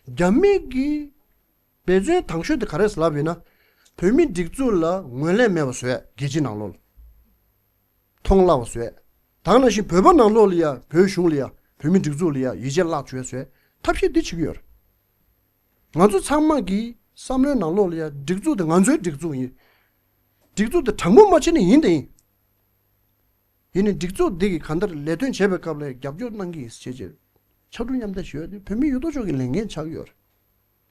རྒྱ་མི་གི་འབད་བརྩོན་དང་ཤོས་དེ་ག་རེ་ལབ་ཡོད་ན། བོད་མི་སྒྲིག་འཛུགས་ལ་ངོས་ལེན་མེད་པ་བཟོས། རྒྱལ་སྤྱིའི་ནང་ལོགས་ལ། མཐོང་བརླག་པ་བཟོས། ད་ག་ནང་བཞིན་བོད་པ་ནང་ལོགས་ལ་ཡ་བོད་གཞུང་ལ་ཡ་བོད་མི་སྒྲིག་འཛུགས་ལ་ཡ་ཡིད་ཆེས་བརླག་བཅུག་བཟོས། ཐབས་ཤེས་འདི་བྱེད་ཀྱི་ཡོད་རེད། ང་ཚོ་ཚང་མ་གི་བསམ་བློའི་ནང་ལོགས་ལ་ཡ་སྒྲིག་འཛུགས་དེ་ང་ཚོའི་སྒྲིག་འཛུགས་ཡིན། སྒྲིག་འཛུགས་དེ་དྲང་པོ་མ་བྱས་ན་ཡིན་དེ་ཡིན། ཡིན་ནའི་སྒྲིག་འཛུགས་འདི་གི་གང་ལྟར་ལས་དོན་བྱེད་པའི་སྐབས་ལ་རྒྱབ་སྐྱོར་གནང་གི་ཡིན་ཟེར་བྱས་བྱས། ཕྱར་གྲུ་མཉམ་འདེགས་ཞུ་ཡ་དེ་བོད་མི་ཡོད་དོ་ཅོག་གི་ལས་འགན་ཆགས་ཀྱི་ཡོད་རེད།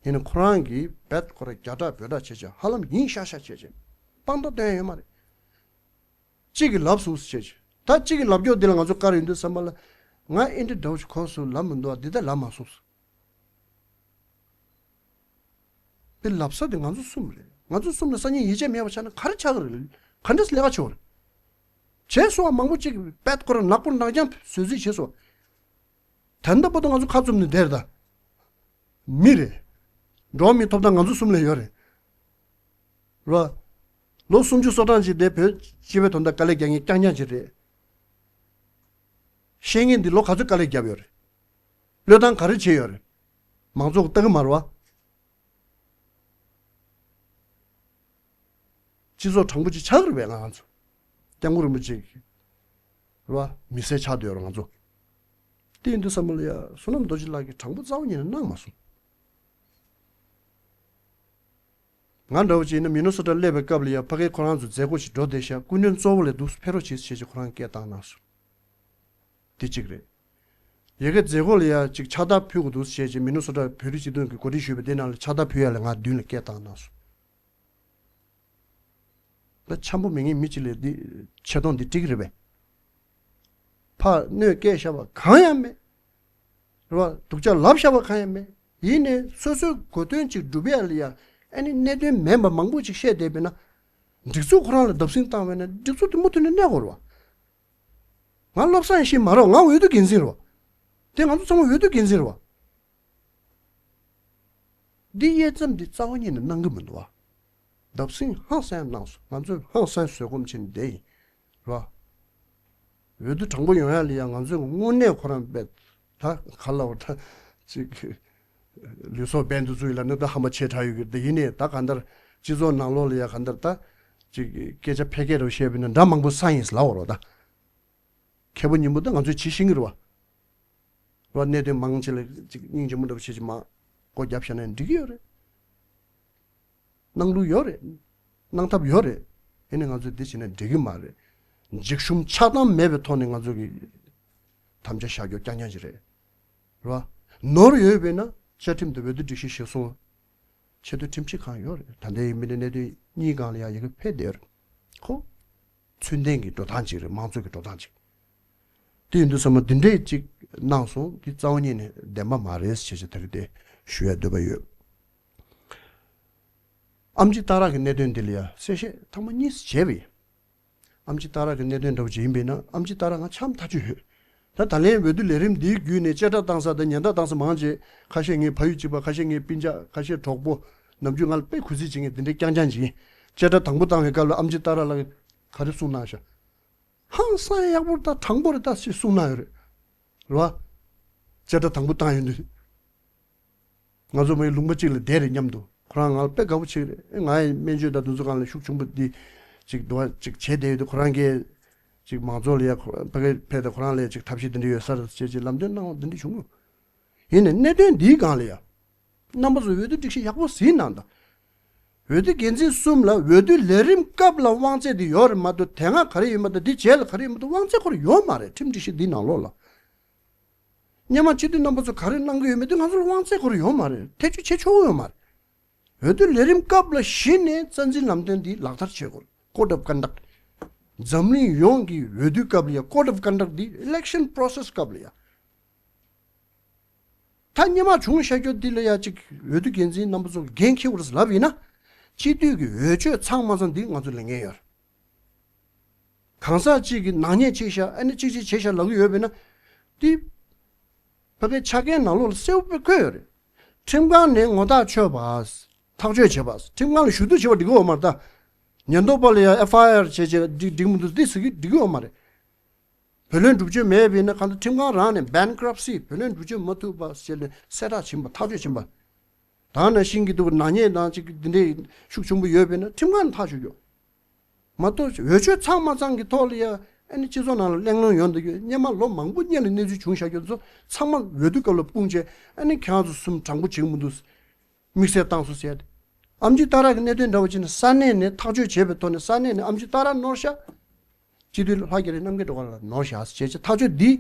ཡིན་ནའི་ཁོ་རང་གིས་རྦད་ཁོ་ར་རྒྱ་གྲགས་བོད་གྲགས་བྱས་བྱས་ཧ་ལམ་ཡིན་ཤག་ཤག་བྱས་བྱས། དཔང་རྟགས་སྟོན་ཡ་ཡོད་མ་རེད། གཅིག་གིས་ལབ་སོང་ཟེར་བྱས་བྱས། ད་གཅིག་གིས་ལབ་རྒྱུ་འདི་ལ་ང་ཚོ་བཀར་ཡོང་དུས་ཙམ་པ་ལ། ང་ཨེ་འདྲ་འདྲ་བོ་ཞིག་གོ་སོང་ལབ་མི་འདུག་ཨ། འདི་ལྟར་ལབ་མ་སོང་ཟེར། དེ་ལབ་ས་དེ་ང་ཚོ་གསུམ་རེད། ང་ཚོ་གསུམ་ལ་སང་ཉིན་ཡིད་ཆེས་མེད་པ་ཆགས་ན་ག་རེ་ཆགས་ཀྱི་རེད། ག་འདྲས་ལས་ཀ་བྱེད་དགོས་རེད། བྱས་སོང་བ་མང་པོ་གཅིག་གིས་རྦད་ཁོ་ར་ནག་པོ་ནག་རྐྱང་བཟོས་རྩིས་བྱས་སོང་བ། ད་ལྟ་བར་དུ་ང་ཚོ་ཁ་བཙུམ་ནས་བསྡད་རེད་ད། མི་རེད། འགྲོ་བ་མིའི་ཐོབ་ཐང་ང་ཚོ་གསུམ་ལ་ཡོད་རེད། རོ། ལོ་སུམ་ཅུ་སོ་གྲངས་ཅིག་དེ་བོད་སྤྱི་པའི་དོན་དག་དཀའ་ལས་རྒྱག་མཁན་རྐྱང་རྐྱང་ཅིག་རེད། ཤེས་མཁན་འདི་ལོ་ག་ཚོད་དཀའ་ལས་བརྒྱབ་ཡོད་རེད། བློས་བཏང་ག་རེ་བྱས་ཡོད་རེད། མང་ཚོགས་ལྟ་གི་མ་རེད་བ། སྤྱི་ཚོགས་དྲང་པོ་ཅིག་ཆགས་ཀྱི་རེད་པས་ང་ཚོ། སྐྱབས་མགོན་རིན་པོ་ཆེ་གི་རེད་བ། མི་སེར་ཆགས་བསྡད་ཡོད་རེད་ང་ཚོ། དེ་ཡིན་དུས་ཙམ་པ་ལ་ཡ་བསོད་ནམས་རྡོ་རྗེ་ལགས་ཀྱིས་དྲང་པོ་རྩ་བ་ཉིད་ནས་གནང་མ་སོང་། ང་འདྲ་བོ་ཅིག་ཡིན་ན་མི་ནི་སོ་ཊར་སླེབས་པའི་སྐབས་ལ་ཡ་ཕ་གིར་ཁོ་རང་ཚོ་མཛད་སྒོ་ཞིག་འགྲོ་བསྡད་ཤག་སྐུ་མགྲོན་གཙོ་བོ་ལ་འདུག་ཕེབས་རོགས་བྱེད་ཟེར་བྱས་ཁོ་རང་སྐད་བཏང་གནང་སོང་། དེ་གཅིག་རེད། ཡ་གི་མཛད་སྒོ་ལ་ཡ་ཅིག་ཕྱག་རྟགས་ཕུལ་དགོས་འདུག་ཟེར་བྱས་མི་ནི་སོ་ཊར་བོད་རིགས་སྤྱི་མཐུན་གྱི་འགོ་ཁྲིད་ཞུས་པ་དེ་ནང་ལ་ཕྱག་རྟགས་ཕུལ་ཡ་ལ་ང་མདུན་ལ་སྐད་བཏང་གནང་སོང་། ད་འཆམ་པོ་མེད་མཁན་མི་གཅིག་ལ་འདི་ཆེ་མཐོང་འདི་འགྲིག་གི་རེད་པས། ཕར་གནོད་སྐྱེལ་བཞག་པ་གང་ཡང་མེད། རེད་བ། སྡུག་ཅག་ལབ་བཞག་པ་གང་ཡང་མེད། ཡིན་ནའི་སོ་སོའི་གོ་དོན་ཅིག་སྒྲུབ་ཡ་ལ་ཡ་ཨ་ནི་གནད་དོན་མེད་པ་མང་པོ་ཅིག་བཤད་བསྡད་པས་ན། སྒྲིག་འཛུགས་ཁོ་རང་ལ་བརྡབ་གསིག་བཏང་བས་ན་སྒྲིག་འཛུགས་དེ་མུ་མཐུད་ནས་གནས་དགོས་རེད་བ། ང་བློ་བཟང་ཡེ་ཤེས་མ་རེད་བ། ང་འོས་བསྡུ་འགན་འཛིན་རེད་བ། དེ་ང་ཚོ་ཚང་མ་འོས་བསྡུ་འགན་འཛིན་རེད་བ། འདི་དབྱེ་མཚམས་འདི་རྩ་བ་ཉིད་ནས་གནང་གི་མི་འདུག་བ། བརྡབ་གསིག་ཧང་སང་གནང་སོང་། ང་ཚོས་ཧང་སང་བཟོད་སྒོམ་བྱས་ནས་བསྡད་ཡིན། རེད་བ། འོས་བསྡུ་དྲང་པོ་ཡོང་ཡ་ལ་ཡ་ང་ཚོས་དངོས་གནས་ཁོ་རང་དཔེ་ད་ག་ལ་བ་ད་ཅིག་ལུས་སྲོག་འབེན་དུ་བཙུགས་ཡོད་ལབ་ན་ད་ཧམ་པ་ཆེ་དྲགས་ཡོད་ཀྱི་རེད། དེ་ཡིན་ནའི་ད་གང་ལྟར་སྤྱི་ཚོགས་ནང་ལོགས་ལ་ཡ་གང་ལྟར་ད་ཅིག་སྐད་ཆ་ཕལ་སྐད་རུ་བཤད་པ་ཡིན་ན་འདྲ་མང་པོ་ས་ཡིན་ལབ་པ་རེད་བ། ད་མཁས་པོ་སྙིང་པོ་ད་ང་ཚོས་བྱེད་ཤེས་ཀྱི་རེད་བ། རེད་བ། གནད་དོན་མང་ཆེ་ལ་ཅིག་སྙིང་རྗེ་མོ་འདྲ་པོ་བྱེད་ཅིག་མ་སྒོ་བརྒྱབ་བཞག་ན་འགྲིག་གི་ཡོད་རེད། གནང་ལུགས་ཡོད་རེད། གནང་ཐབས་ཡོད་རེད། ཡིན་ནའི་ང་ཚོས་འདི་བྱས་ན་འགྲིག་གི་མ་རེད། འཇིགས་ཞུམ་ཆགས་སྡང་མེད་པའི་ཐོག་ནས་ང་ཚོ་གི་དམ་བཅའ་བཞག་རྒྱུ་རྐྱང་རྐྱང་ཅིག་རེད། རེད་བ། ནོར་ཡོད་པས་ན་བཅའ་ཁྲིམས་དང་འོས་བསྡུ་སྒྲིག་གཞི་གཞིར་བཟུང་ཆེས་མཐོའི་ཁྲིམས་ཞིབ་ཁང་ཡོད་རེད། ད་ལྟའི་མི་སྣ་གནད་དོན་གཉིས་སྒང་ལ་ཡང་ཡི་གེ་ཕེབས་བསྡད་ཡོད་རེད། ཁོ་ཚུལ་ལྡན་གྱི་འགྲོ་སྟངས་ཅིག་རེད། མང་གཙོ་གི་འགྲོ་སྟངས་ཅིག་དེ་ཡིན་དུས་ཚང་མ་འདི་འདྲས་ཅིག་གནང་སོང་། འདི་རྩ་བ་ཉིད་ནས་བདེན་པ་མ་རེད་ཞེས་བྱས་ད་གི་དེ་ཞུ་ཡ་འདོད་པ་ཡོད། ཨེམ་ཆི་སྟག་ར་གི་གནད་དོན་འདི་ལ་ཡ་གསལ་བཤད་ཐེངས་མ་གཉིས་བྱས་པ་ཡིན། ཨེམ་ཆི་སྟག་ར་གི་གནད་དོན་འདྲ་བོ་ཅིག་ཡིན་པས་ན་ཨེམ་ཆི་སྟག་ར་ང་འཆམ་ཐག་ཆོད་ཡོད། ད་ད་ལན་འོས་བསྡུ་ལས་རིམ་འདིའི་བརྒྱུད་ནས་བཅད་ཁྲ་བཏང་ས་དང་ཉེན་བརྡ་བཏང་ས་མང་ཆེ། ཁ་ཤས་ངའི་ཕ་ཡུལ་གཅིག་པ། ཁ་ཤས་ངའི་སྤུན་ཀྱག་ཁ་ཤས་གྲོགས་པོ། ནམ་རྒྱུན་ང་ལ་དཔེ་གུས་བརྩི་བྱེད་མཁན་འདི་འདྲའི་རྐྱང་རྐྱང་ཅིག་ཡིན། བཅད་ཁྲ་དང་པོ་བཏང་བའི་སྐབས་ལ་ཨེམ་ཆི་སྟག་ར་ལགས་ག་རེ་གསུངས་གནང་ཤག་ཧང་སང་ཡག་པོ་རེད་ད། དྲང་པོ་རེད་ད་ཞེས་གསུངས་གནང་ཡོད་རེད། རེད་བ། བཅད་ཁྲ་དང་པོ་བཏང་ཡོང་དུས། ང་ཚོ་མ་ཡི་ལུང་པ་གཅིག་ལ་བསྡད་རེད་མཉམ་དུ། ཁོ་རང་ང་ལ་དཔེ་དགའ་པོ་བྱེད་ཀྱི་རེད། ང་ཡི་སྨན་བཅོས་དང་དེ་ཚོ་སྒང་ལ་ཤུགས་ཆེན་པོ་འདི་ཅིག་འདུག་བ་ཅིག་བྱས་བསྡད་ཡོད་དུས་ཁོ་རང་གིས་ཅིག་མང་ཚོགས་ལ་ཡ་ཁོ་ཕ་གི་ཕེབས་ཏེ་ཁོ་རང་ལ་ཡ་ཅིག་ཐབས་ཤེས་འདི་འདྲ་ཡོད་ས་རེད་ཅེས་ཅིག་ལམ་སྟོན་གནང་བ་འདི་འདྲ་བྱུང་ཡོད། ཡིན་ནའི་གནད་དོན་འདིའི་སྒང་ལ་ཡ། རྣམ་པ་ཚོ་འོས་བསྡུ་སྒྲིག་གཞི་ཡག་པོ་གཟིགས་གནང་དང་། འོས་བསྡུ་འགན་འཛིན་གསུམ་ལ་འོས་བསྡུ་ལས་རིམ་སྐབས་ལ་དབང་ཚད་དེ་ཡོད་རེད་མ་གཏོགས་དེ་སྔ་ག་རེ་ཡོད་མ་གཏོགས་དེ་རྗེས་ལ་ག་རེ་ཡོད་མ་གཏོགས་དབང་ཚད་ཁོ་རང་ཡོད་མ་རེད། ཁྲིམས་སྒྲིག་གཞི་འདིའི་ནང་ལོགས་ལ། སྔོན་མ་སྤྱི་འཐུས་རྣམ་པ་ཚོ་ག་རེ་གནང་གི་ཡོད་མེད་དེ་ང་ཚོ་ལ་དབང་ཚད་ཁོ་རང་ཡོད་མ་རེད། ཐེ་བྱུས་བྱེད་ཆོག་གི་ཡོད་མ་རེད། འོས་བསྡུ་ལས་རིམ་སྐབས་ལ་གཞི་ནས་རྩ་འཛིན་ལམ་སྟོན་འདི་ལག་བསྟར་བྱེད་དགོས། Code of Conduct། འཛམ་གླིང་ཡོངས་ཀྱི་འོས་བསྡུ་སྐབས་ལ་ཡ་Code of Conduct་འདི་election process་སྐབས་ལ་ཡ། ད་སྔོན་མ་བྱུང་བཞག་རྒྱུ་འདི་ལ་ཡ་གཅིག་འོས་བསྡུ་འགན་འཛིན་རྣམ་པ་ཚོ་འགན་འཁྱེར་དགོས་རེད་ལབ་ཡིན་ན། སྤྱི་འཐུས་ཀྱི་འོས་ཆོས་ཚང་མ་ཚང་འདི་ང་ཚོ་ལེན་མཁན་ཡོད་རེད། གང་ཟག་གཅིག་གི་ནག་ཉེས་བྱས་ཤག་ཨ་ནི་གཅིག་གཅིག་བྱས་ཤག་ལབ་ཀྱི་ཡོད་པས་ན། འདི་ཕ་གའི་ཆ་རྐྱེན་ནང་ལོགས་ལ་གསལ་པོ་བཀོད་ཡོད་རེད། ཁྲིམས་ཁང་ནས་ངོ་ཐག་ཆོད་པ། ཐག་གཅོད་བྱེད་པ། ཁྲིམས་ཁང་ལ་ཞུ་གཏུག་བྱེད་པ་འགྲིག་གི་ཡོད་མ་རེད་ད། ཉེན་རྟོག་པ་ལ་ཡང་ཨེཕ་ཨའི་ཨར་བྱས་བྱས་འགྲིག་འགྲིག་མི་འདུག་འདི་ཟེར་གི་འགྲིག་གི་ཡོད་མ་རེད། བུ་ལོན་སྒྲུབ་བྱེད་མེད་པས་ན་གང་ལྟར་ཁྲིམས་ཁང་རང་ནས་bankruptcy་བུ་ལོན་སྒྲུབ་བྱེད་མ་ཐུབ་པ་ཞེས་ནས་གསལ་བསྒྲགས་ཕྱིན་པ་ཐག་གཅོད་ཕྱིན་པ། ད་ནང་བཞིན་གྱི་འདུག་ནག་ཉེས་དང་ཅིག་འདི་འདྲའི་ཤུགས་ཆེན་པོ་ཡོད་པས་ན་ཁྲིམས་ཁང་ནས་ཐག་གཅོད་རྒྱུ། མ་གཏོགས་འོས་ཆོས་ཚང་མ་ཚང་གི་ཐོག་ལ་ཡ་ཨ་ནི་སྤྱི་ཚོགས་ནང་ལ་གླེང་སློང་ཡོང་འདུག་ཡོད། སྔོན་མ་ལོ་མང་པོ་སྔོན་ལ་གནས་ཚུལ་བྱུང་བཞག་རྒྱུ་ཚོ་ཚང་མ་འོས་བསྡུ་སྐབས་ལ་སྤུངས་བྱས་ཨ་ནི་ཁྱེད་རང་ཚོ་གསུམ་དྲང་པོ་བྱེད་ཀྱི་མི་འདུག་དམིགས་བསལ་བཏང་སོང་ཟེར་ཏེ། ཨེམ་ཆི་སྟག་ར་གི་གནད་དོན་འདྲ་བོ་བྱས་ན་ས་གནས་ནས་ཐག་གཅོད་བྱས་པའི་ཐོག་ནས་ས་གནས་ནས་ཨེམ་ཆི་སྟག་ར་ནོར་ཤག་སྤྱི་འཐུས་ལྷ་རྒྱ་རི་རྣམ་རྒྱལ་སྒྲོལ་དཀར་ལགས་ནོར་ཤག་ཟེར་བྱས་ཐག་གཅོད་འདི།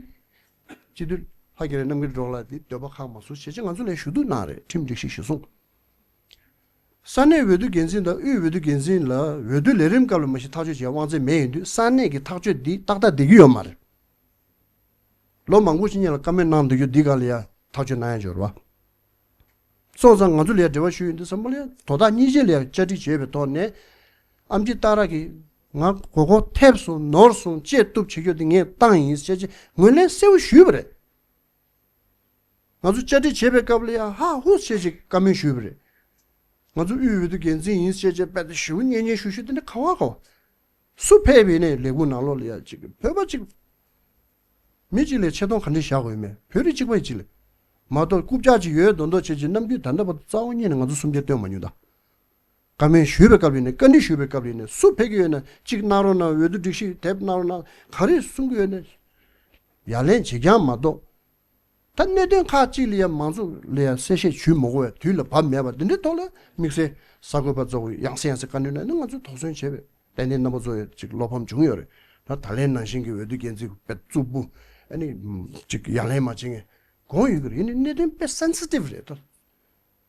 སྤྱི་འཐུས་ལྷ་རྒྱ་རི་རྣམ་རྒྱལ་སྒྲོལ་དཀར་ལགས་འདི་འདོད་པ་ཁག་མ་སོང་ཟེར་བྱས་ང་ཚོ་ལ་ཞུ་གཏུག་གནང་རེད། ཁྲིམས་སྒྲིག་གཞི་གཞིར་བཟུང་། ས་གནས་འོས་བསྡུ་འགན་འཛིན་དང་དབུས་འོས་བསྡུ་འགན་འཛིན་ལ་འོས་བསྡུ་ལས་རིམ་སྐབས་ལ་མ་གཞི་ཐག་གཅོད་བྱེད་དབང་ཚད་མེད་ཡིན་དུས་ས་གནས་ཀྱི་ཐག་གཅོད་འདི་ཏག་ཏག་བསྡད་ཀྱི་ཡོད་མ་རེད། ལོ་མང་པོ་ཞིག་སྔོན་ལ་བཀའ་མོལ་གནང་འདུག་རྒྱུ་འདི་ག་ལ་ཡ་ཐག་གཅོད་གནང་ཡ་འབྱོར་བ། སོང་ཙང་ང་ཚོ་ལ་ཡ་འབྲེལ་བ་ཞུ་ཡོང་དུས་ཙམ་པ་ལ་ཡ་དོ་བདག་གཉིས་ཆ་ལ་ཡ་བཅར་འདྲི་བྱས་པའི་ཐོག་ནས། ཨེམ་ཆི་སྟག་ར་གིས་ང་མགོ་སྐོར་ཐེབས་སོང་ནོར་སོང་བཅད་གཏུབ་བྱེད་རྒྱུ་དེ་ངས་བཏང་ཡིན་ཟེར་བྱས་ངོས་ལེན་གསལ་པོ་ཞུས་པ་རེད། ང་ཚོ་བཅར་འདྲི་བྱེད་པའི་སྐབས་ལ་ཡ་ཧ་ཧུ་ཟེར་བྱས་བཀའ་མོལ་ཞུས་པ་རེད། ང་ཚོ་དབུས་འོས་བསྡུ་འགན་འཛིན་ཡིན་ཟེར་བྱས་དཔེ་དེ་ཞུ་སྙན་སྙན་ཞུ་ཞུ་དེ་འདྲ་ག་བ་ག་བ། སུ་ཕེབས་པ་ཡིན་ནའི་ལས་ཁུངས་ནང་ལོགས་ལ་ཡ་གཅིག་བོད་པ་གཅིག་མི་གཅིག་ལ་ཆེ་མཐོང་ག་འདྲ་བཞག་དགོས་མེད། བོད་རིགས་གཅིག་པ་གཅིག་ལ། མ་གཏོགས་རྐུབ་བཀྱག་ཅིག་ཡོད་མདོག་མདོག་བྱེད་ཅིག་ནམ་རྒྱུན་ད་ལྟ་བར་དུ་རྩ་བ་ཉིད་ནས་ང་ཚོ་སུམ་བརྒྱ་བཏོན་མ་མྱོང་ད། བཀའ་མོལ་ཞུས་པའི་སྐབས་ཡིན་ནའི་བཀའ་འདྲི་ཞུས་པའི་སྐབས་ཡིན་ནའི་སུ་ཕེབས་ཀྱི་ཡོད་ན་གཅིག་གནང་རོགས་གནང་། འོས་བསྡུ་སྒྲིག་གཞི་དེབ་གནང་རོགས་གནང་། ག་རེ་གསུང་གི་ཡོད་ན་ཡ་ལན་བྱེད་རྐྱང་མ་གཏོགས། ད་གནད་དོན་ཁག་ཅིག་ལ་ཡ་མང་ཚོགས་ལ་ཡ་གསལ་བཤད་ཞུས་མ་དགོས་པའི་དུས་ལ་བབ་མེད་པ་འདི་འདྲའི་ཐོག་ལ་དམིགས་བསལ་གསར་འགོད་པ་ཚོ་ཡང་སེ་ཡང་སེ་བཀའ་འདྲི་གནང་ནས་ང་ཚོས་དོགས་ཟོན་བྱས་པས་ཏན་ཏན་རྣམ་པ་ཚོ་ཡ་ཅིག་བློ་ཕམ་བྱུང་ཡོད་རེད། ད་ད་ལན་ནང་བཞིན་གྱི་འོས་བསྡུ་འགན་འཛིན་དཔེ་རྩུབ་པོ་ཨ་ནི་ཅིག་ཡ་ལན་མ་བྱེད་མཁན་དགོངས་ཡོད་ཀྱི་རེད། ཡིན་ནའི་གནད་དོན་དཔེ་སེན་སི་ཊིབ་རེད་ད།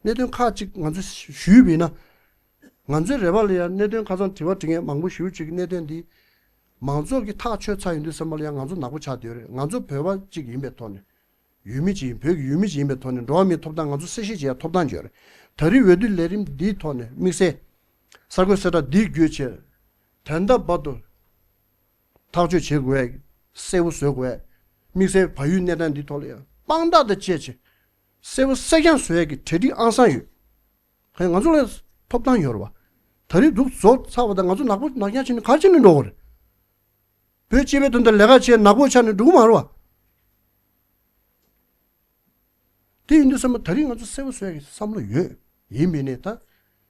གནད་དོན་ཁག་ཅིག་ང་ཚོས་ཞུས་པ་ཡིན་ན། ང་ཚོའི་རེ་བ་ལ་ཡང་གནད་དོན་ཁ་སང་དྲི་བ་དྲི་མཁན་མང་པོ་ཞེ་པོ་ཅིག་གིས་གནད་དོན་འདི་མང་ཚོགས་ཀྱིས་ཐག་ཆོད་ཚར་ཡོང་དུས་ཙམ་པ་ལ་ཡང་ང་ཚོ་ནག་པོ་ཆགས་བསྡད་ཡོད་རེད། ང་ཚོ་བོད་པ་ཅིག་ཡིན་པའི་ཐོག་ནས། ཡུལ་མི་ཅིག་ཡིན། བོད་ཀྱི་ཡུལ་མི་ཅིག་ཡིན་པའི་ཐོག་ནས་འགྲོ་བ་མིའི་ཐོབ་ཐང་ང་ཚོ་གསལ་བཤད་བྱེད་ཡ་ཐོབ་ཐང་ཅིག་ཡོད་རེད། ད་རེས་འོས་བསྡུ་ལས་རིམ་འདིའི་ཐོག་ནས་དམིགས་བསལ་གསར་འགོད་གསལ་བསྒྲགས་འདི་བརྒྱུད་བྱས། ད་ལྟ་བར་དུ་ཐག་གཅོད་བྱེད་དགོས་ཡ། གསལ་བོ་བཟོ་དགོས་ཡ། དམིགས་བསལ་བལ་ཡུལ་གནས་སྟངས་འདིའི་ཐོག་ལ་ཡང་དཔང་རྟགས་དང་བཅས་བྱས་གསལ་བོ་གསལ་རྐྱང་བཟོ་ཡ་གི་གྲ་སྒྲིག་ཨང་སང་ཡོད། ཧེ། ང་ཚོ་ལ་ཐོབ་ཐང་ཡོད་རེད་བ། ད་རེས་འདུག་བཟོ་ཚར་བ་དང་ང་ཚོ་ནག་པོ་ནག་རྐྱང་བྱས་ནས་ག་རེ་བྱས་ནས་འགྲོ་དགོས་རེད། བོད་སྤྱི་པའི་དོན་དུ་ལས་ཀ་བྱས་ནག་པོ་ཆགས་ནས་འགྲོ་གི་མ་རེད་བ། དེ་ཡིན་དུས་ཙམ་པ་ད་རེས་ང་ཚོ་གསལ་པོ་བཟོ་ཡ་གི་བསམ་བློ་ཡོད། ཡིན་པས་ནས་ད་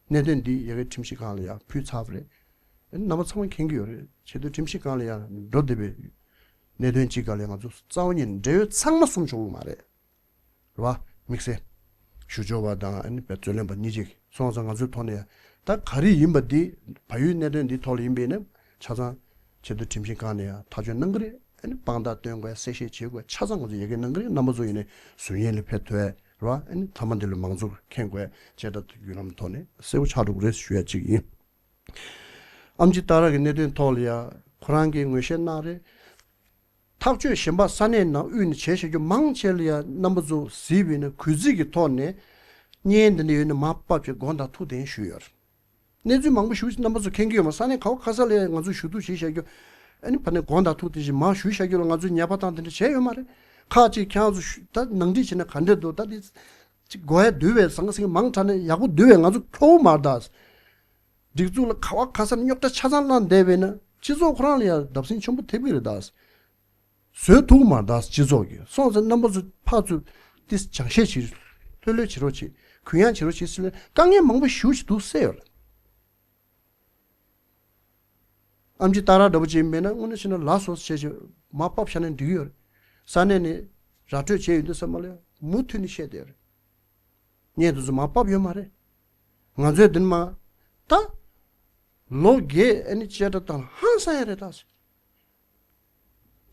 གནད་དོན་འདི་ཡ་གི་ཁྲིམས་ཞིབ་ཁང་ལ་ཡ་ཕུལ་ཚར་བ་རེད། རྣམ་པ་ཚང་མ་མཁྱེན་གྱི་ཡོད་རེད། བྱས་དུས་ཁྲིམས་ཞིབ་ཁང་ལ་ཡ་འགྲོ་བསྡད་པའི་གནད་དོན་གཅིག་ག་ལ་ང་ཚོ་རྩ་བ་ཉིད་ནས་འབྲེལ་ཡོད་ཚང་མ་གསུང་ཆོག་གི་མ་རེད། རེད་བ། དམིགས་བསལ་ཞུ་སྦྱོར་བ་དང་ཨ་ནི་བའི་རྩོད་ལེན་པ་གཉིས་ཀྱིས་སོང་ཙང་ང་ཚོའི་ཐོག་ནས་ཡང་ད་ག་རེ་ཡིན་པ་འདི་བལ་ཡུལ་གནད་དོན་འདིའི་ཐོག་ལ་ཡིན་པས་ན་ཆ་ཚང་ཆེད་དུ་ཁྲིམས་ཞིབ་ཁང་ནས་ཡང་ཐག་གཅོད་གནང་གི་རེད། ཨ་ནི་དཔང་རྟགས་སྟོན་དགོས་གསལ་བཤད་བྱེད་དགོས་ཆ་ཚང་ང་ཚོ་ཡ་གི་གནང་གི་རེད། རྣམ་པ་ཚོ་ཡིན་ནས་ཟུར་ཉན་ལ་ཕེབས་ཐུབ་ཡ་རེད་བ། ཨ་ནི་མཐའ་མ་འདི་ལ་མང་ཚོགས་མཁྱེན་དགོས་བྱས་ད་བརྒྱུད་ལམ་ཐོག་ནས་གསལ་པོ་ཆགས་འགྲོ་གི་རེད་ཞུ་ཡ་གཅིག་ཡིན། ཨེམ་ཆི་ཏཱ་ར་གི་གནད་དོན་ཐོག་ལ་ཡང་ཁོ་རང་གིས་ངོས་བཞེས་གནང་རེད། ཐག་གཅོད་གཞན་པ་ས་གནས་ནང་དབུས་ནས་བྱས་བཞག་རྒྱུ་མང་ཆེ་ལ་ཡང་རྣམ་པ་ཚོ་གཟིགས་པ་ཡིན་ན་གུས་བརྩི་གི་ཐོག་ནས་བརྙན་འདི་འདྲ་ཡོད་ན་མར་ཕབ་བྱས་དགོངས་དག་ཐུགས་བདེན་ཞུས་ཡོད་རེད། གནས་ཚུལ་མང་པོ་ཞིག་རྣམ་པ་ཚོ་མཁྱེན་གྱི་ཡོད་མ་རེད། ས་གནས་ག་བ་ག་ས་ལ་ཡང་ང་ཚོས་ཞུ་གཏུག་བྱས་བཞག་རྒྱུ། ཨ་ནི་ཕ་ནས་དགོངས་དག་ཐུགས་བདེན་ཞེས་མར་ཞུས་བཞག་རྒྱུ་ལ་ང་ཚོས་ཉེས་པ་བཏང་དེ་འདྲ་བྱས་ཡོད་མ་རེད། ཁག་ཅིག་ཁྱེད་རང་ཚོ་ཞུ་ད་ནང་འགྲིག་བྱས་ན་ག་འདྲས་འདུག་ད་འདི་ཅིག་དགོས་ཡ་འདུག་བས་ཟང་ཟིང་མང་དྲགས་ནས་ཡག་པོ་འདུག་བས་ང་ཚོ་ཁྱོ་བོ་མ་རེད་ད། སྒྲིག་འཛུགས་ལ་ག་བ་ག་ས་ནས་རྙོག་དྲ་ཆ་ཚང་བསླངས་བསྡད་པས་ན་སྤྱི་ཚོགས་ཁོ་རང་ལ་ཡང་བརྡབ་གསིག་ཆེན་པོ་ཐེབས་ཀྱི་རེད་ད། བཟོད་ཐུབ་མ་རེད་ད་སྤྱི་ཚོགས་ཀྱིས། སོང་ཙང་རྣམ་པ་ཚོ་ཕར་ཚུར་ཏིས་སྦྱང་བཤད་བྱེད། ལྷོད་ལྷོད་བྱེད་རོགས་བྱེད། གུ་ཡངས་བྱེད་རོགས་བྱེད་ཟེར་ལ་དཀའ་ངལ་མང་པོ་ཞེ་པོ་ཅིག་འདུག་སེ་ཡོད་རེད། ཨེམ་ཆི་ཏཱ་ར་འདྲ་པོ་ཅིག་མེད་ན་དངོས་གནས་བྱས་ན་ལགས་སོ་བྱས་བྱས་མར་ཕབ་བཞག་ན་འགྲིག་གི་ཡོད་རེད། ས་གནས་ནས་ར་སྤྲོད་བྱས་ཡོད་དུས་ཙམ་པ་ལ་མུ་མཐུད་ནས་བཤད་བསྡད་ཡོད་རེད། བརྙན་དེ་ཚོ་མར་ཕབ་ཡོད་མ་རེད། ང་ཚོས་འདི་ནས་མར་ད་ལོ་བརྒྱད་ཨ་ནི་བཅད་ཁྲ་བཏང་ཧང་སང་ཡ་རེད་ད།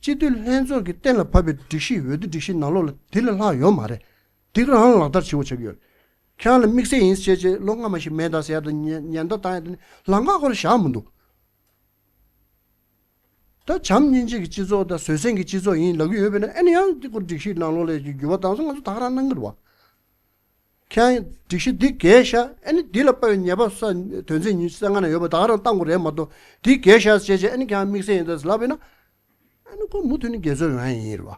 སྤྱི་འཐུས་ལྷན་ཚོགས་ཀྱིས་གཏན་ལ་ཕབ་པའི་སྒྲིག་གཞི་འོས་བསྡུ་སྒྲིག་གཞི་ནང་ལོགས་ལ་དེ་ལས་ལྷག་ཡོད་མ་རེད། དེ་ག་རང་ལག་བསྟར་བྱེད་དགོས་ཆགས་ཀྱི་ཡོད་རེད། ཁྱེད་རང་ལ་དམིགས་བསལ་ཡིན་ཟེར་བྱས་ལོ་སྔ་མ་ཞིག་མེད་ད་ཟེར་ཡ་དང་ཉེན་ཉེན་བརྡ་བཏང་ཡ་དེ་ནི་ལམ་ཁ་ཁོ་རང་བཞག་མི་འདུག་ད་བྱམས་སྙིང་རྗེ་གི་སྤྱི་ཚོགས་དང་བཟོད་བསྲན་གྱི་སྤྱི་ཚོགས་ཡིན་ལབ་ཀྱི་ཡོད་པས་ན་ཨ་ནི་ཡང་འདི་ཁོ་སྒྲིག་གཞི་ནང་ལོགས་ལ་འགྱུར་བ་བཏང་སོང་ང་ཚོ་ད་ག་རང་གནང་གི་རེད་བ། ཁྱེད་རང་སྒྲིག་གཞི་འདི་འགལ་ཤག་ཨ་ནི་འདི་ལ་དཔག་པའི་ཉེས་པ་ས་དོན་ཚན་ཉི་ཤུ་རྩ་ལྔ་ན་ཡོད་པ་ད་ག་རང་བཏང་དགོས་རེད་མ་གཏོགས་འདི་འགལ་ཤག་ཟེར་བྱས་ཨ་ནི་ཁྱེད་རང་དམིགས་བསལ་ཡིན་ད་ལབ་པས་ན་ཨ་ནི་ཁོ་མུ་མཐུད་ནས་འགལ་འཛོལ་ཡོང་ཡ་ཡིན་རེད་བ།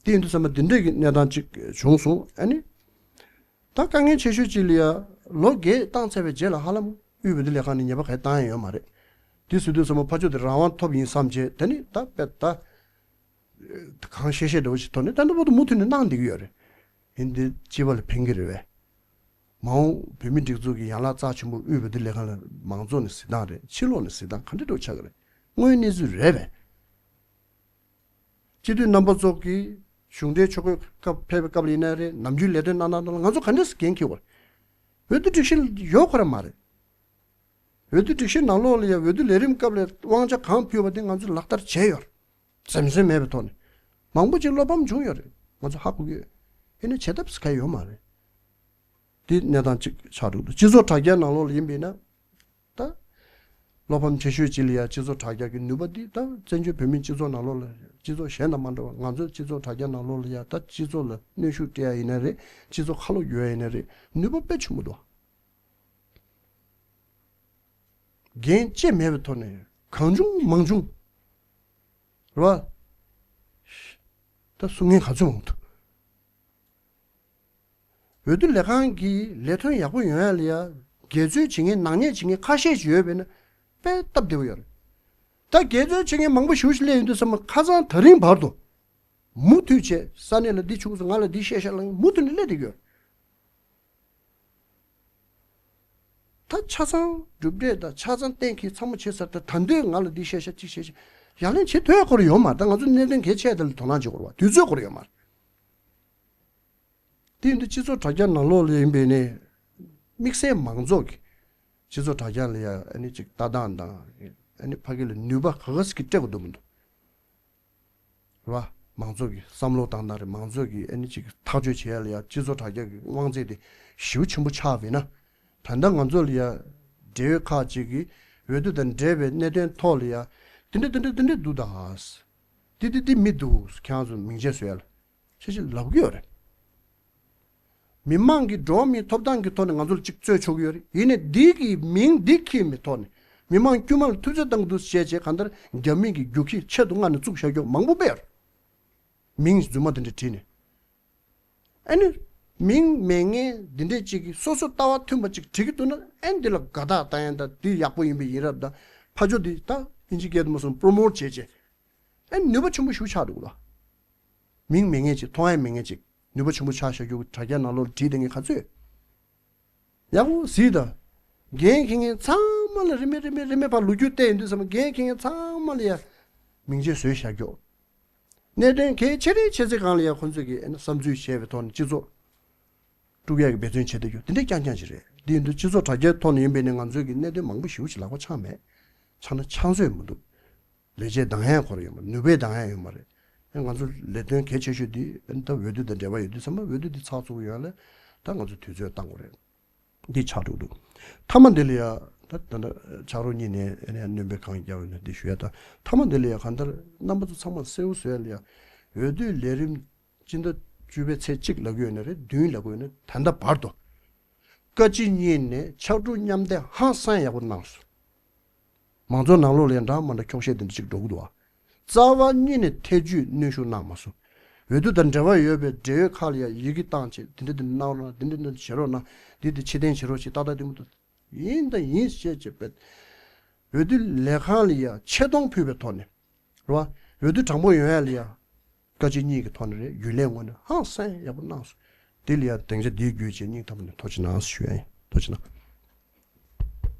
དེ་ཡིན་དུས་ཙམ་པ་འདི་འདྲས་ཀྱི་གནས་སྟངས་ཅིག་བྱུང་སོང་ཨ་ནི། ད་དཀའ་ངལ་ཆེ་ཤོས་ཅིག་ལ་ཡ་ལོ་བརྒྱད་བཏང་ཚར་བའི་རྗེས་ལ་ཧ་ལམ་དབུས་འོས་བསྡུ་ལས་ཁང་ནས་ཉེས་པ་གང་ཡང་བཏང་ཡ་ཡོད་མ་རེད། དེ་ཟེར་དུས་ཙམ་པ་ཕར་ཕྱོགས་དེ་རང་དབང་ཐོབ་ཡིན་བསམ་བྱས་དེ་ནི་ད་དཔེ་ད་གང་བཤད་བཤད་འདྲ་བོ་ཞིག་ཐོག་ནས་ད་ལྟ་བར་དུ་མུ་མཐུད་ནས་གནང་བསྡད་ཀྱི་ཡོད་རེད། ཡིན་དེ་སྤྱི་པ་ལ་ཕན་གྱི་རེད་བས། མ་འོངས་བོད་མི་སྒྲིག་འཛུགས་ཀྱི་ཡན་ལག་རྩ་ཆེན་པོ་དབུས་འོས་བསྡུ་ལས་ཁང་ལ་མང་ཚོགས་ནས་གཟིགས་སྟངས་རེད། ཕྱི་ལོགས་ནས་གཟིགས་སྟངས་ག་འདྲ་འདྲ་བོ་ཆགས་ཀྱི་རེད། དངོས་གནས་ཚུལ་རེད་བས། སྤྱི་འཐུས་རྣམ་པ་ཚོ་གིས་གཞུང་འབྲེལ་ཕྱོགས་བསྐྱོད་སྐབས་ཕེབས་པའི་སྐབས་ལ་ཡིན་ན་རེད། ནམ་རྒྱུན་ལས་དོན་གནང་སྟངས་ལ་ང་ཚོ་ག་འདྲས་སེ་འགན་འཁྱེར་བ་རེད། འོས་བསྡུ་སྒྲིག་གཞི་ཡོད་ཁོ་ར་མ་རེད། འོས་བསྡུ་སྒྲིག་གཞི་ནང་ལོགས་ལ་ཡང་འོས་བསྡུ་ལས་རིམ་སྐབས་ལ་དབང་ཆ་གང་ཕུལ་བ་དེ་ང་ཚོས་ལག་བསྟར་བྱས་ཡོད་རེད། འཛེམ་ཟོན་མེད་པའི་ཐོག་ནས། མང་པོ་ཅིག་བློ་ཕམ་བྱུང་ཡོད་རེད། ང་ཚོ་ཧ་གོ་གི་ཡོད། ཡིན་ན་བྱེད་ཐབས་ག་ཡོད་མ་རེད། དེ་གནས་སྟངས་གཅིག་ཆགས་འདུག་སྤྱི་ཚོགས་དྲ་རྒྱ་ནང་ལོགས་ལ་ཡིན་པས་ན། ད། བློ་ཕམ་ཆེ་ཤོས་གཅིག་ལ་ཡ་སྤྱི་ཚོགས་དྲ་རྒྱ་གི་ནུས་པ་འདི་ད་བཙན་བྱོལ་བོད་མིའི་སྤྱི་ཚོགས་ནང་ལོགས་ལ་སྤྱི་ཚོགས་གཞན་དང་མ་འདྲ་བ་ང་ཚོའི་སྤྱི་ཚོགས་དྲ་རྒྱ་ནང་ལོགས་ལ་ཡ་ད་སྤྱི་ཚོགས་ལ་གནོན་ཤུགས་སྤྲད་ཡ་ཡིན་ན་རེད། སྤྱི་ཚོགས་ཁ་ལོ་སྒྱུར་ཡ་ཡིན་ན་རེད། ནུས་པ་དཔེ་ཆེན་པོ་འདུག་འགན་བཅས་མེད་པའི་ཐོག་ནས་གང་བྱུང་མང་བྱུང་རེད་བ། ད་གསུང་མཁན་ག་ཚོད་འོང་ཐུབ། འོས་བསྡུ་ལས་ཁང་གིས་ལས་དོན་ཡག་པོ་ཡོང་ཡ་ལ་ཡ་འགལ་འཛོལ་བྱེད་མཁན་ནག་ཉེས་བྱེད་མཁན་ཁ་ཤས་ཤིག་ཡོད་པས་ན་དཔེ་སྟབས་བདེ་པོ་ཡོད་རེད། ད་འགལ་འཛོལ་བྱེད་མཁན་མང་པོ་ཞེ་པོ་ཞིག་སླེབས་ཡོང་དུས་ཙམ་པ་ཁ་སང་ད་རིང་བར་དུ་མུ་མཐུད་བྱས་ས་གནས་ལ་འདི་བྱུང་སོང་ང་ལ་འདི་བཤད་ཤག་ལབ་མཁན་མུ་མཐུད་ནས་སླེབས་བསྡད་ཀྱི་ཡོད་རེད། ད་ཆ་ཚང་གྲུབ་འབྲས་དང་ཆ་ཚང་གཏན་འཁེལ་ཚང་མ་བྱས་ཚར། ད་ད་འདོད་ང་ལ་འདི་བཤད་ཤག་ཅིག་བཤད་ཤག་ཡ་ལན་བྱེད་ཐུབ་ཡ་ཁོ་རང་ཡོད་མ་རེད། ད་ང་ཚོ་གནད་དོན་གལ་ཆེ་དེ་ལ་དོ་སྣང་བྱེད་དགོས་རེད་བ། དུས་ཚོད་ཁོ་རང་ཡོད་མ་རེད། དེ་ཡིན་དུས་སྤྱི་ཚོགས་དྲ་རྒྱ་ནང་ལོགས་ལ་ཡིན་པས་ནས་དམིགས་བསལ་མང་ཚོགས་ཀྱི་སྤྱི་ཚོགས་དྲ་རྒྱ་ལ་ཡ་ཨ་ནི་ཅིག་ལྟ་སྟངས་དང་ཨ་ནི་ཕ་གི་ལ་ནུས་པ་ག་ག་ཟིག་གིས་སྤྲད་དགོས་འདུག་མི་འདུག་རེད་བ། མང་ཚོགས་ཀྱི་བསམ་བློ་བཏང་སྟངས་རེད། མང་ཚོགས་ཀྱི་ཨ་ནི་ཅིག་ཐག་གཅོད་བྱེད་ཡ་ལ་ཡ་སྤྱི་ཚོགས་དྲ་རྒྱ་གི་དབང་ཚད་དེ་ཞེ་པོ་ཆེན་པོ་ཆགས་པས་ན། ད་ལྟ་ང་ཚོ་ལ་ཡ་འབྲེལ་ཡོད་ཁག་ཅིག་གིས་འོས་བསྡུ་དང་འབྲེལ་བའི་གནད་དོན་ཐོག་ལ་ཡ་དེ་འདྲ་དེ་འདྲ་དེ་འདྲ་འདུག་ད། དེ་དེ་དེ་མི་འདུག་ཁྱེད་རང་ཚོ་མིང་ཆད་བཟོ་ཡ་ལ། ཞེས་ཞེས་ལབ་ཀྱི་ཡོད་རེད། མི་མང་གི་འགྲོ་བ་མིའི་ཐོབ་ཐང་གི་ཐོག་ནས་ང་ཚོར་གཅིག་རྩོད་ཆོག་གི་ཡོད་རེད། ཡིན་ནའི་འདི་གི་མིང་འདི་འཁྱེར་མི་ཐོག་ནས་མི་མང་དཀྱུས་མ་ལ་ཐུབ་ཚོད་བཏང་གི་འདུག་ཟེར་བྱས་བྱས་གང་ལྟར་རྒྱ་མི་གི་རྒྱུག་ཁྱི་ཆེད་དུ་མངགས་ནས་བཙུགས་བཞག་རྒྱུ་མང་པོ་དཔེ་ཡོད་རེད། མིང་རྫུན་མ་དེ་འདྲ་བྲིས་ནས། ཨ་ནི། མིང་མེད་མཁན་འདི་འདྲས་ཅིག་གིས་སོ་སོ་ལྟ་བ་མཐུན་པ་ཅིག་བྲིས་ཀྱི་འདུག་ན། ཨ་ནི་འདི་ལ་དགའ་རྟགས་བཏང་ཡ་འདྲ། འདི་ཡག་པོ་ཡིན་པའི་ཡིན་རབས་འདྲ། ཕ་ཇོ་འདི་ད་ཨིན་ཇི་སྐད་དུ་མ་སོང་པྲོ་མོཊ་བྱས་བྱས། ཨ་ནི་ནུས་པ་ཆེན་པོ་ཞིག་ཆགས་འདུག་ལ། མིང་མེད་མཁན་ཅིག་མཐོང་ཡ་མེད་མཁན་ཅིག་ནུས་པ་ཆེན་པོ་ཆགས་བཞག་རྒྱུ་དྲ་རྒྱ་ནང་ལོགས་བྲིས་བསྡད་མཁན་ག་ཚོད། ཡག་པོ་གཟིགས་དང་། འགན་འཁྱེར་མཁན་ཚང་མ་ལ་རིན་མེད་རིན་མེད་རིན་མེད་ཕར་ལོ་རྒྱུས་བལྟས་ཡོང་དུས་ཙམ་པ། འགན་འཁྱེར་མཁན་ཚང་མ་ལ་ཡ་མིང་ཆད་བཟོས་བཞག་རྒྱུ། གནད་དོན་གལ་ཆེ་རིང་ཆེ་ཚེ་གང་ལ་ཡ་ཁོང་ཚོས་ཀྱི་ཨ་ནི་བསམ་ཚུལ་བཤད་པའི་ཐོག་ནས་སྤྱི་ཚོགས་དཀྲུག་ཡག་གི་འབད་བརྩོན་བྱེད་བསྡད་རྒྱུ་དེ་འདྲ་རྐྱང་རྐྱང་ཞིག་རེད། འདི་ཡིན་དུས་སྤྱི་ཚོགས་དྲ་རྒྱའི་ཐོག་ནས་ཡིན་པས་ནི་ང་ཚོས་ཀྱི་གནད་དོན་མང་པོ་ཞེ་པོ་ཞིག་ལག་པ་འཆང་མེད། འཆང་ན་འཆང་སྲོལ་མི་འདུག་ལས་བྱེད་འདང་ཡག་ཁོ་ར་ཡོད་མ་རེད། ནུས་པའི་འདང་ཡག་ཡོད་མ་རེད། ཨེ་ང་ཚོ་ལས་དོན་གལ་ཆེ་ཤོས་འདི་ཨེ་ད་འོས་བསྡུ་དང་འབྲེལ་བ་ཡོད་དུས་ཙམ་པ། འོས་བསྡུ་འདི་ཚགས་ཚུད་པོ་ཡོང་ཡ་ལ་ད་ང་ཚོ་དུས་ཚོད་བཏང་དགོས་རེད། འདི་ཆགས་འགྲོ་འདུག་མཐའ་མ་འདི་ལ་ཡ་ད་ད་ལྟ་ཕྱག་རོགས་གཉིས་ནས་ཨེ་ནས་སྣོན་པ་གང་རྒྱག་ཡོད་ན་འདི་ཞུ་ཡ། ད་མཐའ་མ་འདི་ལ་ཡ་གང་ལྟར་རྣམ་པ་ཚོ་ཚང་མ་གསལ་པོ་བཟོ་ཡ་ལ་ཡ། འོས་བསྡུའི་ལས་རིམ་སྤྱི་ཟླ་བཅུ་པའི་ཚེས་གཅིག་ལབ་ཀྱི་ཡོད་ན་རེད། བདུན་ལབ་ཀྱི་ཡོད་ན། ད་ལྟ་བར་དུ་བཀའ་སྤྱི་གཉིས་ནས་ཕྱག་གྲུ་མཉམ་འདེགས་ཧང་སང་ཡག་པོ་གནང་སོང་། མང་ཚོགས་ནང་ལོགས་ལ་ཡང་འདྲ་མ་འདྲ་འཁྱོག་བཤད་དེ་འདྲ་ཅིག་འགྲོ་གི་འདུག་བ། རྩ་བ་ཉིད་ནས་ཐེ་ཇུས་གནོན་ཤུགས་གནང་མ་སོང་། འོས་བསྡུ་དང་འབྲེལ་བ་ཡོད་པའི་འབྲེལ་ཡོད་ཁག་ལ་ཡང་ཡི་གེ་བཏང་བྱས། དེ་འདྲ་དེ་འདྲ་གནང་རོགས་གནང་། དེ་འདྲ་འདི་འདྲ་བྱེད་རོགས་གནང་། འདི་དེ་ཕྱིར་འཐེན་བྱེད་རོགས་བྱེད། ཏག་ཏག་དེ་མོ་འདུག་ཡིན་དང་ཡིན་ཞེས་བྱས་པས། འོས་བསྡུ་ལས་ཁང་ལ་ཡང་ཆེ་མཐོང་ཕུལ་བའི་ཐོག་ནས། རེད་བ། འོས་བསྡུ་དྲང་པོ་ཡོང་ཡ་ལ་ཡང་། བཀའ་སྤྱི་གཉིས་ཀྱི་ཐོག་ནས་རེད། རྒྱུན་ལས་ངོས་ནས་ཧང་སང་ཡག་པོ་གནང་སོང་། དེ་ལ་ཡང་སྡིངས་ཆ་འདིའི་བརྒྱུད་བྱས་སྙིང་ཐག་པ་ནས་ཐུགས་རྗེ་གནང་ཞུ་ཡ་ཡིན། ཐུགས་རྗེ་གནང་།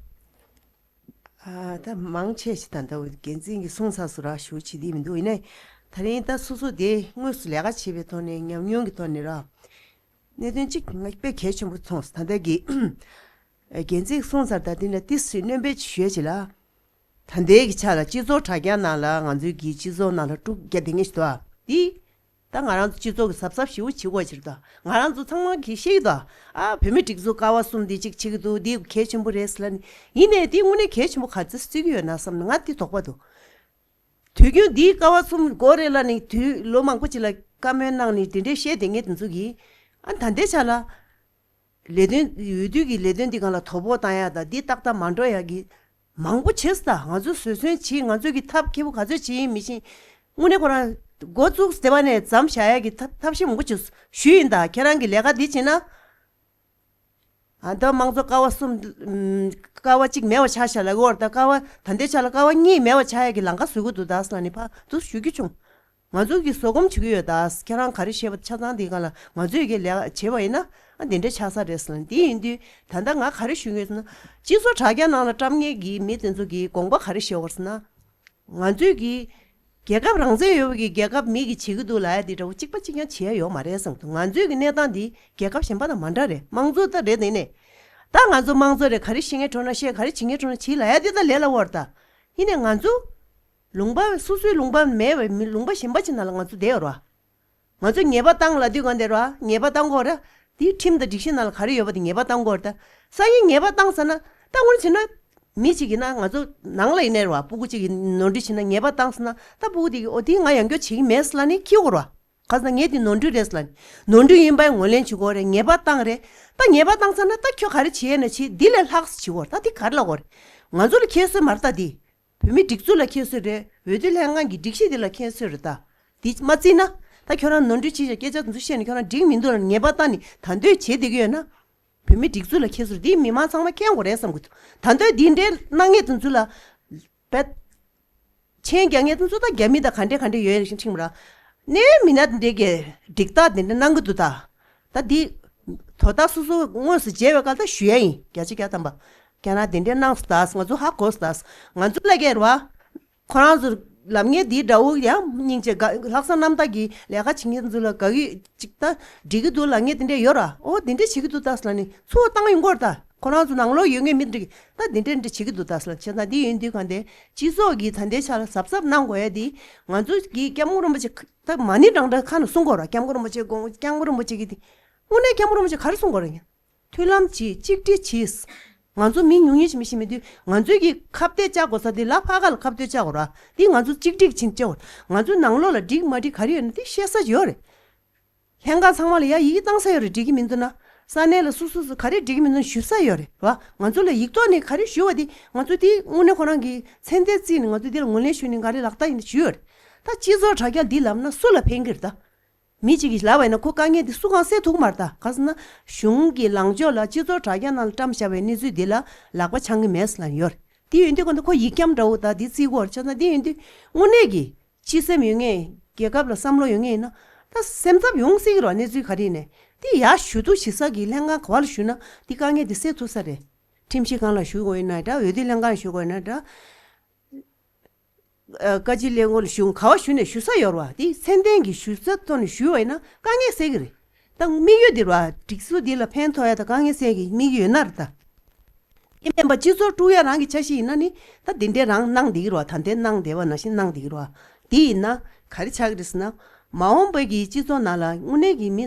ཨ། ད་མང་ཆེ་ཞིག་ད་ལྟ་འགན་འཛིན་གྱིས་གསུངས་ཚར་སོང་ར། ཞུ་བྱེད་ཀྱི་མི་འདུག་ཡིན་ནའི་ད་རིང་ད་སོ་སོ་དེ་དངོས་སུ་ལས་ཀ་བྱེད་པའི་ཐོག་ནས་ཉམས་མྱོང་གི་ཐོག་ནས་ར། གནད་དོན་གཅིག་ང་དཔེ་གལ་ཆེན་པོ་མཐོང་སོང་། ད་ལྟ་གི་འགན་འཛིན་གྱིས་གསུངས་ཚར། ད་འདི་ན་ཏིས་སི་སྣོན་པ་ཞུ་ཡ་བྱེད་ལ། ད་ལྟའི་གི་ཆ་ལ་སྤྱི་ཚོགས་དྲ་རྒྱ་ནང་ལ་ང་ཚོའི་གི་སྤྱི་ཚོགས་ནང་ལ་དཀྲུག་རྒྱག་བསྡད་མཁན་ཞིག་འདུག་ཨ། འདི་ད་ང་རང་ཚོ་སྤྱི་ཚོགས་ཀྱི་གཟབ་གཟབ་ཞེ་པོ་བྱེད་དགོས་ཀྱི་རེད་ད། ང་རང་ཚོ་ཚང་མ་གིས་ཤེས་ཀྱི་འདུག་ཨ། བོད་མི་སྒྲིག་འཛུགས་ཀ་བ་གསུམ་འདི་གཅིག་བྱེད་ཀྱི་འདུག་འདི་གལ་ཆེན་པོ་རེད་ཟེར་ལབ་ནས། ཡིན་ནའི་འདི་དངོས་གནས་གལ་ཆེན་པོ་ག་ཚོད་བརྩི་གི་ཡོད་ན་བསམ་ནས་ང་འདི་དོགས་པ་འདུག་དུས་རྒྱུན་འདིའི་ཀ་བ་གསུམ་དགོས་རེད་ལབ་ནས་དུས་ལོ་མང་པོ་ཅིག་ལ་བཀའ་མོལ་གནང་ནས་དེ་འདྲའི་བཤད་བསྡད་མཁན་དེ་ཚོ་གིས། ཨ། ད་ལྟའི་ཆ་ལ། ལས་དོན་འོས་བསྡུ་གི་ལས་དོན་འདི་སྒང་ལ་དོ་ཕོག་བཏང་ཡ་དང་འདི་ཏག་ཏག་མ་འགྲོ་ཡ་གི་མང་པོ་བྱས་སོང་ད། ང་ཚོས་བཟོད་བསྲན་བྱེད། ང་ཚོས་ཀྱི་ཐབས་མཁས་པོ་ག་ཚོད་བྱེད་ཡིན་མི་ཤེས། དངོས་གནས་ཁོ་རང་འགོ་བཙུགས་དེ་བ་ནས་མཚམས་བཞག་ཡ་གི་ཐབས་ཐབས་ཤེས་མང་པོ་བྱས་སོང་། ཞུས་ཡིན་ད། ཁྱེད་རང་གི་ལས་ཀ་འདི་བྱེད་ན། ཨ། ད་དམངས་གཙོ་ཀ་བ་གསུམ། ཨམ། ཀ་བ་གཅིག་མེད་པ་ཆགས་ཤག་ལབ་ཀྱི་ཡོད་རེད་ད། ཀ་བ་ད་ལྟའི་ཆ་ལ་ཀ་བ་གཉིས་མེད་པ་ཆགས་ཡ་གི་ལམ་ཁ་བཟོ་གི་འདུག་ད་ཟེར་ལབ་ནས་ཕར་དུ་ཞུ་རྒྱུ་བྱུང་། ང་ཚོ་གིས་བཟོད་སྒོམ་བྱེད་ཀྱི་ཡོད་ད། ཁྱེད་རང་ག་རེ་བཤད་པ་ཆ་ཚང་དེའི་སྒང་ལ་ང་ཚོས་ཀྱི་ལས་ཀ་བྱས་པ་ཡིན་ན། ཨ། དེ་འདྲ་ཆགས་ས་རེད་ཟེར་ལབ་ནས། དེ་ཡིན་དུས་ད་ལྟ་ང་ག་རེ་ཞུ་གི་ཡོད་ཟེར་ན། སྤྱི་ཚོགས་དྲ་རྒྱ་ནང་ལ་བཀྲམ་མཁན་གྱི་མི་དེ་ཚོ་གིས་དགོངས་པ་ག་རེ་བཞེས་ཡོད་ཟེར་ན། ང་ཚོས་ཀྱི་རྒྱལ་ཁབ་རང་བཙན་ཡོད་པའི་གི་རྒྱལ་ཁབ་མི་གིས་བྱེད་ཀྱི་འདུག་ལབ་ཡ་དེ་འདྲ་བོ་གཅིག་པ་གཅིག་རྐྱང་བྱེད་ཡ་ཡོད་མ་རེད་བསམ་གྱི་འདུག་ང་ཚོའི་གི་གནས་སྟངས་འདི་རྒྱལ་ཁབ་གཞན་པ་དང་མ་འདྲ་རེད། དམངས་གཙོ་ད་རེད། དེ་ནས་ད་ང་ཚོ་དམངས་གཙོ་རེད། ག་རེ་བཤད་མཁན་འགྲོ་ན་བཤད། ག་རེ་བྱེད་མཁན་འགྲོ་ན་བྱེད་ལབ་ཡ་དེ་ད་ལས་སླ་བོ་རེད་ད། ཡིན་ནའི་ང་ཚོ་ལུང་པ་སོ་སོའི་ལུང་པ་མེད་པའི་མི་ལུང་པ་གཞན་པ་ཅིག་ནང་ལ་ང་ཚོ་བསྡད་ཡོད་རེད་བ། ང་ཚོས་ཉེས་པ་བཏང་ལབ་དུས་གང་དེ་རེད་བ། ཉེས་པ་བཏང་དགོས་རེད། དེའི་ཁྲིམས་དང་སྒྲིག་གཞི་ནང་ལ་ག་རེ་ཡོད་པ་དེ་ཉེས་པ་བཏང་དགོས་རེད་ད། སང་ཉིན་ཉེས་པ་བཏང་ཚར་ན་ད་དངོས་གནས་བྱས་ན། མི་གཅིག་ཡིན་ན་ང་ཚོ་ནང་ལ་ཡིན་ནའི་རེད་བ། སྤུ་གུ་གཅིག་གིས་ནོར་འཁྲུལ་བྱས་ན་ཉེས་པ་བཏང་ཚར་ན། ད་སྤུ་གུ་དེ་གིས་འོ་དེ་ང་ཡང་བསྐྱར་བྱེད་ཀྱི་མེད་ཟེར་ལབ་ནས་འཁྱེར་དགོས་རེད་བ། ག་ཟེར་ན་ངས་དེ་ནོར་འཁྲུལ་རེད་ཟེར་ལབ་ནས། ནོར་འཁྲུལ་ཡིན་པ་ངོས་ལེན་བྱེད་དགོས་རེད། ཉེས་པ་བཏང་རེད། ད་ཉེས་པ་བཏང་ཚར་ན་ད་ཁྱོད་ག་རེ་བྱེད་ཡས་ན་བྱེད། འདི་ལས་ལྷག་ཙམ་བྱེད་དགོས་རེད། ད་དེ་ག་རེ་ལབ་དགོས་རེད། ང་ཚོ་ལ་ཁྱད་གསོད་མ་རེད་ད་དེ། བོད་མིའི་སྒྲིག་འཛུགས་ལ་ཁྱད་གསོད་རེད། འོས་བསྡུ་ལྷན་ཁང་གི་སྒྲིག་གཞི་འདི་ལ་ཁྱད་གསོད་རེད་ད། འདི་མ་བརྩིས་ན། ད་ཁྱོད་རང་ནོར་འཁྲུལ་བྱས་ཤག་སྐད་ཆ་འདི་ཚོ་བཤད་ནས་ཁྱོད་རང་འགྲིག་མི་འདུག་ལབ་ནས་ཉེས་པ་བཏང་ནས་ད་འདོད་བྱེད་བསྡད་ཀྱི་ཡོད་ན། བོད་མིའི་སྒྲིག་འཛུགས་ལ་ཁྱད་གསོད་རེད། འདི་མི་མང་ཚང་མ་མཁྱེན་དགོས་རེད་བསམ་གྱི་འདུག་ད་འདོད་འདི་འདྲའི་གནང་མཁན་དེ་ཚོ་ལ། བེད། མཆན་རྒྱག་མཁན་དེ་ཚོ་ད་རྒྱ་མི་དང་ག་འདྲ་ག་འདྲ་ཡོད་རེད་ཤག་ཁྲིམས་ར། གནའི་མི་སྣ་དེ་འདྲས་ཀྱིས་སྒྲིག་ཐག་དེ་འདྲ་གནང་གི་འདུག་ད། ད་འདི། དོ་བདག་སོ་སོ་དངོས་སུ་མཇལ་བའི་སྐབས་ད་ཞུ་ཡ་ཡིན། བརྒྱ་ཆ་བརྒྱ་ཐམ་པ། རྒྱ་ནག་དེ་འདྲས་གནང་སོང་ད། ང་ཚོ་ཧ་གོ་སོང་ད། ང་ཚོ་ལ་གས་རེད་བ། ཁོ་རང་ཚོ་ལབ་མཁན་འདི་འདྲ་བོ་ཡང་སྙིང་རྗེ་དགའ། ལྷག་བསམ་རྣམ་དག་གིས་ལས་ཀ་བྱེད་མཁན་ཚོ་ལ་དགའ་གི་ཅིག་ད་འགྲིག་གི་འདུག་ལབ་མཁན་དེ་འདྲས་ཡོད་ར། ཨོ་དེ་འདྲས་བྱེད་ཀྱི་འདུག་ད་ཟེར་ལབ་ནས་ཚུར་བཏང་ཡོང་གི་ཡོད་རེད་ད། ཁོ་རང་ཚོ་ནང་ལོགས་ཡོད་མཁན་མི་འདྲ་གིས་ད་དེ་འདྲས་འདྲ་བྱེད་ཀྱི་འདུག་ད་ཟེར་ལབ། བྱས་ཙང་འདི་ཡིན་དུས་གང་དེ་སྤྱི་ཚོགས་ཀྱིས་ད་ལྟའི་ཆ་ལ་གཟབ་གཟབ་གནང་དགོས་ཡ་དེ། ང་ཚོ་གིས་སྐྱབས་མགོན་རིན་པོ་ཆེ་ད་མ་ཎི་བགྲང་བགྲང་ཁ་ནས་གསུང་གི་ཡོད་ར། སྐྱབས་མགོན་རིན་པོ་ཆེ་དགོངས། སྐྱབས་མགོན་རིན་པོ་ཆེ་གིས་དེ། དངོས་གནས་སྐྱབས་མགོན་རིན་པོ་ཆེ་ག་རེ་གསུང་གི་ཡོད་རེད། མཐུན་ལམ་གྱིས་གཅིག་སྒྲིལ་གྱིས། ང་ཚོ་མི་ཉུང་ཉུང་ཞིག་མི་ཤེས་མི་འདུག་ང་ཚོའི་གི་ཁ་གཏད་བཅག་དགོས་ས་དེ་ལ་ཕ་ག་ལ་ཁ་གཏད་བཅག་དགོས་ར། དེ་ང་ཚོ་གཅིག་སྒྲིལ་ཕྱིན་བཅག་དགོས། ང་ཚོའི་ནང་ལོགས་ལ་འགྲིག་མ་འགྲིག་ག་རེ་ཡོད་ན་དེ་བཤད་ས་ཡོད་རེད། ལྷན་ཁང་ཚང་མ་ལ་ཡ་ཡི་གེ་བཏང་ས་ཡོད་རེད། འགྲིག་གི་མི་འདུག་ན། ས་གནས་ལ་སུ་སུ་སུ་ག་རེ་འགྲིག་གི་མི་འདུག་ན་ཞུ་ས་ཡོད་རེད་བ། ང་ཚོ་ལ་ཡིག་ཐོག་ནས་ག་རེ་ཞུ་བ་དེ་ང་ཚོ་དེ་དངོས་གནས་ཁོ་རང་གི་མཚན་ལྡན་བརྩིས་ནས་ང་ཚོ་དེ་ལ་ངོས་ལེན་ཞུས་ནས་ག་རེ་ལག་བསྟར་ཡིན་ན་ཞུས་ཡོད་རེད། ད་སྤྱི་ཚོགས་དྲ་རྒྱ་འདི་ལབ་ན་སུ་ལ་ཕན་གི་རེད་ད། མི་གཅིག་གིས་ལབ་པ་ཡིན་ན་ཁོ་དཀའ་ངལ་འདི་སུ་གང་སེལ་ཐུབ་ཀྱི་མ་རེད་ད། ག་ཟེར་ན་གཞུང་གི་ལངས་ཕྱོགས་ལ་སྤྱི་ཚོགས་དྲ་རྒྱ་ནང་ལ་བཀྲམ་བཞག་པའི་གནས་ཚུལ་འདི་ལ་ལག་པ་འཆང་གི་མེད་ཟེར་ལབ་ཡོད་རེད། དེ་ཡོད་དུས་ཁོ་འདི་ཁོ་ཡིག་སྐྱམ་འདྲ་བོ་ད་འདི་བརྩི་དགོས་རེད། བྱས་ཙང་དེ་ཡོད་དུས་དངོས་གནས་ཀྱི་སྤྱི་སེམས་ཡོད་མཁན། རྒྱལ་ཁབ་ལ་བསམ་བློ་ཡོད་མཁན་ཡིན་ན་ད་སེམས་འཚབ་ཡོང་སྲིད་ཀྱི་རེད་བ། གནས་ཚུལ་ག་རེ་ཡིན་ནའི་དེ་ཡར་ཞུ་གཏུག་བྱེད་ས་གི་ལྷན་ཁང་ག་བ་ལ་ཞུ་ན་དེ་དཀའ་ངལ་དེ་སེལ་ཐུབ་ས་རེད། ཁྲིམས་ཞིབ་ཁང་ལ་ཞུ་དགོས་ཡིན་ན་འདྲ། འོས་བསྡུ་ལྷན་ཁང་ལ་ཞུ་དགོས་ཡིན་ན་འདྲ། ཨ། བཀའ་སྤྱི་ལས་ཁུངས་ལ་ཞུ། ག་བ་ཞུ་ནས་ཞུ་ས་ཡོད་རེད་བ། དེ་ཚད་ལྡན་གྱི་ཞུ་ས་ཐོག་ནས་ཞུས་པ་ཡིན་ན་དཀའ་ངལ་སེལ་གྱི་རེད། ད་དམིགས་ཡུལ་འདི་རེད་བ། སྒྲིག་འཛུགས་འདི་ལ་ཕན་ཐོགས་ཡ་དང་དཀའ་ངལ་སེལ་གྱི་དམིགས་ཡུལ་ཡོད་ན་རེད་ད། དེ་མིན་པ་སྤྱི་ཚོགས་དཀྲུག་ཡ་རང་གི་འཆར་གཞི་ཡིན་ན་ནི་ད་འདི་འདྲའི་རང་གནང་བསྡད་ཀྱི་རེད་བ། ད་ལྟའི་གནང་བསྡད་པ་ནང་བཞིན་གནང་བསྡད་ཀྱི་རེད་བ། དེ་ཡིན་ན་ག་རེ་ཆགས་ཀྱི་རེད་ཟེར་ན། མ་འོངས་པའི་གི་སྤྱི་ཚོགས་ནང་ལ་དངོས་གནས་ཀྱི་མི་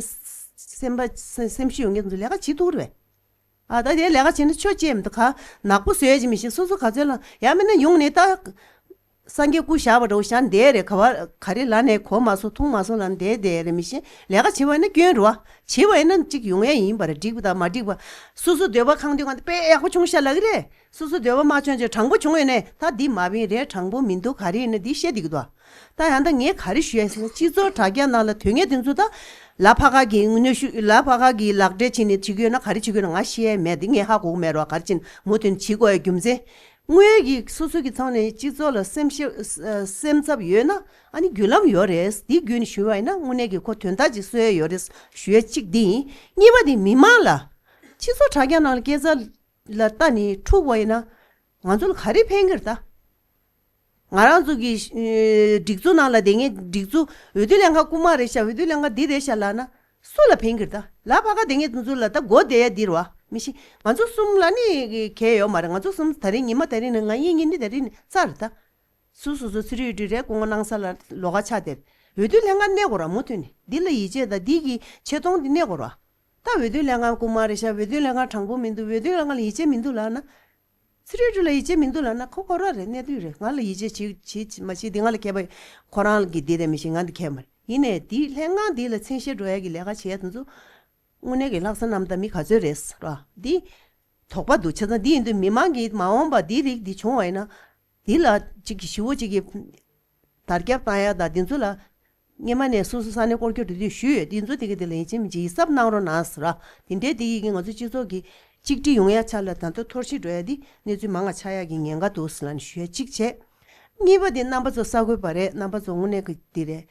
སེམས་པ་སེམས་ཤེས་ཡོད་མཁན་ཚོ་ལས་ཀ་བྱེད་ཐུབ་རེད་པས། ཨ། ད་དེ་ལས་ཀ་བྱེད་ན་ཆོ་ཅེས་མི་འདུག་ག་ནག་པོ་བཟོས་ཀྱི་མི་ཤེས། སོ་སོ་ག་ཚོད་ལ་ཡང་མིན་ན་ཡོང་ནས་ད་སངས་རྒྱས་སྐུ་བཞག་པ་འདྲ་བོ་བཞག་བསྡད་རེད། ག་བ་ག་རེ་ལབ་ནས་གོ་མ་སོང་། ཐུག་མ་སོང་ལབ་བསྡད་བསྡད་རེད། མི་ཤེས། ལས་ཀ་བྱེད་པ་ཡིན་ན་སྐྱོན་རེད་བ། བྱེད་པ་ཡིན་ན་གཅིག་ཡོང་ཡ་ཡིན་པ་རེད། འགྲིག་པ་དང་མ་འགྲིག་པ། སོ་སོ་འདོད་པ་ཁེངས་དུས་གང་དུ་དཔེ་ཡག་པོ་བྱུང་ཤག་ལབ་ཀྱི་རེད། སོ་སོ་འདོད་པ་མ་བྱུང་ཅེས་དྲང་པོ་བྱུང་ཡོད་ནས་ད་འདི་མ་བིན་རེད། དྲང་པོ་མི་འདུག་ག་རེ་ཡིན་ན་འདི་བཤད་བསྡད་ཀྱི་འདུག་ད་ཡང་ད་ངས་ག་རེ་ཞུ་ཡ་ཟེར་ན། སྤྱི་ཚོགས་དྲ་རྒྱ་ནང་ལ་དོན་གཉེར་དེ་ཚོ་ད་ལ་ཕ་ཁ་གི་གནོན་ཤུགས། ལ་ཕ་ཁ་གི་ལག་འབྲེལ་བྱས་ནས་བྱེད་ཀྱི་ཡོད་ན་ག་རེ་བྱེད་ཀྱི་ཡོད་ན་ང་ཤེས་ཡ་མེད། འདི་ངས་ཧ་གོ་གི་མེད་རོགས། ག་རེ་བྱས་ནས་མུ་མཐུད་བྱེད་དགོས་ཡ་རྒྱུ་མཚན། དངོས་ཀྱི་སོ་སོ་གི་ཐོག་ནས་སྤྱི་ཚོགས་ལ་སེམས་ཤེས་སེམས་འཚབ་ཡོད་ན་ཨ་ནི་བརྒྱུད་ལམ་ཡོད་རེད། འདི་བརྒྱུད་ནས་ཞུ་བ་ཡིན་ན་དངོས་གནས་ཀྱི་ཁོ་དོན་དག་ཅིག་གསོ་ཡ་ཡོད་རེད་ཞུ་ཡ་གཅིག་འདི་ཡིན། གཉིས་པ་འདི་མི་མང་ལ་སྤྱི་ཚོགས་དྲ་རྒྱ་ནང་ལ་སྐད་ཆ་ལ་ལྟ་ནས་འཁྲུག་པ་ཡིན་ན་ང་ཚོ་ལ་ག་རེ་ཕན་གྱི་རེད་ད། ང་རང་ཚོ་གི་ཨེ་སྒྲིག་འཛུགས་ནང་ལ་བསྡད་མཁན། སྒྲིག་འཛུགས་འོས་བསྡུ་ལྷན་ཁང་རྐུ་མ་རེད་ཤག་འོས་བསྡུ་ལྷན་ཁང་འདི་རེད་ཤག་ལབ་ན་སུ་ལ་ཕན་གྱི་རེད་ད། ལ་ཕ་ཁ་བསྡད་མཁན་དེ་ཚོ་ལ་ད་མགོ་བསྡད་ཡ་འདི་རེད་བ། མི་ཤེས། ང་ཚོ་གསུམ་ལ་ནི་གལ་ཡོད་མ་རེད། ང་ཚོ་གསུམ་ད་རིང་ཉི་མ་ད་རིང་ནས་ང་གཉིས་གཉིས་འདི་ད་རིང་ནས་རྩ་རེད་ད། སུ་སོ་སོ་ཚུར་རིག་འགྲུལ་རེད། སྐུ་ངོ་གནང་ས་ལ་ལོགས་ཀ་ཆགས་བསྡད། འོས་བསྡུ་ལྷན་ཁང་གནས་དགོས་ར་མུ་མཐུད་ནས་འདི་ལ་ཡིད་ཆེས་དང་འདི་གི་ཆེ་མཐོང་འདི་གནས་དགོས་ར། ད་འོས་བསྡུ་ལྷན་ཁང་རྐུ་མ་རེད་ཤག་འོས་བསྡུ་ལྷན་ཁང་དྲང་པོ་མི་འདུག་འོས་བསྡུ་ལྷན་ཁང་ལ་ཡིད་ཆེས་མི་འདུག་ལབ་ན། ཚུར་རིག་འགྲུལ་ལ་ཡིད་ཆེས་མི་འདུག་ལབ་ན་ཁོ་ཁོ་རང་རེད། གནས་དུས་རེད། ང་ལ་ཡིད་ཆེས་བྱེད་བྱེད་མ་བྱེད་འདི་ང་ལ་ཁྱད་པར། ཁོ་རང་གི་འདི་རེད་མི་ཤེས། ང་འདི་ཁྱད་མ་རེད། ཡིན་ནའི་འདི་ལྷན་ཁང་འདི་ལ་མཚན་ཤས་འགྲོ་ཡ་གི་ལས་ཀ་བྱེད་ཡ་དེ་ཚོ་དངོས་གནས་ཀྱི་ལྷག་བསམ་རྣམ་དག་མི་ག་ཚོད་རེད་ར། འདི་དོགས་པ་འདུག་བྱས་ཙང་འདི་ཡིན་དུས་མི་མང་གིས་མ་འོངས་པ་འདི་རིགས་འདི་བྱུང་བ་ཡིན་ན་འདི་ལ་ཅིག་གི་ཞི་བོ་ཅིག་གི་དར་ཁྱབ་བཏང་ཡ་དང་འདི་ཚོ་ལ་སྔོན་མ་ནས་སོ་སོ་ས་གནས་སྐོར་སྐྱོད་འགྲོ་དུས་ཞུས་ཡོད། འདི་ཚོ་དེ་ག་དེ་ལ་ཡིན་གཅིག་མིན་གཅིག་ཡིད་གཟབ་གནང་རོགས་གནང་ཟེར་ར། དེ་འདྲའི་དེ་ཡི་གི་ང་ཚོ་སྤྱི་ཚོགས་ཀྱི་གཅིག་སྒྲིལ་ཡོང་ཡ་ཆ་ལ་ད་ལྟ་འཐོར་ཞིག་འགྲོ་ཡ་འདི་གནས་ཚུལ་མང་ང་ཆགས་ཡ་གི་ཉེན་ཁ་འདུག་ཟེར་ལབ་ནས་ཞུ་ཡ་གཅིག་བྱས། གཉིས་པ་དེ་རྣམ་པ་ཚོ་གསར་འགོད་པ་རེད། རྣམ་པ་ཚོ་དངོས་གནས་ཀྱི་འདི་རེད།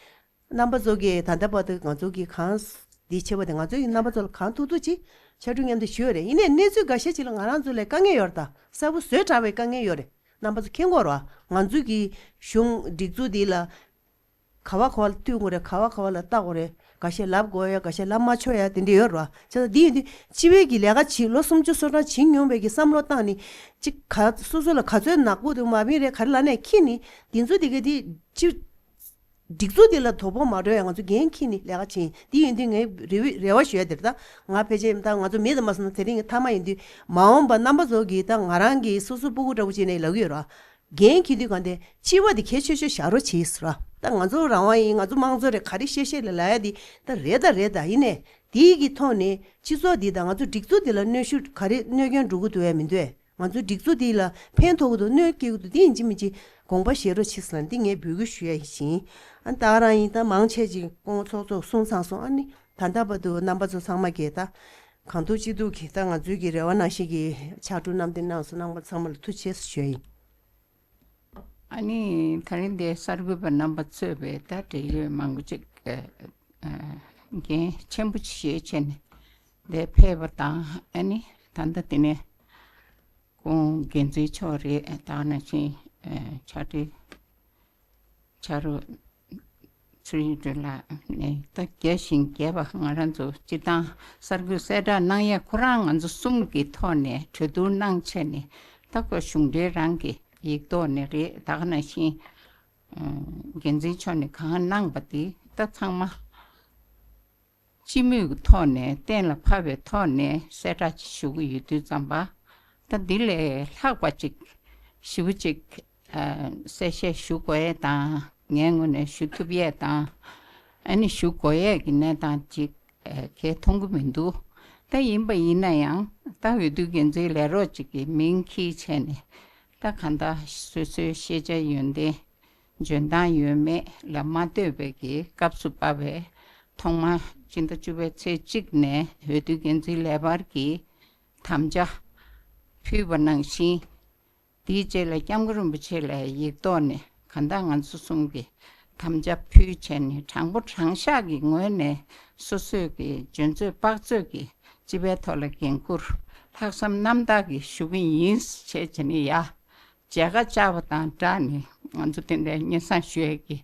རྣམ་པ་ཚོ་གིས་ད་ལྟ་བར་དུ་ང་ཚོ་གིས་གང་འདི་བྱེད་པ་དེ་ང་ཚོ་གིས་རྣམ་པ་ཚོ་ལ་གང་ཐུབ་ཐུབ་ཅིག་ཕྱར་གྲུ་མཉམ་དུ་ཞུས་ཡོད་རེད། ཡིན་ནའི་གནས་ཚུལ་འགའ་ཤས་ཅིག་ལ་ང་རང་ཚོ་ལ་དཀའ་ངལ་ཡོད་རེད། ད་གསལ་པོ་བཟོས་དྲགས་པའི་དཀའ་ངལ་ཡོད་རེད། རྣམ་པ་ཚོ་མཁྱེན་གྱི་ཡོད་རེད་བ། ང་ཚོ་གི་གཞུང་སྒྲིག་འཛུགས་འདི་ལ་ག་བ་ག་བ་ལ་བསྟུན་དགོས་རེད། ག་བ་ག་བ་ལ་ལྟ་དགོས་རེད། འགའ་ཤས་ལབ་དགོས་ཡ། འགའ་ཤས་ལབ་མ་ཆོག་ཡ་དེ་འདྲ་ཡོད་རེད་བ། བྱས་ཙང་འདི་ཡིན་དུས་སྤྱི་པའི་གི་ལས་ཀ་བྱེད་ལོ་སུམ་ཅུ་སོ་གྲངས་བྱེད་མྱོང་བའི་གི་བསམ་བློ་བཏང་ནས་ཅིག་ག་སོ་སོ་ལ་ག་ཚོད་ནག་པོ་འདུག་མ་བིན་རེད་ག་རེ་ལབ་ནས་འཁྱེར་ནས་འདི་ཚོ་དེ་ག་དེ་ཅིག་སྒྲིག་འཛུགས་འདི་ལ་དོ་ཕོག་མ་འགྲོ་ཡ་ང་ཚོ་འགན་འཁྱེར་ནས་ལས་ཀ་བྱེད་ཡིན། འདི་ཡིན་དུས་ངའི་རེ་བ་རེ་བ་ཞུ་ཡ་དེ་རེད། ད་ང་ཕལ་ཆེར་ད་ང་ཚོ་མི་ད་མ་སོང་ན་དེ་རིང་གི་མཐའ་མ་ཡིན་དུས་མ་འོངས་པ་རྣམ་པ་ཚོ་གིས་ད་ང་རང་གི་སོ་སོ་སྤུ་གུ་འདྲ་བོ་བྱས་ནས་ལབ་ཀྱི་ཡོད་རེད་བ། འགན་འཁྱེར་དུས་གང་དེ་སྤྱི་པ་དེ་གལ་ཆེ་ཤོས་བཞག་རོགས་བྱེད་ཟེར་བ། ད་ང་ཚོ་རང་དབང་ཡིན། ང་ཚོ་དམངས་གཙོ་རེད། ག་རེ་བཤད་བཤད་ལ་ལབ་ཡ་དེ་ད་རེད་ད་རེད། ད་ཡིན་ནའི་དེའི་གི་ཐོག་ནས་སྤྱི་ཚོགས་འདི་དང་ང་ཚོ་སྒྲིག་འཛུགས་འདི་ལ་གནོན་ཤུགས་ག་རེ་གནོད་སྐྱོན་འགྲོ་གི་འདུག་ཡ་མི་འདུག་ཨེ། ང་ཚོའི་སྒྲིག་འཛུགས་འདི་ལ་ཕན་ཐོགས་ཀྱི་འདུག་གནོད་སྐྱེལ་གྱི་འདུག་འདི་ཡིན་གཅིག་མིན་གཅིག་དགོངས་པ་བཞེས་རོགས་བྱེད་ཟེར་ལ་འདི་ངས་འབོད་སྐུལ་ཞུ་ཡ་ཡིན། ཨ་ད་རང་ཡིན། ད་མང་ཆེ་ཅིག་སྐུ་ངོ་ཚོགས་གཙོ་གསུངས་ཚར་སོང་། ཨ་ནི་ད་ལྟ་བར་དུ་རྣམ་པ་ཚོ་ཚང་མ་གིས་ད་གང་ཐུབ་ཅི་ཐུབ་ཀྱིས་ད་ང་ཚོའི་གི་རེ་བ་ནང་བཞིན་གྱི་ཕྱར་གྲུ་བསྣམས་ཏེ་གནང་སོང་། རྣམ་པ་ཚང་མ་ལ་ཐུགས་རྗེ་ཆེ་ཞུ་ཡ་ཡིན། ཨ་ནི་ད་རིང་འདིར་གསར་འགོད་པ་རྣམ་པ་གཙོས་པའི་ད་འབྲེལ་ཡོད་མང་པོ་ཅིག་ཨ་ཨ་འགན་ཆེན་པོ་ཞིག་བཞེས་བྱས་ནས་འདིར་ཕེབས་པ་དང་། ཨ་ནི་ད་ལྟ་འདི་ནས་སྐུ་ངོ་འགན་འཛིན་མཆོག་རེད། ད་ག་ནང་བཞིན་ཨ་ཕྱག་སྦྲེལ་ཕྱག་རོགས་ཚུལ་ཁྲིམས་ལགས་ནས་ད་རྒྱས་ཤིང་རྒྱས་པ་ང་རང་ཚོ་སྤྱིར་བཏང་གསར་འགོད་གསལ་བསྒྲགས་གནང་ཡས་ཁོ་རང་ང་ཚོ་གསུམ་གྱི་ཐོག་ནས་གྲོས་བསྡུར་གནང་བྱས་ནས། ད་ཁོ་གཞུང་འབྲེལ་རང་གི་ཡིག་ཐོག་ནས་རེད། ད་ག་ནང་བཞིན་ཨ་འགན་འཛིན་མཆོག་ནས་གང་གནང་པ་དེ་ད་ཚང་མ་སྤྱི་མོས་ཀྱི་ཐོག་ནས་གཏན་ལ་ཕབ་པའི་ཐོག་ནས་གསལ་བསྒྲགས་ཅིག་ཞུ་གི་ཡོད་དུས་ཙམ་པ། ད་འདི་ལས་ལྷག་པ་ཅིག་ཞེ་པོ་ཅིག་ཨ་གསལ་བཤད་ཞུ་དགོས་ཡས་དང་། ངའི་ངོས་ནས་ཞུ་ཐུབ་ཡས་དང་། ཨ་ནི་ཞུ་དགོས་ཡས་ཀྱི་གནས་སྟངས་ཅིག་ ཁས་མཐོང་གི་མི་འདུག་ད་ཡིན་པ་ཡིན་ན་ཡང་ད་འོས་བསྡུ་འགན་འཛིན་ལས་རོགས་ཅིག་གི་མིང་འཁྱེར་བྱས་ནས་ད་གང་ལྟར་སོ་སོའི་ཤེས་བྱ་ཡོན་ཏན་འཇོན་ཐང་ཡོད་མེད་ལ་མ་ལྟོས་པའི་གི་སྐབས་སུ་བབས་པའི་ཐོག་མར་སྤྱི་ཟླ་བཅུ་པའི་ཚེས་གཅིག་ནས་འོས་བསྡུ་འགན་འཛིན་ལས་འཕར་གྱི་དམ་བཅའ་ཕུལ་བ་ནང་བཞིན། དེའི་རྗེས་ལ་སྐྱབས་མགོན་རིན་པོ་ཆེ་ལ་ཡིག་ཐོག་ནས་གང་ལྟར་ང་ཚོ་གསུམ་གྱིས་དམ་བཅའ་ཕུལ་བྱས་ནས་དྲང་པོ་དྲང་བཞག་གི་ངོས་ནས་སོ་སོས་ཀྱི་འཇོན་ཚོད་དཔག་ཚོད་ཀྱིས་སྤྱི་པའི་ཐོག་ལ་འགན་འཁུར་ལྷག་བསམ་རྣམ་དག་གིས་ཞུ་གི་ཡིན་བྱས་བྱས་ནས་ཡ་མཇལ་ཁ་བཅར་བ་དང་སྦྲགས་ནས་ང་ཚོ་དེ་འདྲའི་སྙན་སེང་ཞུ་ཡས་ཀྱི་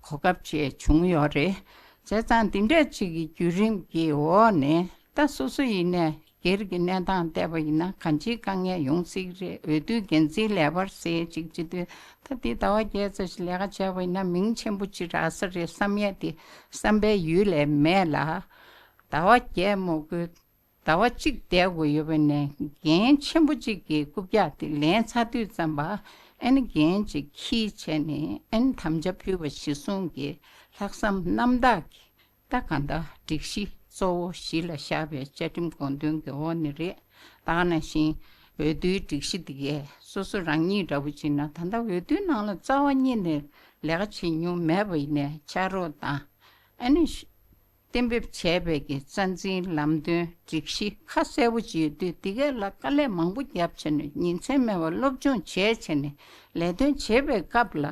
གོ་སྐབས་བཅས་བྱུང་ཡོད་རེད། བྱས་ཙང་འདི་འདྲ་ཅིག་གི་བརྒྱུད་རིམ་གྱི་འོག་ནས་ད་སོ་སོ་ཡིན་ནས། སྒེར་གྱི་གནས་སྟངས་བལྟས་པ་ཡིན་ན་གང་ཅིའི་དཀའ་ངལ་ཡོང་སྲིད་རེད། འོས་བསྡུའི་འགན་འཛིན་ལས་འཕར་ཟེར་ཅིག་ཅི་དུས་ད་འདི་ཟླ་བ་བརྒྱད་ཙམ་ཞིག་ལས་ཀ་བྱས་པ་ཡིན་ན་མིང་ཆེན་པོ་ཅིག་རག་ས་རེད་བསམ་ཡས་དེ་བསམ་པའི་ཡུལ་ལས་མེད་ལ། ཟླ་བ་བརྒྱད་མོ་དགོས་ཟླ་བ་གཅིག་བསྡད་དགོས་ཡོད་པ་ནས་འགན་ཆེན་པོ་ཅིག་གི་རྐུབ་བཀྱག་དེ་ལེན་ཚར་དུས་ཙམ་པ་ཨ་ནི་འགན་ཅིག་འཁྱེར་བྱས་ནས་ཨ་ནི་དམ་བཅའ་ཕུལ་བ་གཞིར་བཟུང་གི་ལྷག་བསམ་རྣམ་དག་གིས། ད་གང་ལྟར་སྒྲིག་གཞི་གཙོ་བོ་གཞི་ལ་བཞག་པའི་བཅའ་ཁྲིམས་དགོངས་དོན་གྱི་འོག་ནས་རེད། ད་ག་ནང་བཞིན་འོས་བསྡུའི་སྒྲིག་གཞི་འདི་གས་སོ་སོ་རང་ཉིད་འདྲ་པོ་བྱས་ན་ད་ལྟ་འོས་བསྡུའི་ནང་ལ་རྩ་བ་ཉིད་ནས་ལས་ཀ་བྱེད་མྱོང་མེད་པ་ཡིན་ནའི་ཕྱག་རོགས་དང་ཨ་ནི་གཏན་འབེབས་བྱས་པའི་གི་རྩ་འཛིན་ལམ་སྟོན་སྒྲིག་གཞི་ཁ་གསལ་པོ་ཅིག་ཡོད་དུས་འདི་གས་ལ་དཀའ་ལས་མང་པོ་བརྒྱབ་བྱས་ནས་ཉིན་མཚན་མེད་པར་སློབ་སྦྱོང་བྱས་བྱས་ནས་ལས་དོན་བྱེད་པའི་སྐབས་ལ་